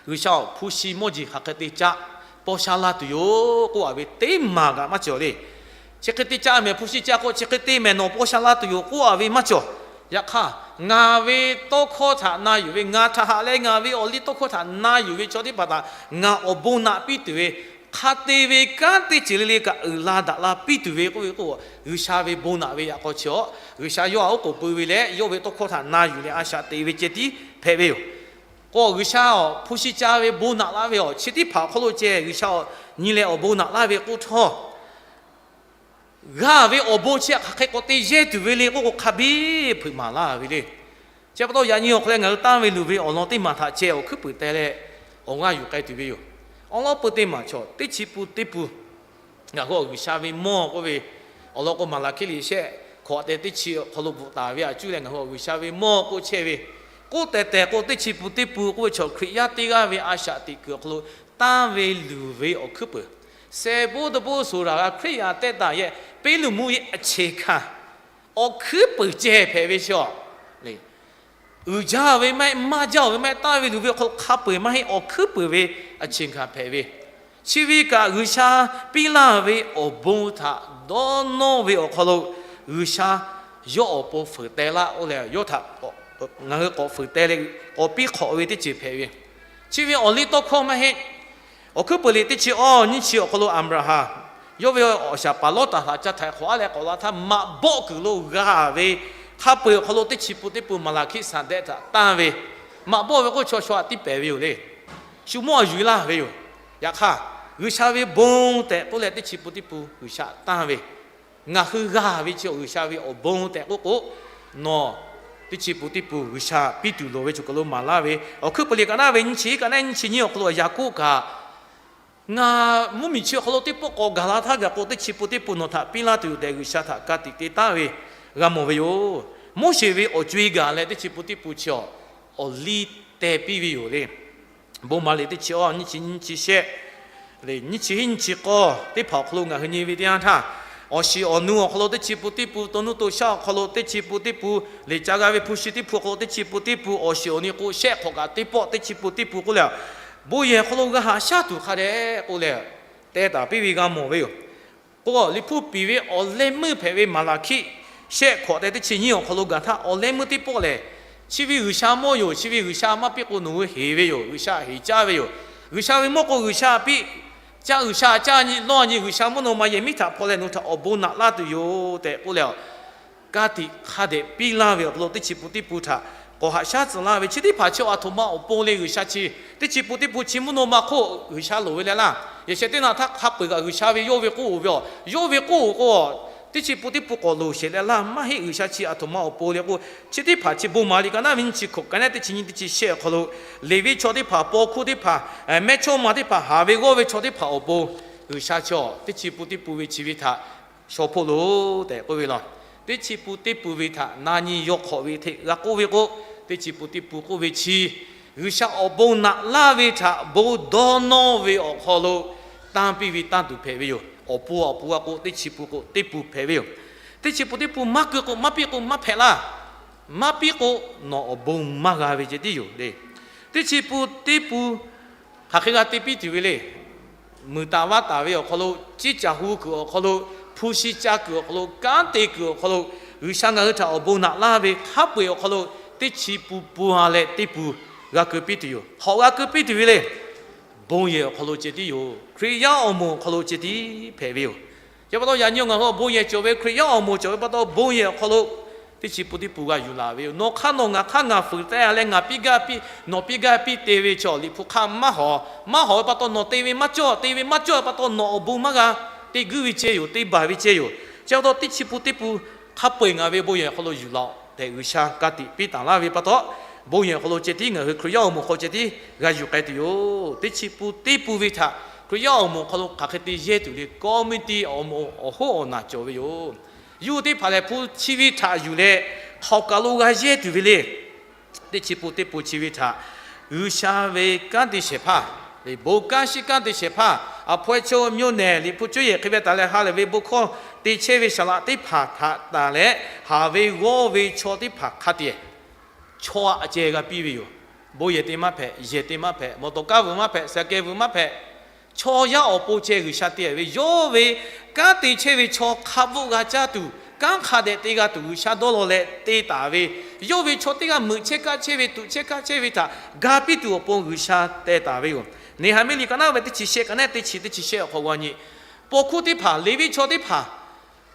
G'uiˬsha-oˬ, hpu shi mawˇ jeˬ hk'aˬ hk'e te caˆ paw sha laˇ tuˬ yoˬ k'oˆ a ve teˇ maˬ kaꞈ maˇ cawˬ le. Chi hk'e te caˆ mehˍ, hpu shi caˆ k'o chi hk'e te mehˍ, nawˬ paw sha laˇ tuˬ yoˬ k'oˆ a ve maˇ cawˬ. Yaꞈ hk'aˇ, ngaˬ ve tawˇ hkawˇ htaꞈ na yuˬ ve, ngaˬ htaꞈ haꞈ leh ngaˬ ve awˬ liˇ tawˇ hkawˇ htaꞈ na yuˬ ve chaw teˇ hpaˍ htaꞈ ngaˬ awˬ bon naꞈ piˇ tuˬ ve, hk'a te ve kanˉ teˇ ceuˬ le le kaꞈ uiˍ la daꞈ la piˇ tuˬ ve k'oˆ ve k'o, G'uiˬsha ve bon naꞈ ve yaꞈ k'aw chi a, G'uiˬsha yawˇ htaꞈ oˉ k'oˍ pui ve leh yawˇ ve tawˇ hkawˇ htaꞈ na yuˬ leh a shaꞈ teꞈ ve ceh tiˉ hpehꞈ ve yoˬ. K'o G'uiˬsha-oˬ, hpu shi ca ve bon naꞈ laˇ ve awˬ chi teˇ hpaˍ awˬ hk'aw lo ceh G'uiˬsha-oˬ, nyi leh awˬ bon naꞈ laˇ ve k'oˆ htawˇ, g'a ve awˬ bon chi htaꞈ hk'aˬ hk'e k'awꞈ te yehˇ tuˬ ve le k'oˆ k'o, hk'a biˇ hpeuꞈ maˍ laˇ ve le. Chi pa taw yaꞈ nyi awˬ hk'aw leh ngaˬ hui tanˇ ve luˬ ve awˬ lawn teˇ maˬ htaꞈ ceh awˬ hkuiˉ puiˍ teh leh awˬ g'aˇ yuˬ k'ai tuˬ ve yoˬ. Awˬ lawn peuˬ teˇ maˬ chaw teˇ chi pun teˇ pun ngaˬ hui awˬ G'uiˬsha ve mawˇ k'oˆ ve, awˬ lawn k'o Maˍlaˍhkiˆ liꞈ shehˆ hkawꞈ tehꞈ teˇ chi awˬ hk'aw lo bvuhꞈ taˍ ve a cuˇ leh ngaˬ hui awˬ G'uiˬsha ve mawˇ k'oˆ chehˇ ve, k'oˆ tehˬ tehˬ k'o teˇ chi pun teˇ pun k'oˆ ve chaw Hkriꞈ yaˇ teˇ g'aˇ ve a shaꞈ teꞈ kuiˬ awˬ hk'aw lo tanˇ ve luˬ ve awˬ hkuiˉ puiˍ, seh boˆ dawˇ boˆ suˍ raˍ g'a Hkriꞈ yaˇ tehˆ taˍ yehˬ peˇ luˬ mvuhˇ ve a cheˬ hkanˍ awˬ hkuiˉ puiˍ ceh hpehꞈ ve chi a le. Uiˍ jaˇ ve maˇ heˆ, maˇ jaˇ ve maˇ heˆ, tanˇ ve luˬ ve awˬ hk'aw lo hk'a peu-eˬ maˇ heˆ, awˬ hkuiˉ puiˍ ve a cheˬ hkanˍ hpehꞈ ve. Chi ve kaꞈ G'uiˬsha piˇ laˇ ve awˬ bon htaꞈ dawˇ nawˇ ve awˬ hk'aw lo G'uiˬsha yawˇ awˬ pon fuiˍ teh laˇ k'oˆ leh, yawˇ htaꞈ ngaˬ hui k'awꞈ fuiˍ teh leh k'awꞈ piˇ hk'awꞈ ve teˇ ceuˬ hpehꞈ ve. Chi ve awˬ liˇ tawˇ hkawˇ maˇ heˆ. Awˬ hkuiˉ puiˍ liꞈ teˇ chi awˇ nyiˇ chi awˬ hk'aw lo Aˍbraˍhanˍ, yawˇ ve awˬ shaˍ paˍ Lawˇtaˍ htaꞈ ca htaiˍ hk'awꞈ a leh k'awꞈ la htaˇ, maꞈ bawˆ kuiˬ lo g'a ve hk'a peu-eˬ awˬ hk'aw lo teˇ chi pun teˇ pun Maˍlaˍhkiˆ saˍ dehˆ htaꞈ tanˇ ve, maꞈ bawˆ ve k'oˆ chaw chaw htaꞈ tiˇ pehˍ ve yoˬ le. Shu mawˇ a yuˬ laˇ ve yoˬ. Yaꞈ hk'aˇ, G'uiˬsha ve bon tehꞈ k'oˆ leh teˇ chi pun teˇ pun G'uiˬsha tanˇ ve, ngaˬ hui g'a ve chi G'uiˬsha ve awˬ bon tehꞈ k'oˆ k'o, nawˬ teˇ chi pun teˇ pun G'uiˬsha piˇ tuˬ loˍ ve chaw kaˬ lo maˍ laˇ ve. Awˬ hkuiˉ puiˍ liꞈ kaꞈ naˉ ve nyiˇ chi kaꞈ naˉ nyiˇ chi nyiˇ awˬ hk'aw lo Yaˍkoˆ kaꞈ, ngaˬ mvuhˇmiˬ chi awˬ hk'aw lo teˇ pawˆ k'awꞈ gaˬ la htaˇ gaˬ k'o teˇ chi pun teˇ pun nawˬ htaꞈ piˇ laˇ tuˬ yoˬ tehꞈ G'uiˬsha htaꞈ ka tiꞈ te taˍ ve g'a mawˬ ve yoˬ. Moˉseˍ ve awˬ co-e gaˬ leh teˇ chi pun teˇ pun chi awˬ liˇ teh piˇ ve yoˬ le. Bon maˍ liꞈ teˇ chi awˇ nyiˇ chi nyiˇ chi shehˆ le, nyiˇ chi hiˉ nyiˇ chi k'awˇ teˇ hpaˍ awˬ hk'aw lo ngaˬ hui nyi ve teˇ yanˇ htaˇ, awˬ shiˍ awˬ nu awˬ hk'aw lo teˇ chi pun teˇ pun, to nuˇ to shaˆ awˬ hk'aw lo teˇ chi pun teˇ pun, liꞈ ca g'a ve hpu shi teˇ hpu awˬ hk'aw lo teˇ chi pun teˇ pun, awˬ shiˍ awˬ nu k'o shehˆ hk'awꞈ kaꞈ teˇ pawˆ teˇ chi pun teˇ pun k'oˆ leh, bon yehˬ awˬ hk'aw lo g'a haꞈ shaˉ tuˬ hk'a dehꞈ k'oˆ leh teh taˍ piˇ ve g'a mawˬ ve yoˬ. K'o, liꞈ hpu piˍ ve awˬ leh meuˇ hpehꞈ ve Maˍlaˍhkiˆ shehˆ hk'awꞈ tehꞈ teˇ chi nyiˇ awˬ hk'aw lo gaˬ htaˇ, awˬ leh meuˇ teˇ pawˆ lehˬ, chi ve G'uiˬsha mawˇ yoˬ, chi ve G'uiˬsha maˇ piˇ k'o nawˬ hui heˍ ve yoˬ, G'uiˬsha heˍ caˇ ve yoˬ. G'uiˬsha ve mawˇ k'o G'uiˬsha piˇ, caˇ G'uiˬsha caˇ nyi lawˇ nyi, G'uiˬsha mvuhˇ naw ma yehˬ miˉ htaꞈ hpaw leh nawˬ hui htaꞈ awˬ bon naꞈ laˇ tuˬ yoˬ tehꞈ k'oˆ leh, ka tiꞈ hk'a dehꞈ piˇ laˇ ve awˬ hk'aw lo teˇ chi pun teˇ pun htaꞈ k'awꞈ haꞈ shaˉ tcuh laˇ ve chi teˇ hpaˍ chi a htoꞈ ma awˬ pon le. G'uiˬsha chi teˇ chi pun teˇ pun chi mvuhˇ naw ma hk'oˆ G'uiˬsha loˍ ve leh laˇ. Yehˬ shehˍ teˇ naꞈ htaˇ hk'a peu-eˬ kaꞈ G'uiˬsha ve yawˇ ve k'oˆ ve a, yawˇ ve k'oˆ k'o, teˇ chi pun teˇ pun k'awꞈ loˍ sheˍ leh laˇ, maˇ heˆ. G'uiˬsha chi a htoꞈ ma awˬ pon le k'o, chi teˇ hpaˍ chi bon maˍ liꞈ kaꞈ naˉ ve nyiˇ chi hkawꞈ kaꞈ naˉ teˇ chi nyiˇ teˇ chi shehˆ awˬ hk'aw lo, Leˍviˆ chaw teˇ hpaˍ, paw hkuˇ teˇ hpaˍ, mehˇchawˇma teˇ hpaˍ, haˍ ve g'awˇ ve chaw teˇ hpaˍ awˬ pon G'uiˬsha chi teˇ chi pun teˇ pun ve chi ve htaꞈ shaw hpoˆ loˬ tehꞈ k'oˆ ve law. Teˇ chi pun teˇ pun ve htaꞈ na nyi yaw hk'awꞈ ve hteꞈ g'a k'oˆ ve k'o, teˇ chi pun teˇ pun k'oˆ ve chi G'uiˬsha awˬ bon naꞈ laˇ ve htaꞈ bon dawˇ nawˇ ve awˬ hk'aw lo tanˇ piˇ ve tanˇ tuˬ hpehꞈ ve yoˬ. Awˬ pon awˬ pon g'a k'o teˇ chi pun k'o teˇ pun hpehꞈ ve yoˬ. Teˇ chi pun teˇ pun maˇ keu k'o maˇ piˇ k'o maˇ hpehꞈ laˇ. Maˇ piˇ k'o nawˬ awˬ bon maˇ g'a ve ceh tiˉ yoˬ le. Teˇ chi pun teˇ pun hk'aˬ hk'e g'a te piˇ tuˬ ve le. Muiˬ taˍ vaˇ taˍ ve awˬ hk'aw lo, ciˇ caˬ hu kuiˬ awˬ hk'aw lo, hpu shi ca kuiˬ awˬ hk'aw lo, kanˉ te kuiˬ awˬ hk'aw lo, G'uiˬsha ngaˬ hui htaꞈ awˬ bon naꞈ laˇ ve hk'a peu-eˬ awˬ hk'aw lo teˇ chi pun pun ha leh teˇ pun g'a keu piˇ tuˬ yoˬ. Hk'awꞈ g'a keu piˇ tuˬ ve le. Bon yehˬ awˬ hk'aw lo ceh tiˉ yoˬ. Hkriꞈ yaˇ awˬ moˍ awˬ hk'aw lo ceh tiˉ hpehꞈ ve yoˬ. Chi pa taw yaꞈ nyi ngaˬ hui awˬ bon yehˬ cawˬ ve, Hkriꞈ yaˇ awˬ moˍ cawˬ ve pa taw bon yehˬ awˬ hk'aw lo teˇ chi pun teˇ pun g'a yuˬ laˬ ve yoˬ. Nawˬ hk'aˇ nawˬ ngaˬ hk'aˇ ngaˬ fuiˍ teh leh ngaˬ piˇ gaˇ piˇ, nawˬ piˇ gaˇ piˇ te ve chaw liꞈ hpu hk'aˇ maˇ hawˍ. Maˇ hawˍ ve pa taw nawˬ te ve maˇ cawˇ, te ve maˇ cawˇ ve pa taw nawˬ awˬ bon maˇ g'a, te guiˇ ve ceh yoˬ, te baˬ ve ceh yoˬ. Chi pa taw teˇ chi pun teˇ pun hk'a peu-eˬ ngaˬ ve bon yehˬ awˬ hk'aw lo yuˬ laˬ tehꞈ G'uiˬsha ka tiꞈ piˇ taˍ laˇ ve pa taw, bon yehˬ awˬ hk'aw lo ceh tiˉ ngaˬ hui Hkriꞈ yaˇ awˬ moˍ hk'aw ceh tiˉ g'a yuˬ k'ai tuˬ yoˬ. Teˇ chi pun teˇ pun ve htaꞈ Hkriꞈ yaˇ awˬ moˍ hk'aw lo hk'aˬ hk'e te yehˇ tuˬ le, kawˇ miˇ tiˇ awˬ moˍ awˬ hoˉ awˬ naˬ cawˬ ve yoˬ. Yuˇ teˇ hpaˍ lehˬ hpu chi ve htaꞈ yuˬ leh hk'aoˍ kaˬ lo g'a yehˇ tuˬ ve le. Teˇ chi pun teˇ pun chi ve htaꞈ G'uiˬsha ve kanˉ te shehˍ hpaˇ, bon kanˉ shiˉ kanˉ te shehˍ hpaˇ, အဖွဲ့ချုပ်မြို့နယ် liꞈ hpu cuˇ yehˬ hk'e ve taˍ leh ha lehˬ ve bon hkawˇ te chehˇ ve saˍ laꞈ teˇ hpaˍ htaꞈ tanˬ leh, haˍ ve g'awˇ ve chaw teˇ hpaˍ hk'a te chaw aꞈ ceh g'a piˇ ve yoˬ. Bon yehˬ te maˇ hpehꞈ, yehˬ te maˇ hpehꞈ, mawˬ tawˍ kaˇ vuiˬ maˇ hpehꞈ, saˍ kehˬ vuiˬ maˇ hpehꞈ, chaw yaˇ awˬ pon ceh G'uiˬsha te ve, yawˇ ve kanˉ te chehˇ ve chaw hk'a bvuhˆ g'a caˇ tuˬ, kanˉ hk'a dehꞈ te g'a tuˬ G'uiˬsha dawˇ law leh te taˍ ve, yawˇ ve chaw teˇ g'aˇ meuꞈ chehˇ kaˆ chehˇ ve, tuꞈ chehˇ kaˆ chehˇ ve htaꞈ ga piˇ tuˬ awˬ pon G'uiˬsha teh taˍ ve yoˬ. Neˍhaˍmiˆ liꞈ ka naˉ ve teˇ chi shehˆ, ka naˉ teˇ chi, teˇ chi shehˆ awˬ hk'aw g'a nyi, paw hkuˇ teˇ hpaˍ, Leˍviˆ chaw teˇ hpaˍ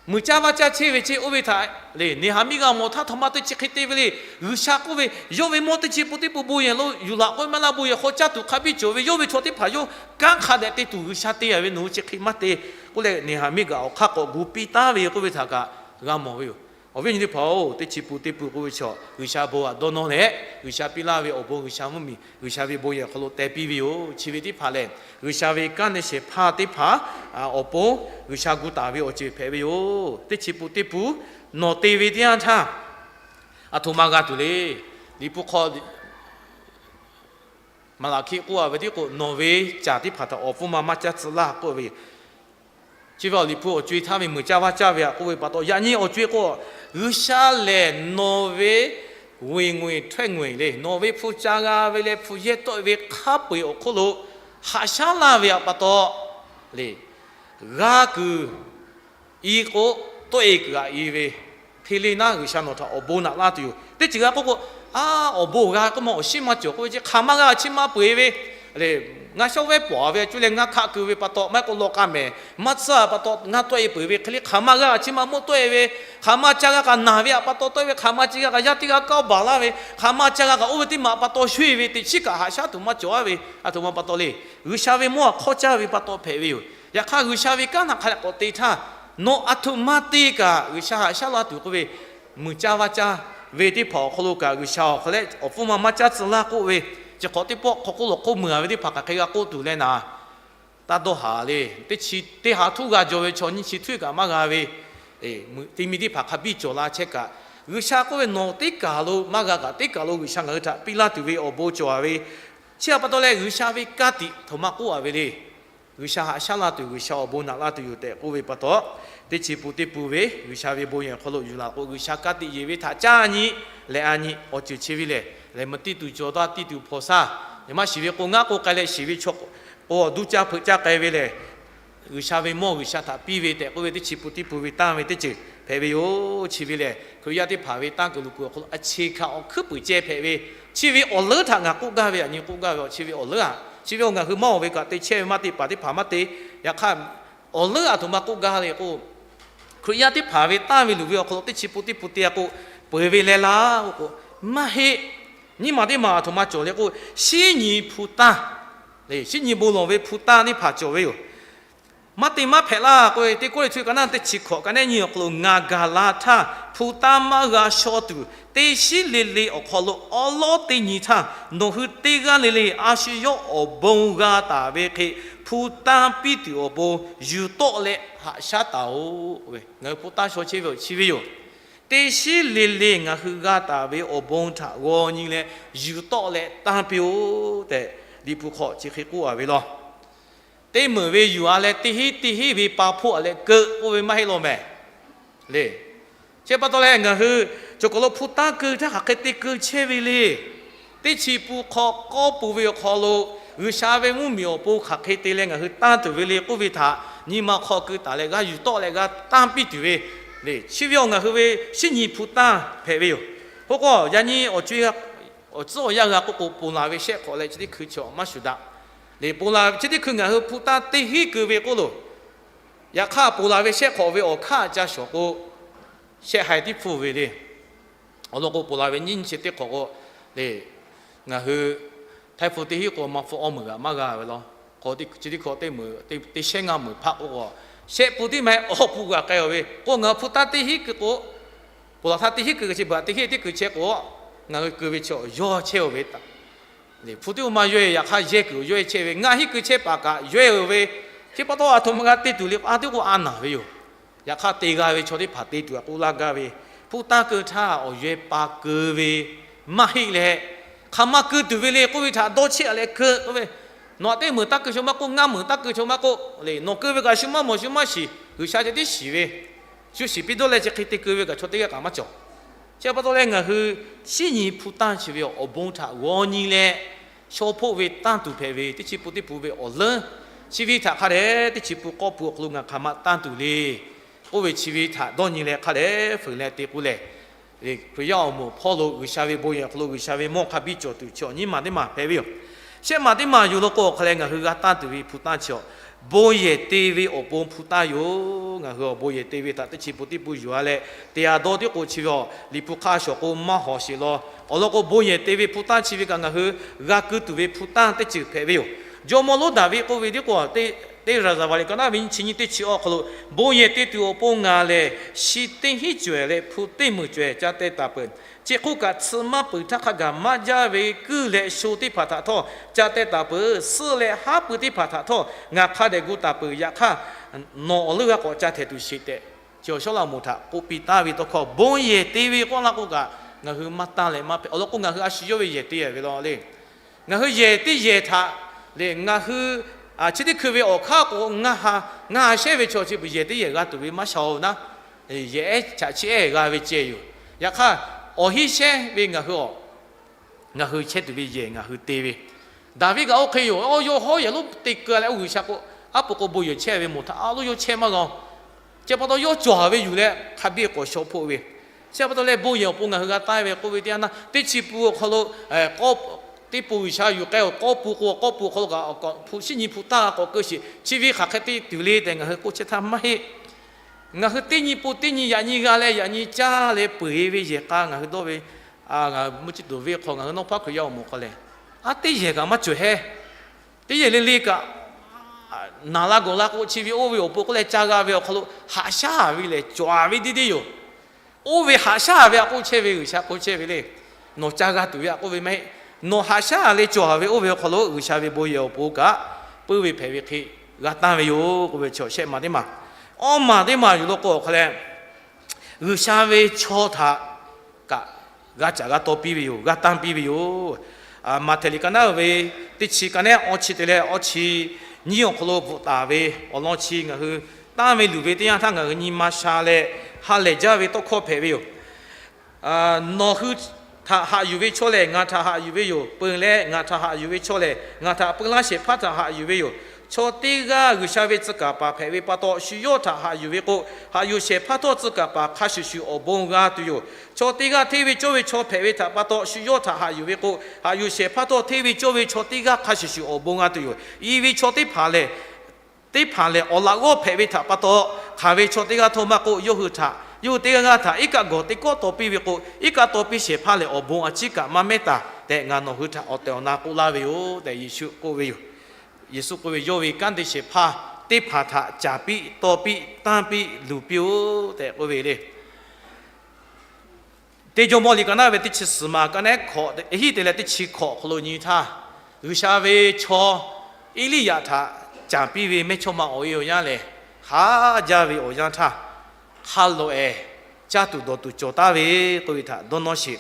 mui caˇ vaˇ caˇ chehˇ ve ceh oˇ ve htaꞈ le, Neˍhaˍmiˆ g'a mawˬ htaˇ, htaꞈ ma teˇ chi hk'e te ve le. G'uiˬsha k'oˆ ve, yawˇ ve mawˇ teˇ chi pun teˇ pun bon yehˬ lo yuˬ laꞈ k'oˆ ve maˇ laˇ, bon yehˬ hk'aw caˇ tuˬ hk'a biˇ cawˬ ve, yawˇ ve chaw teˇ hpaˍ yawˇ kanˉ hk'a dehꞈ te tuˬ G'uiˬsha te a ve, nawˬ hui chi hk'e maˇ te k'oˆ leh, Neˍhaˍmiˆ kaꞈ awˬ hk'aˇ k'awꞈ gu piˇ taˍ ve k'oˆ ve htaꞈ kaꞈ g'a mawˬ ve yoˬ. Awˬ viˉ awˬ nyi teˇ hpaˍ-oˬ, teˇ chi pun teˇ pun k'oˆ ve chaw G'uiˬsha bon htaꞈ dawˇ nawˇ leh, G'uiˬsha piˇ laˇ ve awˬ bon G'uiˬsha mvuhˇmiˬ G'uiˬsha ve bon yehˬ awˬ hk'aw lo teh piˇ ve yoˬ. Chi ve teˇ hpaˍ lehˬ, G'uiˬsha ve kanˉ neˇ shehˍ hpaˇ teˇ hpaˍ awˬ pon G'uiˬsha gu taˍ ve awˬ ceuˬ hpehꞈ ve yoˬ. Teˇ chi pun teˇ pun nawˬ te ve teˇ yanˇ htaˇ, aˬ htoꞈ ma g'a tuˬ le. Liꞈ hpu hk'aw Maˍlaˍhkiˆ k'oˆ a ve tiˉ k'o, nawˬ ve caˬ teˇ hpaˍ htaꞈ awˬ pfuhˇ ma maˇ caˇ tcuh laˇ k'oˆ ve, chi ve awˬ Liꞈ hpu awˬ co-e htaˇ ve mui caˇ vaˇ caˇ ve htaꞈ k'oˆ ve pa taw, yaꞈ nyi awˬ co-e k'o, G'uiˬsha lehˬ nawˬ ve ဝင်ငွေထွက်ငွေ le, nawˬ ve hpu ca g'a ve leh hpu yehˇ tawˆ e ve hk'a peu-eˬ awˬ hk'oˆ lo haꞈ shaˉ laˇ ve htaꞈ pa taw le, g'a kuiˬ i k'o, tawˆ e kuiˬ aꞈ i ve, hk'e le naˉ G'uiˬsha nawˬ htaꞈ awˬ bon naꞈ laˇ tuˬ yoˬ. Teˇ ceuˬ g'a k'oˆ k'o, a, awˬ bon g'a k'oˆ ma awˬ shinˉ maˇ cawˬ k'oˆ ve chi hk'aˬ ma g'a chi maˇ peu-eˬ ve, ngaˇ shawˉ vehˉ pawˍ ve a cuˇ leh ngaˇ hkaˆ keu ve pa taw, maˇ heˆ k'o lawꞈ k'a mehˍ maˇ tcuhˉ pa taw ngaˇ tawˆ e peuˬ ve, hk'e le hk'aˬ ma g'a chi maˇ mawˇ tawˆ e ve, hk'aˬ ma ca g'a kaꞈ naˬ ve htaꞈ pa taw tawˆ e ve, hk'aˬ ma ca g'a kaꞈ yaˇ teˇ g'aˇ kaoˇ baˬ laˇ ve, hk'aˬ ma ca g'a kaꞈ oˇ ve teˇ maꞈ pa taw shuˇ e ve teꞈ chiˉ kaꞈ haꞈ shaˉ tuˬ maˇ cawˬ a ve, a htoꞈ ma pa taw le. G'uiˬsha ve mawˇ htaꞈ hk'awˇ caˇ ve pa taw hpehꞈ ve yoˬ. Yaꞈ hk'aˇ G'uiˬsha ve kanˉ htaꞈ hk'a dehꞈ k'awꞈ te htaˇ, nawˬ aˬ htoꞈ ma te kaꞈ G'uiˬsha haꞈ shaˉ laˇ tuˬ k'oˆ ve, mui caˇ vaˇ caˇ ve teˇ hpaˍ awˬ hk'aw lo kaꞈ G'uiˬsha awˬ hk'aw leh awˬ pfuhˇ ma maˇ caˇ tcuh laˇ k'oˆ ve, chi hk'awꞈ teˇ pawˆ hk'aw k'oˆ lawˬ k'oˆ mui a ve teˇ hpaˍ hk'aˬ hk'e g'a k'oˆ tuˬ leh naˍ, taˇ dawˇ haˍ le. Teˇ chi teˇ ha htuˉ g'a jaw ve chaw nyiˇ chi htuˉ kaꞈ maˇ g'a ve, te mi teˇ hpaˍ hk'a biˇ cawˬ la chehˇ kaꞈ, G'uiˬsha k'oˆ ve nawˬ teˇ kaˬ lo maˇ g'a kaꞈ teˇ kaˬ lo G'uiˬsha ngaˬ hui htaꞈ piˇ laˇ tuˬ ve awˬ bon cawˬ a ve, chi htaꞈ pa taw leh G'uiˬsha ve ka tiꞈ htoꞈ ma k'oˆ a ve le. G'uiˬsha haꞈ shaˉ laˇ tuˬ, G'uiˬsha awˬ bon naꞈ laˇ tuˬ yoˬ tehꞈ k'oˆ ve pa taw, teˇ chi pun teˇ pun ve G'uiˬsha ve bon yehˬ awˬ hk'aw lo yuˬ laꞈ k'o, G'uiˬsha ka tiꞈ yeˬ ve htaꞈ caˇ nyi leh a nyi awˬ ceuˬ chi ve lehˬ, lehˬ meuꞈ tiˇ tuˬ cawˬ taˇ tiˇ tuˬ hpawnˬ shaˇ, maˇ shiˍ ve k'o ngaˉ k'oˆ k'ai leh shiˍ ve chaw k'o, duˇ caˇ hpeuꞈ caˇ k'ai ve lehˬ, G'uiˬsha ve mawˇ G'uiˬsha htaꞈ piˇ ve tehꞈ k'oˆ ve teˇ chi pun teˇ pun ve tanˇ ve teˇ ceuˬ hpehꞈ ve yoˬ. Chi ve lehˬ, Hkriꞈ yaˇ teˇ hpaˍ ve tanˇ kuiˬ lo kuiˬ awˬ hk'aw lo a cheˬ hkaꞈ awˬ hkuiˉ puiˍ ceh hpehꞈ ve, chi ve awˬ leuˉ htaꞈ ngaˬ k'oˆ gaˇ ve, aˬ nyi k'oˆ gaˇ ve, chi ve awˬ leuˉ a, chi ve awˬ ngaˬ hui maˇ oˬ ve kaꞈ te chehˇ ve maˇ te paˍ teˇ hpaˍ maˇ te. Yaꞈ hk'aˇ, awˬ leuˉ aˬ htoꞈ ma k'oˆ gaˇ le k'o, Hkriꞈ yaˇ teˇ hpaˍ ve tanˇ ve luˬ ve awˬ hk'aw lo teˇ chi pun teˇ pun te a k'o, peuˬ ve leh laˇ k'o, maˇ heˆ. Nyiˇ maˬ teˇ maˬ aˬ htoꞈ ma cawˬ le k'o, shinˉ nyi hpu tanˇ, shinˉ nyi bon lawˬ ve hpu tanˇ teˇ hpaˍ cawˬ ve yoˬ. Maˇ te maˇ hpehꞈ laˇ k'oˆ ve, Teˇ Kawˇrenˍhtuˆ ka naˉ teˇ chi hkawꞈ ka nehˉ nyiˇ awˬ hk'aw lo, ngaˬ gaˬ la htaˇ hpu tanˇ maˇ g'a shaw tuˬ, teˇ shinˉ le le awˬ hk'aw lo awˉ lawˉ teˇ nyi htaˇ, nawˬ hui teˇ g'aˇ le le a shu yawˇ awˬ bon g'a taˍ ve hk'e, hpu tanˇ piˇ tuˬ awˬ pon yuˬ tawˆ leh haꞈ shaˉ taˍ-oꞈ. Ngaˬ hui hpu tanˇ shaw chehˇ ve awˬ chi ve yoˬ. Teˇ shinˉ le le ngaˬ hui g'a taˍ ve awˬ bon htaꞈ g'aw nyi leh yuˬ tawˆ leh tanˇ piˇ-oˆ tehꞈ, Liꞈ hpu hk'aw chi hk'e k'oˆ a ve law. Teˇ meunˍ ve yuˬ a leh teˇ hinˉ teˇ hinˉ ve pa hpoˆ a leh keu k'oˆ ve maˇ heˆ law mehˍ le. Chi pa taw leh ngaˬ hui cawˬ kaˬ lo hpu tanˇ keu htaˇ hk'aˬ hk'e te keu chehˇ ve le. Teˇ chi pun hk'aw k'awˇ pun ve awˬ hk'aw lo G'uiˬsha ve mvuhˇmiˬ awˬ pon hk'aˬ hk'e te leh ngaˬ hui tanˇ tuˬ ve le k'oˆ ve htaꞈ nyi ma hk'aw keu taˍ leh g'a yuˬ tawˆ leh g'a tanˇ piˇ tuˬ ve le. Chi ve awˬ ngaˬ hui ve shinˉ nyi hpu tanˇ hpehꞈ ve yoˬ. K'oˆ k'o, yaꞈ nyi awˬ tcuhˉ awˬ yanˇ g'a k'oˆ k'o, ponˬ laˬ ve shehˆ hk'awꞈ leh chi teˇ hkui chaw maˇ shuˍ daꞈ le. Ponˬ laˬ chi teˇ hkui ngaˬ hui hpu tanˇ teˇ hinˉ keu ve k'oˆ loˬ. Yaꞈ hk'aˇ ponˬ laˬ ve shehˆ hk'awꞈ ve awˬ hkanˇ ca shawˍ k'o, shehˆ haiˬ tiˉ hpfuhˇ ve le. Awˬ lawn k'o, ponˬ laˬ ve nyiˇ nyi chi teˇ hk'awꞈ k'o le, ngaˬ hui htaiˇ hpu teˇ hinˉ k'o maˇ hpfuhˇ awˇ meunˍ g'aꞈ maˇ g'a ve law. K'o, chi teˇ hkui teˇ meuˍ teˇ shehˉ ngaˇ meunˍ hpaˆ k'oˆ k'o, shehˆ pun tiˉ maˇ heˆ awˇ pun g'aꞈ k'ai-oˬ ve k'o, ngaˬ hui hpu tanˇ teˇ hinˉ keu k'o, ponˬ laˬ htaˇ teˇ hinˉ keu chi beuꞈ teˇ hinˉ teˇ hkui chehˇ k'o, ngaˬ hui keu ve chaw yawˇ chehˇ-oˬ ve htaꞈ hpu teˇ maˇ yawˇ-e, yaꞈ hk'aˇ yehˇ kuiˬ yawˇ-e chehˇ ve, ngaˇ hinˉ keu chehˇ paˍ kaꞈ yawˇ-e-oˬ ve, chi pa taw aˬ htoꞈ ma g'a te tuˬ le k'o, a teˇ k'o a naˬ ve yoˬ. Yaꞈ hk'aˇ te g'a ve chaw teˇ hpaˍ te tuˬ a k'oˆ laˇ gaˇ ve, hpu tanˇ keu htaˇ awˬ yawˇ-e pa keu ve maˇ heˆ leh, hk'aˬ ma keu tuˬ ve le k'oˆ ve htaꞈ dawˇ cheˆ a leh keu k'oˆ ve, nawˬ aꞈ teˇ meunˍ taˇ keu chaw maˇ k'oˆ, ngaˇ meunˍ taˇ keu chaw maˇ k'oˆ le, nawˬ keu ve kaꞈ shu maˇ mawˬ shu maˇ shiˍ, G'uiˬsha ceh tiˉ shiˍ ve, shu shiˍ piˇ dawˇ leh chi hk'e te keu ve kaꞈ chaw teˇ g'aˇ kaꞈ maˇ cawˬ. Chi pa taw leh ngaˬ hui shinˉ nyi hpu tanˇ chi ve awˬ bon htaꞈ g'aw nyi leh, shaw hpoˆ ve tanˇ tuˬ hpehꞈ ve teˇ chi pun teˇ pun ve awˬ leuˉ, chi ve htaꞈ hk'a dehꞈ teˇ chi pun k'awˇ pun awˬ hk'aw lo ngaˬ hk'aˬ ma tanˇ tuˬ le k'oˆ ve chi ve htaꞈ dawˇ nyi leh hk'a dehꞈ fuiˍ leh te k'oˆ lehˬ, Hkriꞈ yaˇ awˬ moˍ hpawˇ lo G'uiˬsha ve bon yehˬ awˬ hk'aw lo G'uiˬsha ve mawˇ hk'a biˇ cawˬ tuˬ chi awˬ nyiˇ maˬ teˇ maˬ hpehꞈ ve yoˬ. Shehˆ maˬ teˇ maˬ yoˬ law k'o, awˬ hk'a leh ngaˬ hui g'a tanˇ tuˬ ve hpu tanˇ chi awˬ bon yehˬ te ve awˬ pon hpu tanˇ yoˬ. Ngaˬ hui awˬ bon yehˬ te ve htaꞈ teˇ chi pun teˇ pun yuˬ-a leh, te a dawˇ tiˉ k'o chi ve awˬ Liꞈ hpu hk'aˇ shawˍ k'o maˇ hawˍ sheˍ law. Awˬ lawn k'o, bon yehˬ te ve hpu tanˇ chi ve kaꞈ ngaˬ hui g'a ku tuˬ ve hpu tanˇ teˇ ceuˬ hpehꞈ ve yoˬ. Jawˇmawˇ Loˉdaˍviˆ k'oˆ ve tiˉ k'o, teˇ, teˇ Raˍzaˍvaˍ liꞈ ka naˉ ve nyiˇ chi nyiˇ teˇ chi awˬ hk'aw lo, bon yehˬ te tuˬ awˬ pon ngaˬ lehˬ, shi teˇ hinˉ cawehˬ leh hpu teˇ meunˍ cawehˬ ca teh taˍ peuˬ. Chi hk'oˆ kaꞈ, tsuhˇ maˇ peuˬ htaˇ hk'a gaˬ maˇ jaˇ ve kuiˇ leh sho teˇ hpaˍ htaꞈ htawˇ ca teh taˍ peuˬ. Suhˆ leh haˉ pui teˇ hpaˍ htaꞈ htawˇ ngaˬ hk'a dehꞈ gu taˍ peuˬ. Yaꞈ hk'aˇ, nawˬ awˬ leuˉ g'aˇ k'awꞈ ca htehꞈ tuˬ sheˍ tehꞈ, chi awˬ Sawˉlaꞈmonˍ htaꞈ k'oˆ piˇ taˍ ve tawˇ hkawˇ, bon yehˬ te ve k'oˆ laˇ k'oˆ kaꞈ, ngaˬ hui maˇ tanˇ leh maˇ hpehꞈ. Awˬ lawn k'o, ngaˬ hui a shu yawˇ ve yehˬ te ve law le. Ngaˬ hui yehˬ teˇ yehˬ htaꞈ lehˬ, ngaˬ hui chi teˇ hkui ve awˬ hk'aˇ k'o, ngaˬ ha shehˉ ve chaw chi beuꞈ yehˬ teˇ yehˬ g'a tuˬ ve maˇ sha-oˬ naˉ, yehˬ ehˉ chaꞈ chi ehˉ g'a ve ceh yoˬ. Yaꞈ hk'aˇ, awˬ hinˉ shehˉ ve ngaˬ hui a ngaˬ hui chehˇ tuˬ ve yehˬ ngaˬ hui te ve, Daˍviˆ kaꞈ oˇ hk'e yoˬ. Yawˇ hawˉ yehˬ lonˉ te keu leh, oˇ G'uiˬsha k'o, aˉ po k'o bon yehˬ chehˇ ve mawˬ htaꞈ a loˉ yawˇ chehˇ maˇ g'a. Chi pa taw yawˇ cawˬ ve yuˬ leh hk'a biˇ k'awꞈ shaw hpoˆ ve. Chi pa taw leh bon yehˬ awˬ pon ngaˬ hui g'a tanˇ ve k'oˆ ve teˇ yanˇ naˇ, teˇ chi pun awˬ hk'aw lo k'awˇ, teˇ pun G'uiˬsha yuˬ k'ai awˬ k'awˇ pun k'o, k'awˇ pun awˬ hk'aw lo kaꞈ hpu shinˉ nyi hpu tanˇ k'awꞈ keu sheˍ. Chi ve hk'aˬ hk'e te tuˬ le tehꞈ ngaˬ hui k'oˆ chehˇ htaˇ maˇ heˆ. Ngaˬ hui teˇ nyi pun teˇ nyi yaꞈ nyi g'a leh yaꞈ nyi caˇ leh peuˬ ve yehˬ k'a ngaˬ hui dawˇ ve, ngaˬ mvuhˇ ciˇ tuˬ venˇ hk'aw ngaˬ hui nawˇ hpaˇ Hkriꞈ yaˇ awˬ moˍ hk'aw lehˬ, a teˇ yehˬ kaꞈ maˇ cawˬ hehˉ. Teˇ yehˬ le le kaꞈ, naˍ la gawˬ la k'o chi ve oˇ ve awˬ pon k'oˆ leh ca g'a ve awˬ hk'aw lo haꞈ shaˉ ve lehˬ cawˬ ve deˇ deˇ yoˬ. Oˇ ve haꞈ shaˉ ve a k'oˆ chehˇ ve, G'uiˬsha k'oˆ chehˇ ve le. Nawˬ ca g'a tuˬ ve a k'oˆ ve maˇ heˆ. Nawˬ haꞈ shaˉ leh cawˬ ve oˇ ve awˬ hk'aw lo G'uiˬsha ve bon yehˬ awˬ pon kaꞈ, puiˉ ve hpehꞈ ve hk'e g'a tanˇ ve yoˬ k'oˆ ve chi shehˆ maˬ teˇ maˬ. Awˇ maˬ teˇ maˬ yuˬ law k'o awˬ hk'a leh, G'uiˬsha ve chaw htaꞈ kaꞈ g'a caˍ g'a taw piˇ ve yoˬ, g'a tanˇ piˇ ve yoˬ. Maꞈhtehˍ liꞈ ka naˉ ve teˇ chi ka nehˉ awˇ chi te leh awˇ chi nyiˇ awˬ hk'aw lo bvuhꞈ taˍ ve awˬ lawn chi ngaˬ hui tanˇ ve luˬ ve teˇ yanˇ htaˇ ngaˬ hui nyi ma sha leh ha lehˬ jaˇ ve tawˇ hkawˇ hpehꞈ ve yoˬ. Nawˬ hui htaꞈ haꞈ yuˬ ve chaw lehˬ ngaˬ htaꞈ haꞈ yuˬ ve yoˬ. Peu leh ngaˬ htaꞈ haꞈ yuˬ ve chaw lehˬ, ngaˬ htaꞈ peu laˇ shehˍ hpaˇ htaꞈ haꞈ yuˬ ve yoˬ. Chaw teˇ g'aˇ G'uiˬsha ve tcuh kaˍ paˍ hpehꞈ ve pa taw, shu yawˇ htaꞈ haꞈ yuˬ ve k'o, haꞈ yuˬ shehˍ hpaˇ htawˇ tcuh kaˍ paˍ hk'a shuˍ shuˍ awˬ bon g'a tuˬ yoˬ. Chaw teˇ g'aˇ hteˇ ve cawˇ ve chaw hpehꞈ ve htaꞈ pa taw, shu yawˇ htaꞈ haꞈ yuˬ ve k'o, haꞈ yuˬ shehˍ hpaˇ htawˇ hteˇ ve cawˇ ve chaw teˇ g'aˇ hk'a shuˍ shuˍ awˬ bon g'a tuˬ yoˬ. I ve chaw teˇ hpaˍ lehˬ, teˇ hpaˍ lehˬ awˬ laꞈ g'awˇ hpehꞈ ve htaꞈ pa taw, hk'aˬ ve chaw teˇ g'aˇ htawˇ maˇ k'oˆ, yawˇ hui htaꞈ, yawˇ hui teˇ g'aˇ g'aˇ htaꞈ iˉ kaˆ gawˬ teˇ kawˆ taw piˇ ve k'o, iˉ kaˆ taw piˇ shehˍ hpaˇ lehˬ awˬ bon a ciˉ kaꞈ maˇ mehˉ taˍ tehꞈ ngaˬ nawˬ hui htaꞈ awˬ tehˬ awˬ na k'oˆ laˇ ve yoˬ tehꞈ Yeˍsuˆ k'oˆ ve yoˬ. Yeˍsuˆ k'oˆ ve, yawˇ ve kanˉ te shehˍ hpaˇ teˇ hpaˍ htaꞈ caˍ piˇ, taw piˇ, tanˇ piˇ, luˬ piˇ-oˆ tehꞈ k'oˆ ve le. Teˇ Jawˇmawˇ liꞈ ka naˉ ve teˇ chi suhˍ maˬ ka nehˉ hkawꞈ hiˉ te leh teˇ chi hkawꞈ hk'aw lo nyi htaˇ, G'uiˬsha ve chaw Eˇliˇyaꞈ htaꞈ caˍ piˇ ve mehˇchawˇma awˬ e awˬ yanˇ lehˬ, haˉ jaˇ ve awˬ yanˇ htaˇ, hk'a lawꞈ-ehˍ caˇ tuˬ dawˬ tuˬ cawˬ taˍ ve k'oˆ ve htaꞈ dawˇ nawˇ sheˍ.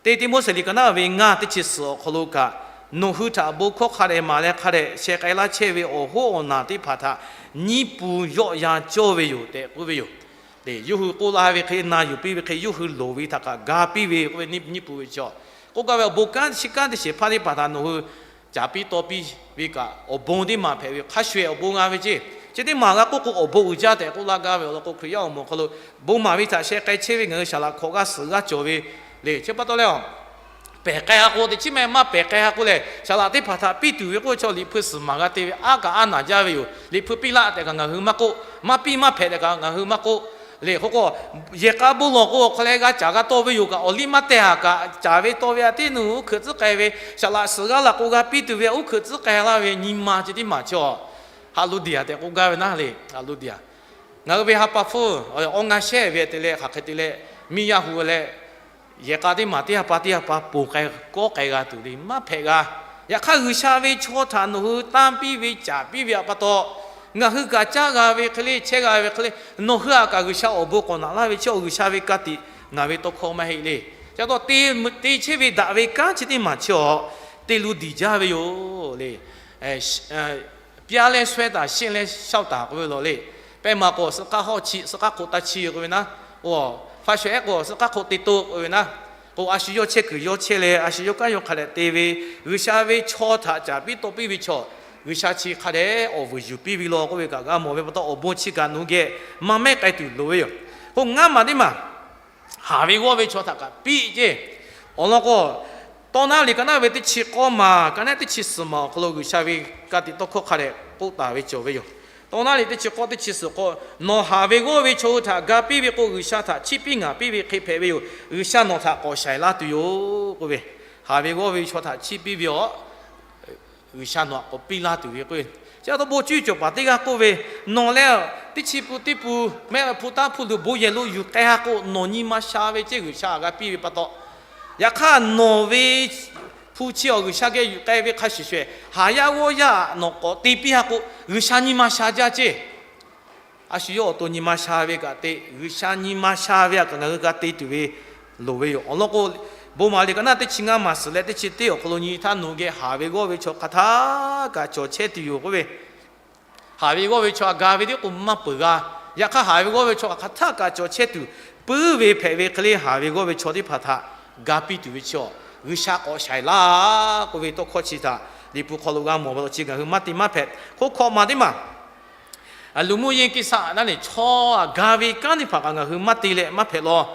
Teˇ Tiˆmoˉseˍ liꞈ ka naˉ ve ngaˇ teˇ chi suhˍ awˬ hk'aw lo kaꞈ, nawˬ hui htaꞈ bon hkawˇ hk'a dehꞈ maˍ leh hk'a dehꞈ sheh k'ai laˇ chehˇ ve awˬ hoˉ awˬ naˬ teˇ hpaˍ htaꞈ nyiˇ pun yawˆ yan cawˇ ve yoˬ tehꞈ k'oˆ ve yoˬ. Yawˇ hui k'oˆ laˇ ve hk'e, na yuˬ piˇ ve hk'e, yawˇ hui loˍ ve htaꞈ kaꞈ ga piˇ ve k'oˆ ve nyiˇ pun ve chaw, k'oˆ gaˇ ve awˬ bon kanˉ chi kanˉ te shehˍ hpaˇ teˇ hpaˍ htaꞈ nawˬ hui caˍ piˇ taw piˇ ve kaꞈ, awˬ bon teˇ maˬ hpehꞈ ve hk'a shuˍ-ehˍ awˬ bon g'a ve ceˇ. Chi teˇ maˬ g'a k'oˆ k'o awˬ bon uiˍ jaˇ tehꞈ k'oˆ laˇ gaˇ ve awˬ lawn k'o, Hkriꞈ yaˇ awˬ moˍ awˬ hk'aw lo bon maˍ ve htaꞈ sheh k'ai chehˇ ve ngaˬ hui saˍ laꞈ hkawꞈ g'aˇ suhˍ g'aˇ cawˬ ve le. Chi pa taw leh, pehˬ k'ai ha k'o teꞈ chiˉ meh maˇ pehˬ k'ai ha k'o lehˬ, saˍ laꞈ teˇ hpaˍ htaꞈ piˇ tuˬ ve k'oˆ ve chaw Liꞈ hpu suhˍ maˍ g'a te ve aˉ kaꞈ aˉ naˍ jaˇ ve yoˬ. Liꞈ hpu piˇ laˆ tehꞈ kaꞈ ngaˬ hui maˇ k'oˆ, maˇ piˇ maˇ hpehꞈ tehꞈ kaꞈ ngaˬ hui maˇ k'oˆ le. K'o k'o, yehˬ k'a bon lawˬ k'o awˬ hk'aw leh g'a caˍ g'a taw ve yoˬ kaꞈ, awˬ liˇ maˇ teh haˍ kaꞈ, caˍ ve taw ve a teˇ nuˬ uˉ hkeuꞈ tcuhˉ k'ai ve, saˍ laꞈ suhˍ g'aˇ laꞈ k'o g'a piˇ tuˬ ve uˉ hkeuꞈ tcuhˉ k'ai laˇ ve nyi ma chi teˇ maˬ chaw, Haˍluˇdiˍaˍ tehꞈ k'oˆ gaˇ ve naˉ le. Haˍluˇdiˍaˍ ngaˬ hui ve ha pa hpfuhˇ awˬ ngaˇ shehˉ ve te leh hk'aˬ hk'e te leh, miˇ yaˇ hu leh, yehˬ k'a teˇ maˬ teˇ ha pa teˇ ha pa ponˬ k'ai kawˆ k'ai g'a tuˬ le maˇ hpehꞈ g'a. Yaꞈ hk'aˇ, G'uiˬsha ve chaw htaꞈ nawˬ hui tanˇ piˇ ve caˍ piˇ ve pa taw, ngaˬ hui kaꞈ caˇ g'a ve hk'e le, chehˇ g'a ve hk'e le, nawˬ hui aꞈ kaꞈ G'uiˬsha awˬ bon k'awꞈ naꞈ laˇ ve chi, G'uiˬsha ve ka tiꞈ ngaˬ ve tawˇ hkawˇ maˇ heˆ le. Chi pa taw, te chehˇ ve daꞈ ve kanˉ chi teˇ maˬ chi awˬ te lu diˬ jaˇ ve yoˬ le. Pyaˇ leh shawehˇ taˍ, sheˆ leh shaoˆ taˍ k'oˆ ve law le. Pehˇ ma k'o, suh k'aˉ hawˇ chi, suh k'aˉ hk'oꞈ taˇ chi k'oˆ ve naˉ, o, Hpa shawˍ ehˉ k'o, suh k'aˉ hk'oˆ te toˆ ve naˉ k'o, a shu yawˇ chehˇ kuiˬ yawˇ chehˇ leh, a shu yawˇ kanˉ yawˇ hk'a dehꞈ te ve, G'uiˬsha ve chaw htaꞈ caˍ piˇ tawˆ piˇ ve chaw, G'uiˬsha chi hk'a dehꞈ awˬ vuiˬ yuˬ piˇ ve law k'oˆ ve kaꞈ g'a mawˬ ve pa taw, awˬ bon chi kaꞈ nawˬ geh maˇ mehˉ k'ai tuˬ loˍ ve yoˬ. K'o ngaˇ maˬ teˇ maˬ, haˍ ve g'awˇ ve chaw htaꞈ kaꞈ piˇ ceˇ. Awˬ lawn k'o, Tawˇ naˉ liꞈ ka naˉ ve teˇ chi k'awˇ maˬ ka naˉ teˇ chi suhˍ maˬ awˬ hk'aw lo G'uiˬsha ve ka tiꞈ tawˇ hkawˇ hk'a dehꞈ k'oˆ taˍ ve cawˬ ve yoˬ. Tawˇ naˉ liꞈ teˇ chi k'awˇ teˇ chi suhˍ k'o, nawˬ haˍ ve g'awˇ ve chaw hui htaꞈ ga piˇ ve k'o, G'uiˬsha htaꞈ chiˇ piˇ ngaˍ piˇ ve hk'e hpehꞈ ve yoˬ. G'uiˬsha nawˬ htaꞈ k'awꞈ shaiˍ laˇ tuˬ yoˬ k'oˆ ve, haˍ ve g'awˇ ve chaw htaꞈ chiˇ piˇ ve awˬ G'uiˬsha nawˬ htaꞈ k'awꞈ piˇ laˇ tuˬ ve k'o, chi a taw bon cuˇ cawˬ paˍ teˇ g'aˇ k'oˆ ve, nawˬ leh teˇ chi pun teˇ pun mehˆ hpu taˇ hpu luˬ bon yehˬ lo yuˬ k'ai ha k'o, nawˬ nyi ma sha ve ceˇ G'uiˬsha g'a piˇ ve pa taw, yaꞈ hk'aˇ nawˬ ve hpu chi awˬ G'uiˬsha geh yuˬ k'ai ve hk'a shuˍ shuˍ, haˍ yaˇ g'awˇ yaˇ nawˬ k'awꞈ te piˇ ha k'o, G'uiˬsha nyi ma sha jaˇ ceˇ. A shu yawˇ awˬ to nyi ma sha ve kaꞈ te, G'uiˬsha nyi ma sha ve htaꞈ kaꞈ ngaˬ hui g'a te tuˬ ve loˍ ve yoˬ. Awˬ lawn k'o, bon maˍ liꞈ ka naˉ teˇ chi ngaˇ maˬ suhˍ leh teˇ chi teˇ awˬ hk'aw lo nyi htaˇ, nawˬ geh haˍ ve g'awˇ ve chaw hk'aˬ htaˇ kaꞈ cawˬ chehˇ tuˬ yoˬ k'oˆ ve, haˍ ve g'awˇ ve chaw htaꞈ ga ve teˇ k'o maˇ peuˬ g'a. Yaꞈ hk'aˇ haˍ ve g'awˇ ve chaw hk'aˬ htaˇ kaꞈ cawˬ chehˇ tuˬ puiˉ ve hpehꞈ ve hk'e le, haˍ ve g'awˇ ve chaw teˇ hpaˍ htaꞈ ga piˇ tuˬ ve chi awˬ G'uiˬsha k'awꞈ shaiˍ laˇ k'oˆ ve tawˇ hkawˇ chi htaꞈ Liꞈ hpu hk'aw lo g'a mawˬ ve awˬ chi ngaˬ hui maˇ te maˇ hpehꞈ. Hk'oˆ hkawꞈ maˬ teˇ maˬ, luˬ mvuhˇ yeˇ kiˇ saˆ naˉ lehˬ, chaw htaꞈ ga ve kanˉ teˇ hpaˍ kaꞈ ngaˬ hui maˇ te leh maˇ hpehꞈ law.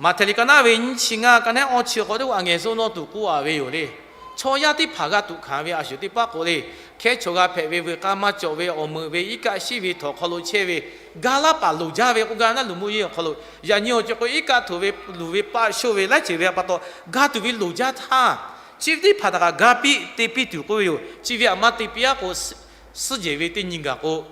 Maꞈhtehˍ liꞈ ka naˉ ve nyiˇ chi ngaˇ ka naˉ awˇ chi k'awꞈ teˇ k'o, a ngehˬ zuhˇ nawˇ tuˬ k'oˆ a ve yoˬ le. Chaw yaˇ teˇ hpaˍ g'a tuꞈ hkanˍ ve a shuˍ teˇ paˉ k'o le, hkehˉ chaw g'a hpehꞈ ve, veuꞈ k'aˇ maˇ cawˬ ve, awˬ meuꞈ ve, iˉ kaˆ shiˉ ve, htawnˍ hk'aw lo chehˇ ve, ga laˇ paˍ loˍ jaˇ ve k'oˆ gaˇ naˉ, luˬ mvuhˇ yeˇ awˬ hk'aw lo yaꞈ nyi awˬ ceuˬ k'o, iˉ kaˆ htoꞈ ve luˬ ve paˆ shoˆ ve laiˉ ceuˬ ve pa taw, ga tuˬ ve loˍ jaˇ htaˇ, chi ve teˇ hpaˍ htaꞈ kaꞈ ga piˇ te piˇ tuˬ k'oˆ ve yoˬ. Chi ve htaꞈ maˇ te piˇ a k'o, suhˉ jehˬ ve teˇ nyi gaˬ k'o,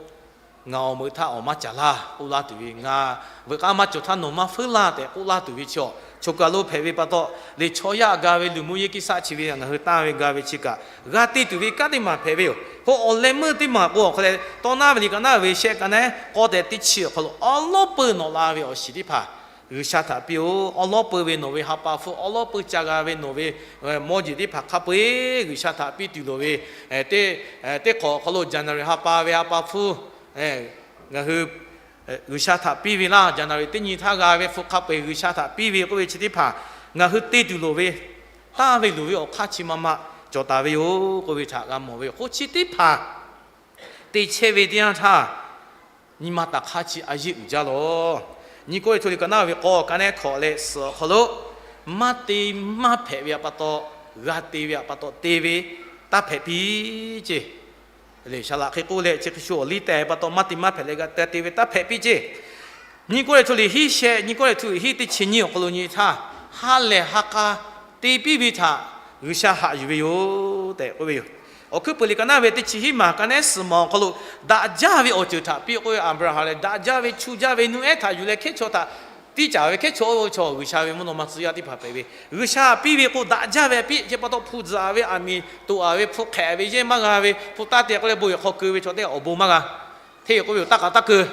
ngaˬ awˬ meuꞈ htaˇ awˬ maˇ caˍ laˇ k'oˆ laˇ tuˬ ve, ngaˬ veuꞈ k'aˇ maˇ cawˬ htaˇ nawˬ maˇ feuˉ laˇ tehꞈ k'oˆ laˇ tuˬ ve chi awˬ choˬ kaˬ lo hpehꞈ ve pa taw, le chaw yaˇ ga ve luˬ mvuhˇ yeˇ kiˇ saˆ chi ve ngaˬ hui tanˇ ve ga ve chi kaꞈ g'a te tuˬ ve kanˉ teˇ maˬ hpehꞈ ve yoˬ. K'o awˬ leh meuˇ teˇ maˬ k'o awˬ hk'aw leh, Tawˇ naˉ ve liꞈ ka naˉ ve shehˆ ka naˉ k'awˇ tehꞈ teˇ chi awˬ hk'aw lo awˉ lawˉ peuˇ nawꞈ la ve awˬ shiˍ teˇ hpaˍ G'uiˬsha htaꞈ piˇ-oˬ. Awˉ lawˉ peuˇ ve nawˬ ve ha pa hpfuhˇ, awˉ lawˉ peuˇ ca g'a ve nawˬ ve mawˇ jeˬ teˇ hpaˍ hk'a peu-eˬ G'uiˬsha htaꞈ piˇ tuˬ loˍ ve, teˇ hk'awꞈ awˬ hk'aw lo January ha pa ve ha pa hpfuhˇ ngaˬ hui G'uiˬsha htaꞈ piˇ ve laˇ. January teˇ nyi htaˇ g'a ve hpfuhˇ hk'a peu-eˬ G'uiˬsha htaꞈ piˇ ve k'oˆ ve chi teˇ hpaˍ ngaˬ hui te tuˬ loˍ ve, tanˇ ve luˬ ve awˬ hk'aˇ chi ma ma cawˬ taˍ ve yoˬ k'oˆ ve htaꞈ g'a mawˬ ve yoˬ. Hk'oˆ chi teˇ hpaˍ te chehˇ ve teˇ yanˇ htaˇ, nyi ma taˍ hk'aˇ chi a yeˇ uiˍ jaˇ lawˬ. Nyi kawˇ ve hto liꞈ ka naˉ ve k'awˇ ka naˉ hkawꞈ leh suhˍ awˬ hk'aw lo, maˇ te maˇ hpehꞈ ve pa taw, g'a te ve pa taw te ve taˇ hpehꞈ piˇ ceˇ. Saˍ laꞈ hk'e k'oˆ leh chi hk'e shu awˬ liˇ teh pa taw maˇ te maˇ hpehꞈ leh g'a te ve taˇ hpehꞈ piˇ ceˇ. Nyi kawˇ ve hto liꞈ hiˉ shehˆ, nyi kawˇ ve hto liꞈ hiˉ teˇ chi nyiˇ awˬ hk'aw lo nyi htaˇ, ha lehˬ ha k'a te piˇ ve htaꞈ G'uiˬsha haꞈ yuˬ ve yoˬ tehꞈ k'oˆ ve yoˬ. Awˬ hkuiˉ peuˬ liꞈ ka naˉ ve teˇ chi hiˉ maˬ ka naˉ suhˍ maˬ awˬ hk'aw lo, daꞈ jaˇ ve awˬ ceuˬ htaꞈ piˇ k'oˆ ve Aˍbraˍhanˍ lehˬ, daꞈ jaˇ ve chu jaˇ ve Noˉehˉ htaꞈ yuˬ leh hkehˉ chaw htaꞈ tiˇ caˍ ve hkehˉ chaw oˇ ve chaw G'uiˬsha ve mvuhˇ naw ma tcuh yaˇ teˇ hpaˍ hpehꞈ ve, G'uiˬsha piˇ ve k'o daꞈ jaˇ ve piˇ ce pa taw hpu tzuhꞈ ve aˬ miˍ toꞈ a ve hpu hk'ehꞈ ve yehˇ maˇ g'a ve, hpu taˇ te k'oˆ leh bon yehˬ hk'aw keu ve chaw teˇ g'aˇ awˬ bon maˇ g'a. Hteˇ k'oˆ ve yoˬ, taˇ k'a taˇ keu.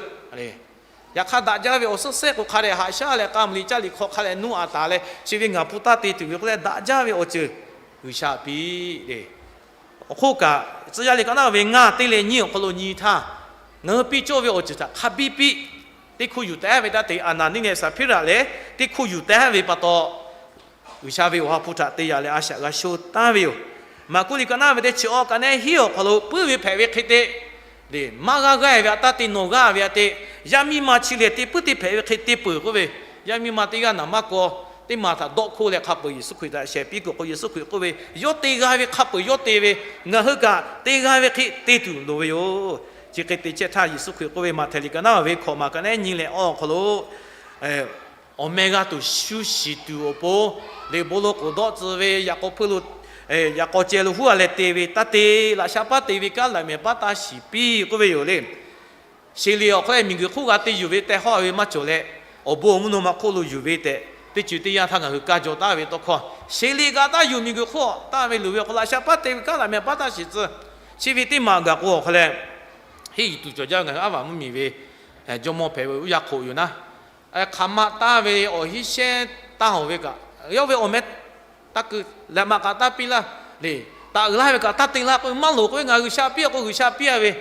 Yaꞈ hk'aˇ daꞈ jaˇ ve awˬ suhˉ sehˉ k'o hk'a dehꞈ haꞈ shaˉ leh k'a mvuhˇ liꞈ caˇ liꞈ hk'aw hk'a dehꞈ nuˇ a taˍ leh chi ve ngaˬ hpu taˇ te tuˬ ve k'oˆ leh daꞈ jaˇ ve awˬ ceuˬ G'uiˬsha piˇ le. Awˬ hk'oˆ kaꞈ tcuh yaˇ liꞈ ka naˉ ve ngaˇ teˇ leh nyiˇ awˬ hk'aw lo nyi htaˇ, ngaˬ hui piˇ cawˇ ve awˬ ceuˬ htaꞈ hk'a biˇ piˇ. Teˇ hkuˇ yuˬ taˉ ve taˇ te, Aˍnaˍniˆ leh Saˍhpiˇraꞈ lehˬ teˇ hkuˇ yuˬ taˉ ve pa taw, G'uiˬsha ve awˬ ha hpu htaꞈ te yaꞈ leh a shaꞈ g'a sho taˉ ve yoˬ. Maˍkuˆ liꞈ ka naˉ ve teˇ chi awˇ ka naˉ hiˉ awˬ hk'aw lo puiˉ ve hpehꞈ ve hk'e te, maˇ g'a g'aˇ ve aꞈ taˇ te nawˬ g'aˇ ve aꞈ te, yaˇ miˇ ma chi lehˬ te puiˉ te hpehꞈ ve hk'e te peuˬ k'oˆ ve, yaˇ miˇ ma teˇ g'aˇ naˍ maˇ kaw, teˇ maˬ htaꞈ dawˆ hkoˇ leh hk'a peu-eˬ Yeˍsuˆ Hkriꞈ htaꞈ shehˍ piˇ kuiˬ k'o Yeˍsuˆ Hkriꞈ k'oˆ ve, yawˇ te g'a ve hk'a peu-eˬ yawˇ te ve, ngaˬ hui kaꞈ te g'a ve hk'e te tuˬ loˍ ve yoˬ. Chi hk'e te chehˇ htaˇ Yeˍsuˆ Hkriꞈ k'oˆ ve, Maꞈhtehˍ liꞈ ka naˉ ve hkawꞈ maˬ ka naˉ nyi leh awˇ awˬ hk'aw lo awˬ meh g'a tuˬ shu shiˍ tuˬ awˬ pon, liꞈ bon lo k'oˍ dawˆ tcuh ve yaꞈ k'aw hpeuˇ lo, yaꞈ k'aw ceh lo huˉ a leh te ve taˇ te, laꞈ sha paˉ te ve kanˉ laꞈ mehˍ paˉ taˇ shiˍ piˇ k'oˆ ve yoˬ le. Sheˍ liꞈ awˬ hk'aw leh miˬguiˬ hk'oˆ g'a te yuˬ ve teh hawˇ ve maˇ cawˬ leh, awˬ bon awˬ mvuhˇ naw ma hk'oˆ lo yuˬ ve tehꞈ, teˇ ceuˬ teˇ yanˇ htaˇ ngaˬ hui kaˇ jaw taˍ ve tawˇ hkawˇ, sheˍ liꞈ g'a taˇ yuˬ miˬguiˬ hk'oˆ taˍ ve luˬ ve awˬ hk'aw laꞈ sha paˉ te ve kanˉ laꞈ mehˍ paˉ taˇ shiˍ tcuh. Chi ve teˇ maˬ gaˬ k'o awˬ hk'aw leh, henˇ yuˬ tuˬ cawˬ jaˇ ve ngaˬ hui aˉ vaˬ mvuhˇmiˬ ve jawˇmawˇ hpehꞈ ve uˉ yaˇ hk'oꞈ yoˬ naˉ, hk'aˬ ma taˍ ve awˬ hinˉ shehnˉ taˇ hawˬ ve kaꞈ, yawˇ ve awˬ meh taˇ keu, laꞈ maꞈ kaꞈ taˇ piˇ laˇ le, taꞈ uiˍ laˇ ve kaꞈ taˇ te laˇ k'oˆ ve maˇ loˍ k'oˆ ve, ngaˬ G'uiˬsha piˇ a k'o G'uiˬsha piˇ a ve,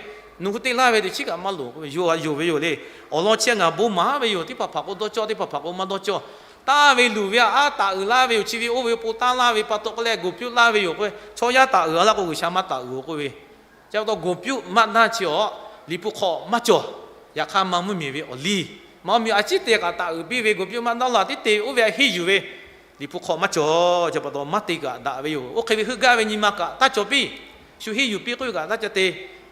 Nawˬ hui te laˇ ve teꞈ chiˉ kaꞈ maˇ loˍ k'oˆ ve, yonˍ a yonˍ ve yoˬ le. Awˬ lawn chi ngaˬ bon maˍ ve yoˬ. Teˇ hpaˍ hpaˍ k'o dawˇ cawˇ, teˇ hpaˍ hpaˍ k'o maˇ dawˇ cawˇ. Tanˇ ve luˬ ve a, a taˍ uiˍ laˇ ve yoˬ. Chi ve oˇ ve po tanˇ laˇ ve pa taw k'oˆ leh, gonˍ pyuˆ laˇ ve yoˬ k'o, chaw yaˇ taˍ uiˍ a laˇ k'o, G'uiˬsha maˇ taˍ uiˍ-oˬ k'oˆ ve. Chi pa taw gonˍ pyuˆ maˇ naˇ chi awˬ, Liꞈ hpu hk'aw maˇ cawˬ. Yaꞈ hk'aˇ, maˇ mvuhˇmiˬ ve awˬ liˇ, maˇ mvuhˇmiˬ a ciˉ te kaꞈ taˍ uiˍ piˇ ve, gonˍ pyuˆ maˇ naˇ laˬ tiˉ te ve, oˇ ve a henˇ yuˬ ve, Liꞈ hpu hk'aw maˇ cawˬ. Chi pa taw maˇ te kaꞈ daꞈ ve yoˬ. Oˇ hk'e ve heuˆ gaˇ ve nyi ma kaꞈ taˇ cawˬ piˇ. Shu henˇ yuˬ piˇ k'oˆ ve kaꞈ taˇ ca te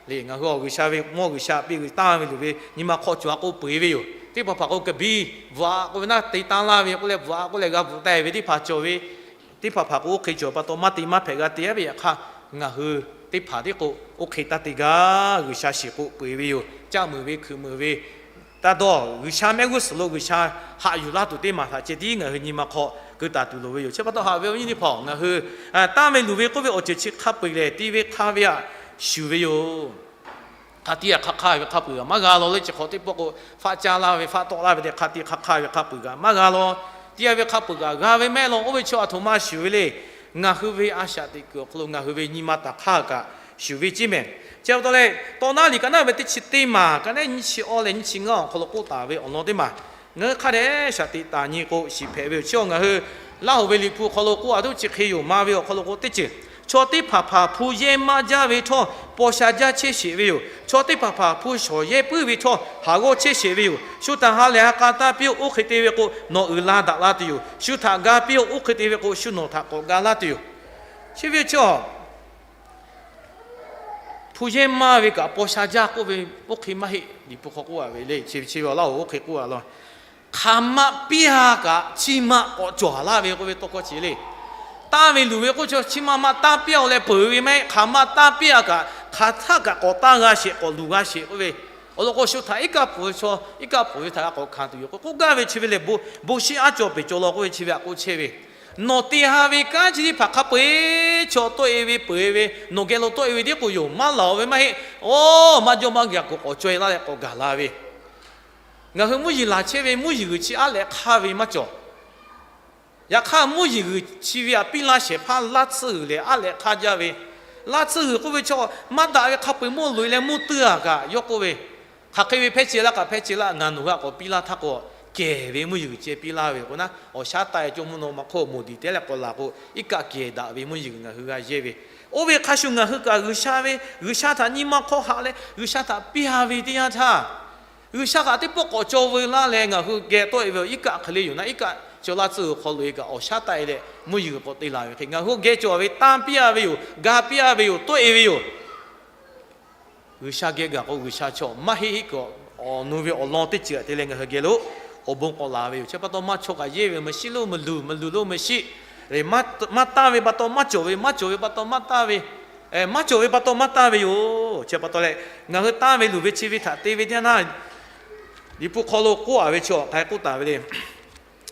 le. Ngaˬ hui awˬ G'uiˬsha ve mawˇ G'uiˬsha piˇ ve tanˇ ve luˬ ve nyi ma hk'aw cawˬ a k'o peu eˬ ve yoˬ. Teˇ hpaˍ hpaˍ k'o kaˍ biˇ bvuhꞈ a k'oˆ ve naˇ te tanˇ laˇ ve k'oˆ leh bvuhꞈ a k'oˆ leh g'a bvuhꞈ taˍ ve teˇ hpaˍ cawˬ ve, teˇ hpaˍ hpaˍ k'o oˇ hk'e cawˬ pa taw maˇ te maˇ hpehꞈ g'a te a ve. Yaꞈ hk'aˇ, ngaˬ hui teˇ hpaˍ tiˉ k'o oˇ hk'e taˇ te gaˇ. G'uiˬsha shiˍ k'o peu eˬ ve yoˬ. Caˆ meuˍ ve hkuiꞈ meuˍ ve taˇ dawˇ, G'uiˬsha mehˆ g'uˇ suhˍ lo G'uiˬsha haꞈ yuˬ laˇ tuˬ teˇ maˬ htaꞈ ceh tiˉ ngaˬ hui nyi ma hk'aw keu taˍ tuˬ loˍ ve yoˬ. Chi pa taw haꞈ ve awˬ viˉ awˬ nyi teˇ hpaˍ, ngaˬ hui tanˇ ve luˬ ve k'oˆ ve awˬ ceuˬ chi hk'a peu eˬ lehˬ, te ve hk'a ve aꞈ shuˍ ve yoˬ. Hk'a tiꞈ hk'a hk'aˇ ve hk'a peu eˬ kaꞈ maˇ g'a law le. Chi hk'awꞈ teˇ pawˆ k'o, faˆ caˇ laˇ ve, faˆ tawˆ laˇ ve tehꞈ hk'a tiꞈ hk'a hk'aˇ ve hk'a peu eˬ kaꞈ maˇ g'a law. Tiˇ a ve hk'a peu eˬ kaꞈ g'a ve mehˆ law. Oˇ ve chaw aˬ htoꞈ ma shuˍ ve le. Ngaˬ hui ve a shaꞈ teꞈ kuiˬ awˬ hk'aw lo ngaˬ hui ve nyi ma taˍ hk'aˇ kaꞈ shuˍ ve ceˇ mehˍ. Chi pa taw leh, tawˇ naˉ liꞈ ka naˉ ve teˇ chi teˇ maˬ ka naˉ nyiˇ chi awˇ leh nyiˇ chi ngaˇ awˬ hk'aw lo k'oˆ taˍ ve awˬ lawn teˇ maˬ, ngaˬ hui hk'a dehꞈ shaꞈ teꞈ taˍ nyi k'o shiˍ hpehꞈ ve yoˬ. Chi awˬ ngaˬ hui Laˇ hoꞈ ve Liꞈ hpu awˬ hk'aw lo k'oˆ a tuˬ chi hk'e yoˬ. Maˇ ve awˬ hk'aw lo k'o teˇ ceuˬ, chaw teˇ hpaˍ hpaˍ hpu yehˇ maˇ jaˇ ve htawˇ paw sha jaˇ chehˇ sheˍ ve yoˬ. Chaw teˇ hpaˍ hpaˍ hpu shawˍ yehˇ puiˉ ve htawˇ haˍ g'awˇ chehˇ sheˍ ve yoˬ. Shu htaꞈ ha lehˬ ha k'a taˇ piˇ-oˆ. Oˇ hk'e te ve k'o, nawˬ uiˍ la daꞈ la tuˬ yoˬ. Shu htaꞈ ga piˇ-oˆ. Oˇ hk'e te ve k'o, shu nawˬ htaꞈ k'awꞈ ga laˇ tuˬ yoˬ. Chi ve chi a hpu yehˇ maˇ ve kaꞈ paw sha jaˇ k'oˆ ve, oˇ hk'e maˇ heˆ. Liꞈ hpu hk'aw k'oˆ a ve le. Chi ve chi ve awˬ Laˇ hoꞈ oˇ hk'e k'oˆ a law. Hk'aˬ ma piˇ a kaꞈ chi ma k'awꞈ cawˬ laˇ ve k'oˆ ve tawˇ hkawˇ chi le. Tanˇ ve luˬ ve k'oˆ chi, chi ma ma tanˇ piˇ a leh peuˬ ve maˇ heˆ. Hk'aˬ ma tanˇ piˇ a kaꞈ hk'aˬ htaˆ kaꞈ k'awꞈ tanˇ g'a sheˍ, k'awꞈ luˬ g'a sheˍ k'oˆ ve, awˬ lawn k'o, shu htaꞈ iˉ kaˆ pfuhˍ ve chaw iˉ kaˆ pfuhˍ ve htaꞈ g'a k'awꞈ hkanˍ tuˬ yoˬ k'o, k'oˆ gaˇ ve chi ve lehˬ, bon shiˉ aˉ cawˬ peˬ cawˬ law k'oˆ ve chi ve htaꞈ k'oˆ chehˇ ve. Nawˬ te ha ve kanˉ chi teˇ hpaˍ hk'a peu eˬ chaw tawˆ e ve peuˬ e ve, nawˬ geh lo tawˆ e ve tiˉ k'o yoˬ. Maˇ laˬ ve maˇ heˆ. Oˇ, maˇ jawˇ maˇ gaˬ k'o k'awꞈ cawˬ e laˇ leh k'awꞈ gaˬ la ve. Ngaˬ hui mvuhˇ yeˬ laˬ chehˇ ve mvuhˇ yeˬ g'uiˬ chi aˉ leh hk'aˇ ve maˇ cawˬ. Yaꞈ hk'aˇ, mvuhˇ yeˬ g'uiˬ chi ve htaꞈ piˇ laˇ shehˍ hpaˇ laˇ tsuhˇ g'uiˬ lehˬ, aˉ leh hk'aˇ jaˇ ve. Laˇ tsuhˇ g'uiˬ k'oˆ ve chaw maˇ daꞈ ve hk'a peu eˬ mawˇ loꞈ e leh mvuhˇ tuiˇ a kaꞈ yawˇ k'oˆ ve, hk'aˬ hk'e ve hpehˇ ce laˇ kaꞈ hpehˇ ce laˇ, ngaˬ nawˬ hui htaꞈ k'awꞈ piˇ laˇ htaˇ k'o, kehˬ ve mvuhˇ yeˬ g'uiˬ ceh piˇ laˇ ve k'o naˉ, awˬ shaˉ taˆ e cawˇ mvuhˇ naw ma hk'oˆ moˍ diˍ te leh k'awꞈ laˬ k'o, iˉ kaˆ kehˬ daꞈ ve mvuhˇ yeˬ g'uiˬ ngaˬ hui g'a yehˇ ve. Oˇ ve hk'a shuˍ ngaˬ hui kaꞈ G'uiˬsha ve, G'uiˬsha htaꞈ nyi ma hk'aw haꞈ leh G'uiˬsha htaꞈ piˇ a ve teˇ yanˇ htaˇ, G'uiˬsha htaꞈ teˇ pawˆ k'awꞈ cawˬ veu laˇ leh ngaˬ hui geh tawˆ e ve yoˬ. Iˉ kaˆ hk'e le yoˬ naˉ, iˉ kaˆ cawˬ laˇ tsuhˇ g'uiˬ hk'aw loꞈ e kaꞈ awˬ shaˉ taˆ e leh mvuhˇ yeˬ g'uiˬ k'awꞈ te laˬ ve hk'e, ngaˬ hui geh cawˬ ve tanˇ piˇ a ve yoˬ, ga piˇ a ve yoˬ, tawˆ e ve yoˬ. G'uiˬsha geh gaˬ k'o, G'uiˬsha chaw maˇ heˆ heˆ kaꞈ, awˬ nu ve awˬ lawn teˇ ceuˬ te leh ngaˬ hui geh lo awˬ bon k'awꞈ laˬ ve yoˬ. Chi pa taw maˇ chawˇ kaꞈ yehˇ ve, maˇ shiˉ lo maˇ luˬ, maˇ luˬ lo maˇ shiˉ. Maˇ tanˇ ve pa taw maˇ cawˬ ve, maˇ cawˬ ve pa taw maˇ tanˇ ve, maˇ cawˬ ve pa taw maˇ tanˇ ve yoˬ. Chi pa taw leh, ngaˬ hui tanˇ ve luˬ ve chi ve htaꞈ te ve teˇ yanˇ htaˇ, Liꞈ hpu hk'aw lo k'oˆ a ve chi hk'aˬ hk'e k'oˆ taˍ ve le.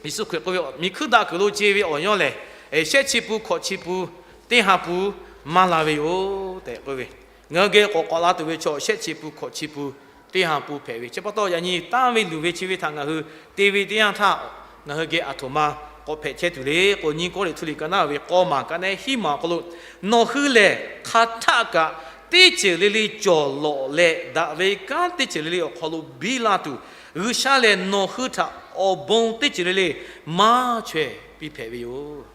Yeˍsuˆ Hkriꞈ k'oˆ ve, Miˬ hkuiˇ daꞈ kuiˬ lo ce ve awˬ yawˇ lehˬ, shehˆ chi pun hkawꞈ chi pun teˇ ha pun maˇ la ve yoˬ tehꞈ k'oˆ ve. Ngaˬ hui geh k'awꞈ k'awꞈ la tuˬ ve chaw shehˆ chi pun hkawꞈ chi pun teˇ ha pun hpehꞈ ve. Chi pa taw yaꞈ nyi tanˇ ve luˬ ve chi ve htaꞈ ngaˬ hui te ve teˇ yanˇ htaˇ, ngaˬ hui geh aˬ htoꞈ ma k'awꞈ hpehꞈ chehˇ tuˬ le k'o, Nyiˇ Kawˇrenˍhtuˆ liꞈ ka naˉ ve k'aw maˬ ka naˉ hiˉ maˬ awˬ hk'aw lo, nawˬ hui lehˬ hk'aˬ htaˆ kaꞈ teˇ ceuˬ le le cawˬ lawꞈ leh, daꞈ ve kanˉ teˇ ceuˬ le le awˬ hk'aw lo biˇ la tuˬ, G'uiˬsha lehˬ nawˬ hui htaꞈ awˬ bon teˇ ceuˬ le le maˇ chaweh piˇ hpehꞈ ve yoˬ.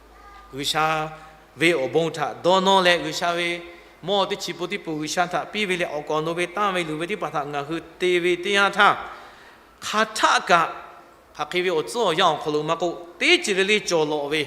G'uiˬsha ve awˬ bon htaꞈ dawˇ nawˇ leh, G'uiˬsha ve mawˇ teˇ chi pun teˇ pun G'uiˬsha htaꞈ piˇ ve leh, awˬ kaˍ awˬ nu ve tanˇ ve luˬ ve teˇ hpaˍ htaꞈ ngaˬ hui te ve teˇ yanˇ htaˇ, hk'aˬ htaˆ kaꞈ, hk'aˬ hk'e ve awˬ tcuhˉ awˬ yanˇ awˬ hk'aw lo maˇ k'oˆ, teˇ ceuˬ le le cawˬ lawꞈ ve,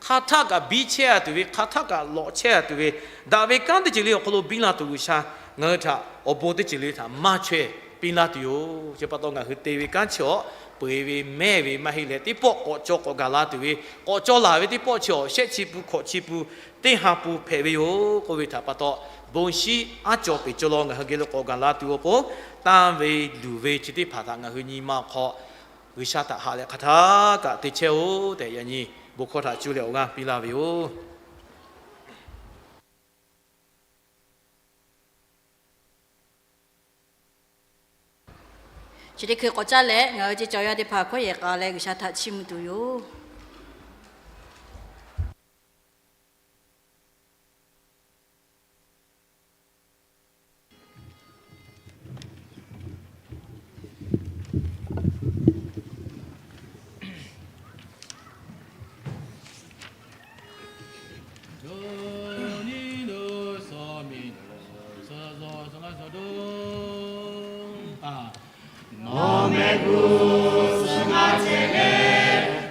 hk'aˬ htaˆ kaꞈ biˇ chehˇ a tuˬ ve, hk'aˬ htaˆ kaꞈ lawꞈ chehˇ a tuˬ ve, daꞈ ve kanˉ teˇ ceuˬ le awˬ hk'aw lo biˇ la tuˬ G'uiˬsha ngaˬ hui htaꞈ awˬ bon teˇ ceuˬ le htaꞈ maˇ chaweh piˇ laˇ tuˬ yoˬ. Chi pa taw ngaˬ hui te ve kanˉ chi awˬ peu eˬ ve mehˇ ve maˇ heˆ leh, teˇ pawˆ k'awꞈ cawˬ k'awꞈ gaˬ la tuˬ ve, k'awꞈ cawˬ laˬ ve teˇ pawˆ chi awˬ shehˆ chi pun hkawꞈ chi pun teˇ ha pun hpehꞈ ve yoˬ k'oˆ ve htaꞈ pa taw, bon shiˉ aˉ cawˬ peˬ cawˬ law ngaˬ hui geh lo k'awꞈ gaˬ la tuˬ awˬ pon, tanˇ ve luˬ ve chi teˇ hpaˍ htaꞈ ngaˬ hui nyi ma awˬ hk'aw G'uiˬsha htaꞈ haꞈ leh hk'aˬ htaˆ kaꞈ te chehˇ oˆ tehꞈ, yaꞈ nyi bon hkawˇ htaꞈ cuˇ leh awˬ g'aˇ piˇ laˇ ve yoˬ. Chi teˇ hkui k'awꞈ caˇ leh, ngaˬ hui ceˇ cawˬ yaˇ teˇ hpaˍ hkawˉ yehˬ k'a leh G'uiˬsha htaꞈ chiˇ mvuh tuˬ yoˬ.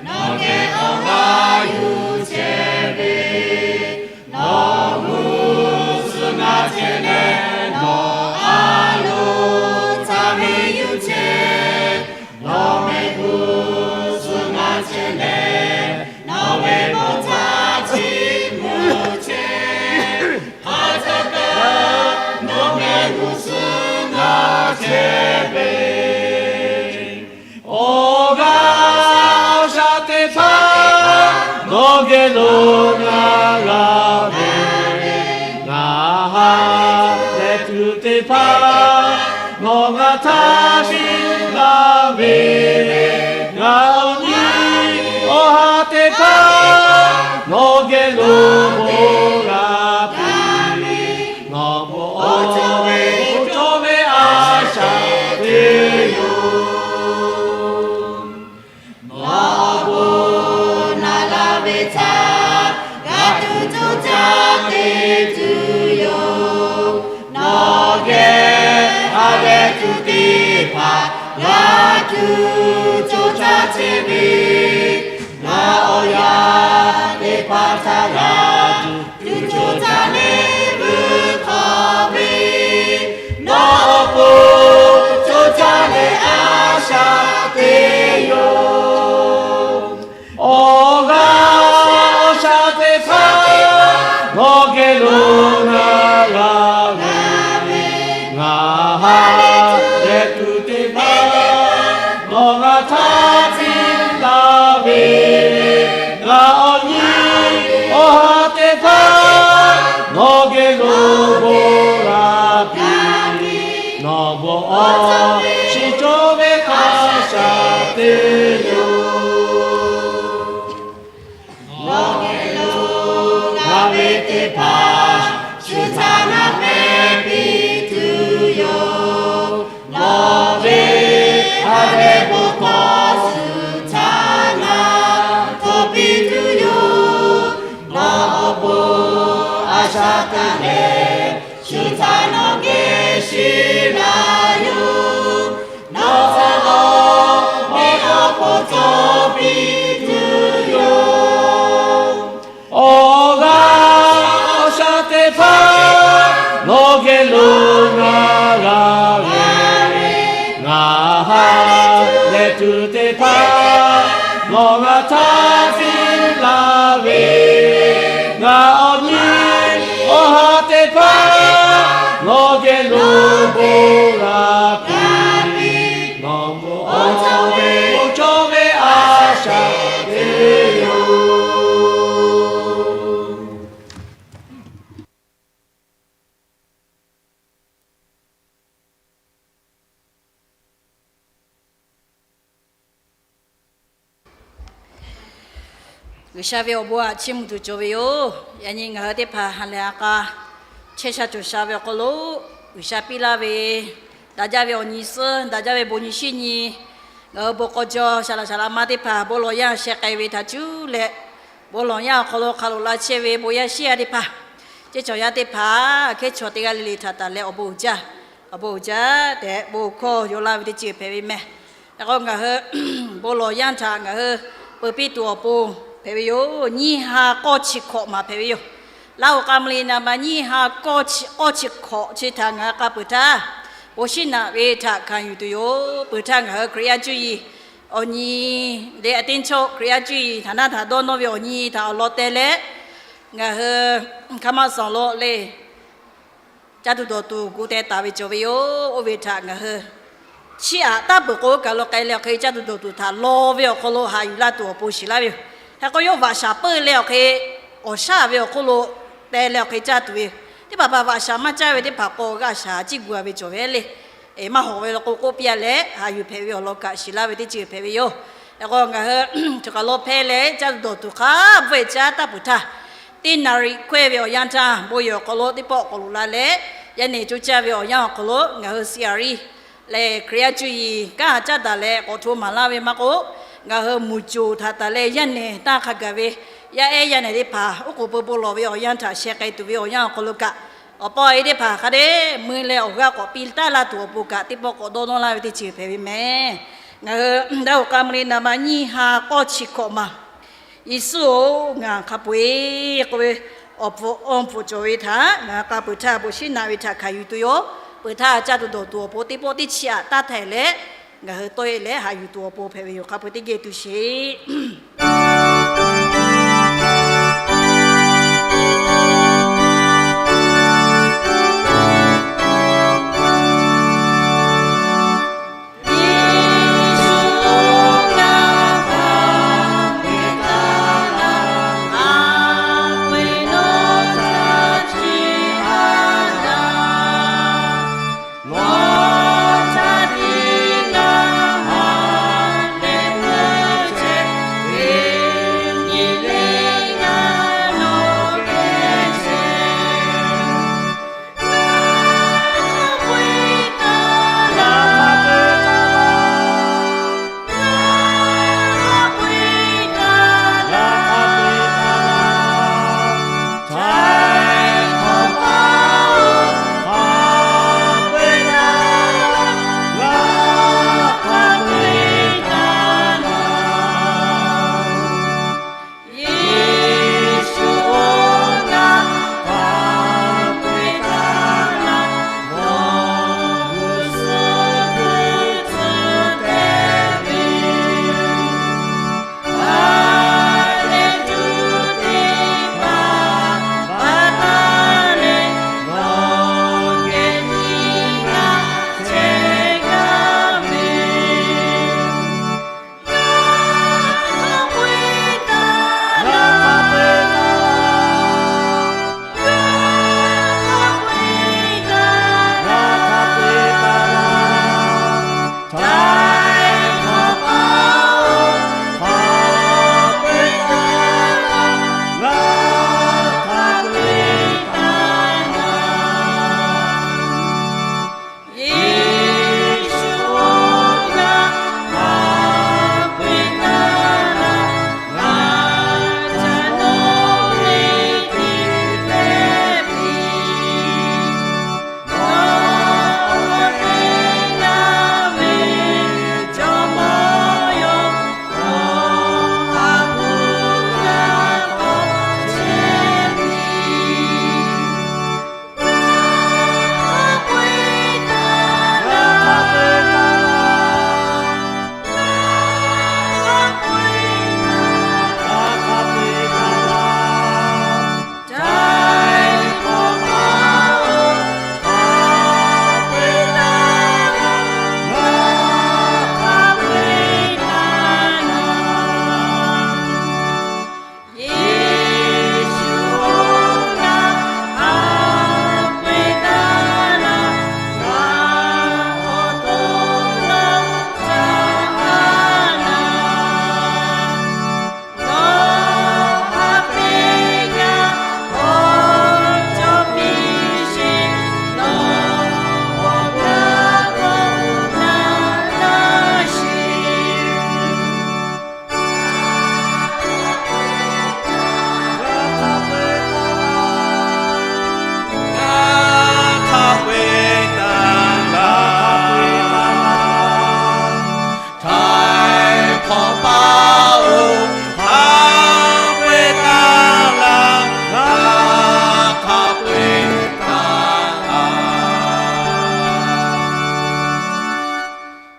Nawˬ geh awˬ g'aˇ yuˬ chehˇ ve, nawˬ g'uˇ suhˍ ngaˇ chehˇ leh, nawˬ a loˍ taˍ ve yuˬ chehˇ. Nawˬ mehˆ g'uˇ suhˍ ngaˇ chehˇ leh, nawˬ ve bon htaˇ tiˇ mvuh chehˇ. Hk'aˬ htaˇ kaꞈ nawˬ mehˆ g'uˇ suhˍ ngaˇ chehˇ ve, awˬ g'aˇ awˬ shaˍ teˇ hpaˍ nawˬ geh lo ngaˬ g'a ve, ngaˬ haꞈ leh tuˬ teˇ hpaˍ nawˬ ngaˬ htaˇ shiˍ laˇ ve, ngaˬ awˬ nyi awˬ ha teˇ hpaˍ nawˬ geh lo bon g'a piˇ. Nawˬ bon awˬ cawˇ ve a shaˍ teˇ yoˬ. Nawˬ awˬ bon naˬ laˇ ve htaꞈ g'a tuˬ to caˇ te tuˬ yoˬ. Nawˬ geh ha leh tuˬ teˇ hpaˍ g'a tuˬ to caˇ chehˇ ve, ngaˬ awˬ yaˇ teˇ hpaˍ htaꞈ g'a tuˬ to caˇ leh vuiˬ hk'awꞈ ve, nawˬ awˬ pon to caˇ leh a shaˍ teˇ yoˬ. Awˬ g'aˇ awˬ shaˍ teˇ hpaˍ nawˬ geh lo ngaˬ g'a ve, ngaˬ haꞈ leh tuˬ teˇ hpaˍ nawˬ ngaˬ htaˇ tiˇ laˇ ve, ngaˬ awˬ nyi awˬ ha teˇ hpaˍ nawˬ geh lo bon g'a piˇ. Nawˬ bon awˬ shiˍ cawˇ ve hk'a shaˍ teˇ yoˬ. Nawˬ geh lo g'a ve teˇ hpaˍ shu htaꞈ ngaˬ hpehꞈ piˇ tuˬ yoˬ. Nawˬ ve ha leh bon hkawˇ shu htaꞈ ngaˬ hto piˇ tuˬ yoˬ. Nawˬ awˬ bon a shaˍ taˍ leh, shu htaꞈ nawˬ geh shiˍ laˇ yoˬ. Nawˬ htaꞈ nawˬ ve awˬ bon cawˬ piˇ tuˬ yoˬ. Awˬ g'aˇ awˬ shaˍ teˇ hpaˍ nawˬ geh lo ngaˬ g'a ve, ngaˬ haꞈ leh tuˬ teˇ hpaˍ nawˬ ngaˬ htaˇ tiˇ laˇ ve, ngaˬ awˬ nyi awˬ ha teˇ hpaˍ nawˬ geh lo bon g'a piˇ. Nawˬ bon awˬ cawˇ ve a shaˍ teˇ yoˬ. G'uiˬsha ve awˬ bon aꞈ chiˇ mvuh tuˬ cawˬ ve yoˬ. Yaꞈ nyi ngaˬ hui teˇ hpaˍ ha lehˬ ha k'a chehˇ sha cawˬ sha ve awˬ hk'aw lo, G'uiˬsha piˇ laˇ ve daꞈ jaˇ ve awˬ nyi suhˉ, daꞈ jaˇ ve bon nyi shiˉ nyi, ngaˬ hui bon k'aw jaw shaˍ laꞈ shaˍ laꞈ ma teˇ hpaˍ bon lawˬ yanˇ sheh k'ai ve htaꞈ cuˇ leh, bon lawˬ yanˇ awˬ hk'aw lo hk'a loꞈ la chehˇ ve bon yaˇ shiˉ yaˇ teˇ hpaˍ, ceˇ cawˬ yaˇ teˇ hpaˍ, hkehˉ chaw teˇ g'aˇ le le htaꞈ taˍ leh awˬ bon uiˍ jaˇ, awˬ bon uiˍ jaˇ tehꞈ bon hkawˇ yaw laˇ ve teˇ ceuˬ hpehꞈ ve meh. Hk'e k'o ngaˬ hui bon lawˬ yanˇ htaꞈ ngaˬ hui peuˬ piˇ tuˬ awˬ pon hpehꞈ ve yoˬ. Nyiˇ ha k'awˇ chi hkawꞈ maˍ hpehꞈ ve yoˬ. Laˇ hoꞈ k'a mvuh le naˍ baꞈ nyiˇ ha k'awˇ chi hkawꞈ chi htaꞈ ngaˬ hui k'a peuˬ htaˇ, bon shiˉ naꞈ ve htaꞈ hkanˍ yuˬ tuˬ yoˬ. Peuˬ htaˇ ngaˬ hui Hkriꞈ yaˇ cuˇ yiˍ awˬ nyi leh a teˇ chawˇ Hkriꞈ yaˇ cuˇ yiˍ htaꞈ naˇ htaꞈ dawˇ nawˇ ve awˬ nyi htaꞈ awˬ lawn teh leh, ngaˬ hui hk'a ma suhˍ lo le caˇ tuˬ dawˬ tuˬ gu teh taˍ ve cawˬ ve yoˬ. Oˇ ve htaꞈ ngaˬ hui chiˇ aꞈ taˇ peuˬ k'o kaˬ lo k'ai leh awˬ hk'e caˇ tuˬ dawˬ tuˬ htaꞈ law ve awˬ hk'aw lo haꞈ yuˬ laˇ tuˬ awˬ pon shiˍ laˇ ve yoˬ. Hk'e k'o yawˇ vaꞈ shaˍ peuˇ leh awˬ hk'e awˬ shaˉ ve awˬ hk'oˆ lo teh leh awˬ hk'e caˇ tuˬ ve yoˬ. Teˇ hpaˍ hpaˍ vaꞈ shaˍ maˇ caˇ ve teˇ hpaˍ k'o g'aˇ shaˍ ciˇ gu a ve cawˬ ve le. Maˇ hawꞈ ve lo k'o k'oˆ piˇ a leh haꞈ yuˬ hpehꞈ ve awˬ lawn kaꞈ shiˍ laˇ ve teˇ ceuˬ hpehꞈ ve yoˬ. Hk'e k'o ngaˬ hui choˬ kaˬ lo hpehˇ leh caˇ tuˬ dawˬ tuˬ hk'a bvuhˆ eˬ caˇ taˇ peuˬ htaˇ, teˇ naˍriˍ hkawehˇ ve awˬ yanˇ htaˇ bon yehˬ awˬ hk'aw lo teˇ pawˆ k'awꞈ loꞈ la leh, yaˇ nehˬ co caˇ ve awˬ yanˇ awˬ hk'aw lo ngaˬ hui C R E leh Hkriꞈ yaˇ cuˇ yiˍ kanˉ ha caˉ daꞈ leh k'awꞈ hto maˍ laˇ ve maˇ k'oˆ, ngaˬ hui muiˬ coˬ htaꞈ taˍ leh yaˇ nehˬ tanˇ hk'a gaˬ ve yaˇ ehˉ yaˇ nehˬ teˇ hpaˍ oˉ k'oˍ pui bon lawˬ ve awˬ yanˇ htaꞈ sheh k'ai tuˬ ve awˬ yanˇ awˬ hk'aw lo kaꞈ, awˬ pa awˬ e teˇ hpaˍ hk'a dehꞈ mui leh awˬ g'aˇ k'awꞈ piˇ taˉ laˇ tuˬ awˬ pon kaꞈ teˇ pawˆ k'awꞈ dawˇ nawˇ laˇ ve teˇ ceuˬ hpehꞈ ve meh. Ngaˬ hui Laˇ huˍ k'a ma le naˍ ma nyiˇ ha k'awˇ chi hkawꞈ ma. Yeˍsuˆ-oˬ, ngaˬ hk'a peu-eˬ k'oˆ ve, awˬ pfuhˍ awˬ pfuhˍ cawˬ ve htaꞈ ngaˬ hui k'a peuˬ htaˇ, bon shinˉ naꞈ ve htaꞈ hkanˍ yuˬ tuˬ yoˬ. Peuˬ htaˇ caˇ tuˬ dawˬ tuˬ awˬ pon teˇ pawˆ teˇ chi aꞈ taˇ htaiˍ leh, ngaˬ hui tawˆ-e leh haꞈ yuˬ tuˬ awˬ pon hpehꞈ ve yoˬ. Hk'a peu-eˬ teˇ geh tuˬ sheˍ.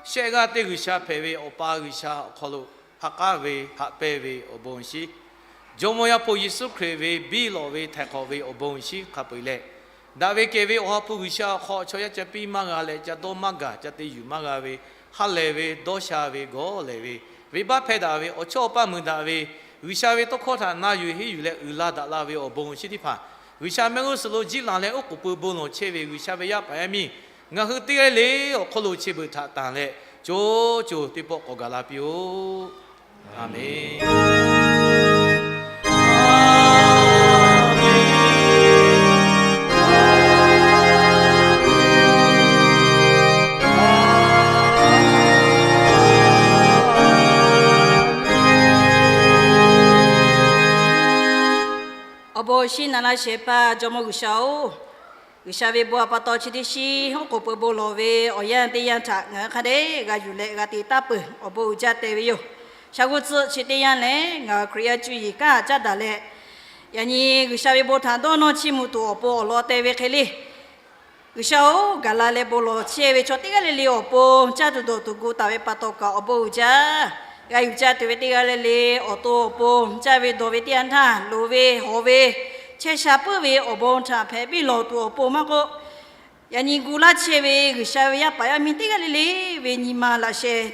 Shehˆ g'aˇ teˇ G'uiˬsha hpehꞈ ve Awˬ pa G'uiˬsha awˬ hk'aw lo ha k'aˉ ve haꞈ pehnˇ ve awˬ bon awˬ shinˉ, Jawˇmawˇ Yaˇ hpu Yeˍsuˆ Hkriꞈ ve biˇ lawꞈ ve htaiˍ hk'awꞈ ve awˬ bon awˬ shinˉ hk'a peu-eˬ leh, daꞈ ve kehˬ ve Awˬ ha hpu G'uiˬsha awˬ hk'aw chaw yaˇ ca piˇ maˇ g'a leh ca dawˇ maˇ gaˬ ca te yuˬ maˇ g'a ve, ha lehˬ ve dawˇ sha ve gawˬ lehˬ ve, venˇbaˆ hpehˇ daꞈ ve awˬ chawˇ awˬ paˇ mui daꞈ ve, G'uiˬsha ve tawˇ hkawˇ htaꞈ na yuˬ henˇ yuˬ leh uiˍ la daꞈ la ve awˬ bon awˬ shinˉ teˇ hpaˍ, G'uiˬsha mehˆ g'uˇ suhˍ lo jiˆ laˬ leh oˉ k'oˍ pui bon lawˬ chehˇ ve G'uiˬsha ve yaˇ paˍ yaˇ miˇ ngaˬ hui teˇ g'aˇ le awˬ hk'oˆ lo chi beuꞈ htaꞈ tanˬ leh, co co teˇ pawˆ k'awꞈ gaˬ la piˇ-oˆ. Aˍmenˍ. Awˬ bon awˬ shinˉ na laˇ shehˍ hpaˇ Jawˇmawˇ G'uiˬsha-oˬ, G'uiˬsha ve bon htaꞈ pa taw chi teˇ shinˉ oˉ k'oˍ peuˬ bon lawˬ ve awˬ yanˇ teˇ yanˇ htaꞈ ngaˬ hui hk'a dehꞈ g'a yuˬ leh g'a te taˉ peuˬ awˬ bon uiˍ jaˇ te ve yoˬ. Shaˍ g'uˇ tcuhˆ chi teˇ yanˇ lehˬ, ngaˬ hui Hkriꞈ yaˇ cuˇ yiˍ kanˉ caˉ daꞈ leh, yaꞈ nyi G'uiˬsha ve bon htaꞈ dawˇ nawˇ chiˇ mvuh tuˬ awˬ pon awˬ lawn te ve hk'e le. G'uiˬsha-oˬ, gaˬ la leh bon lawˬ chehˇ ve chaw teˇ g'aˇ le le awˬ pon caˇ tuˬ dawˬ tuˬ gu taˍ ve pa taw kaꞈ awˬ bon uiˍ jaˇ. G'a yuˬ caˇ tuˬ ve teˇ g'aˇ le le awˬ to awˬ pon caˇ ve dawˬ ve teˇ yanˇ htaˇ, loˍ ve hawˍ ve chehˇ sha puiˉ ve awˬ bon htaꞈ hpehꞈ piˇ lawˬ tuˬ awˬ pon maˇ k'oˆ, yaꞈ nyi gu laˇ chehˇ ve G'uiˬsha ve yaˇ paˍ yaˇ miˇ teˇ g'aˇ le le ve nyi ma laꞈ sheh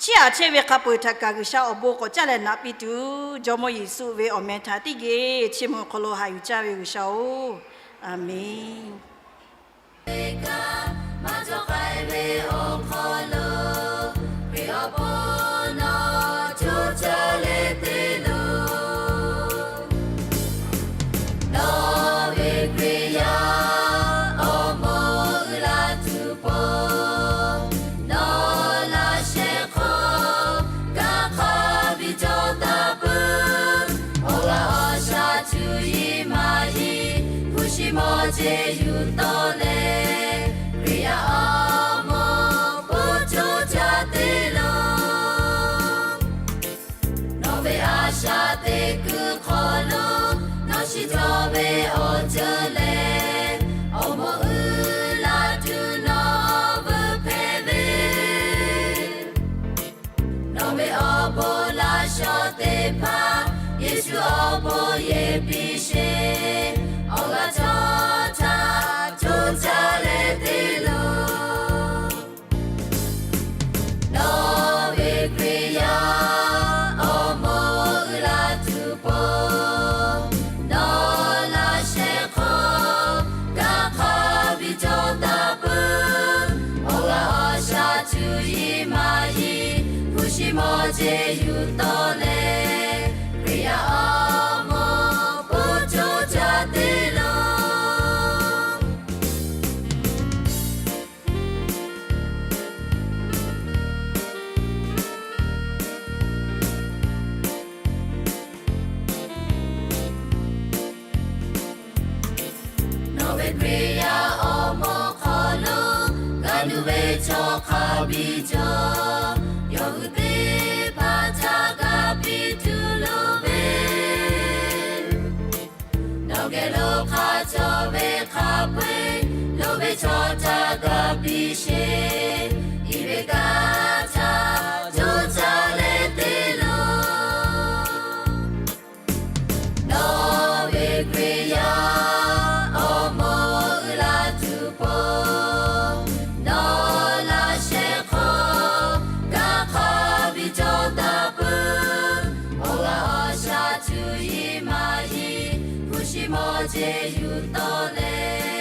chiˇ aꞈ chehˇ ve hk'a peu-eˬ htaꞈ kaꞈ G'uiˬsha awˬ bon k'awꞈ caˇ leh naꞈ piˇ tuˬ, Jawˇmawˇ Yeˍsuˆ ve awˬ meh htaꞈ teˇ geh chiˇ mvuh hk'aw lo haꞈ yuˬ caˇ ve G'uiˬsha-oˬ, Aˍmenˬ. Maˇ cawˬ k'ai ve awˬ hk'aw lo, Hkriꞈ awˬ pon nawˬ coˇ caˇ leh te loˬ. Nawˬ ve Hkriꞈ yaˇ awˬ moˍ uiˍ la tuˬ pon, nawˬ laꞈ sheh hk'aw kanˇ hk'a biˇ cawˬ taˍ peuˬ. Awˬ g'aˇ awˬ shaˍ cuˇ yiˍ maˇ yiˍ hpu shi mawˬ jeˬ yuˬ tawˆ leh, Hkriꞈ yaˇ awˬ moˍ hpu coˇ caˇ te loˬ. Nawˬ ve a shaꞈ teꞈ kuiˬ hk'aw lo, nawˬ shiˍ cawˬ ve awˬ ceuˬ lehˬ, awˬ moˍ uiˍ la tuˬ nawˬ veuꞈ hpehꞈ ve. Nawˬ ve awˬ bon laꞈ shawnˍ teˇ hpaˍ, Yeˍsuˆ awˬ bon yehˬ piˇ sheˍ. Awˬ g'aˇ chaw htaꞈ coˇ caˇ leh te loˬ. Nawˬ ve Hkriꞈ yaˇ awˬ moˍ uiˍ la tuˬ pon, nawˬ laꞈ sheh hk'aw kanˇ hk'a biˇ cawˬ taˍ peuˬ. Awˬ g'aˇ awˬ shaˍ cuˇ yiˍ maˇ yiˍ hpu shi mawˬ jeˬ yuˬ tawˆ leh, Hkriꞈ yaˇ awˬ moˍ hpu coˇ caˇ te loˬ. Nawˬ ve Hkriꞈ yaˇ awˬ moˍ hk'aw lo, g'a nuˇ ve chaw hk'a biˇ cawˬ. Yawˇ hui teˇ hpaˍ htaꞈ g'a piˇ tuˬ loˍ ve, nawˬ geh lo hk'a cawˬ ve hk'a peu-eˬ loˍ ve chaw htaꞈ g'a piˇ sheˍ. Iˉ ve kanˇ htaꞈ coˇ caˇ leh te loˬ. Nawˬ ve Hkriꞈ yaˇ awˬ moˍ uiˍ la tuˬ pon, nawˬ laꞈ sheh hk'aw kanˇ hk'a biˇ cawˬ taˍ peuˬ. Awˬ g'aˇ awˬ shaˍ cuˇ yiˍ maˇ yiˍ hpu shi mawˬ jeˬ yuˬ tawˆ leh,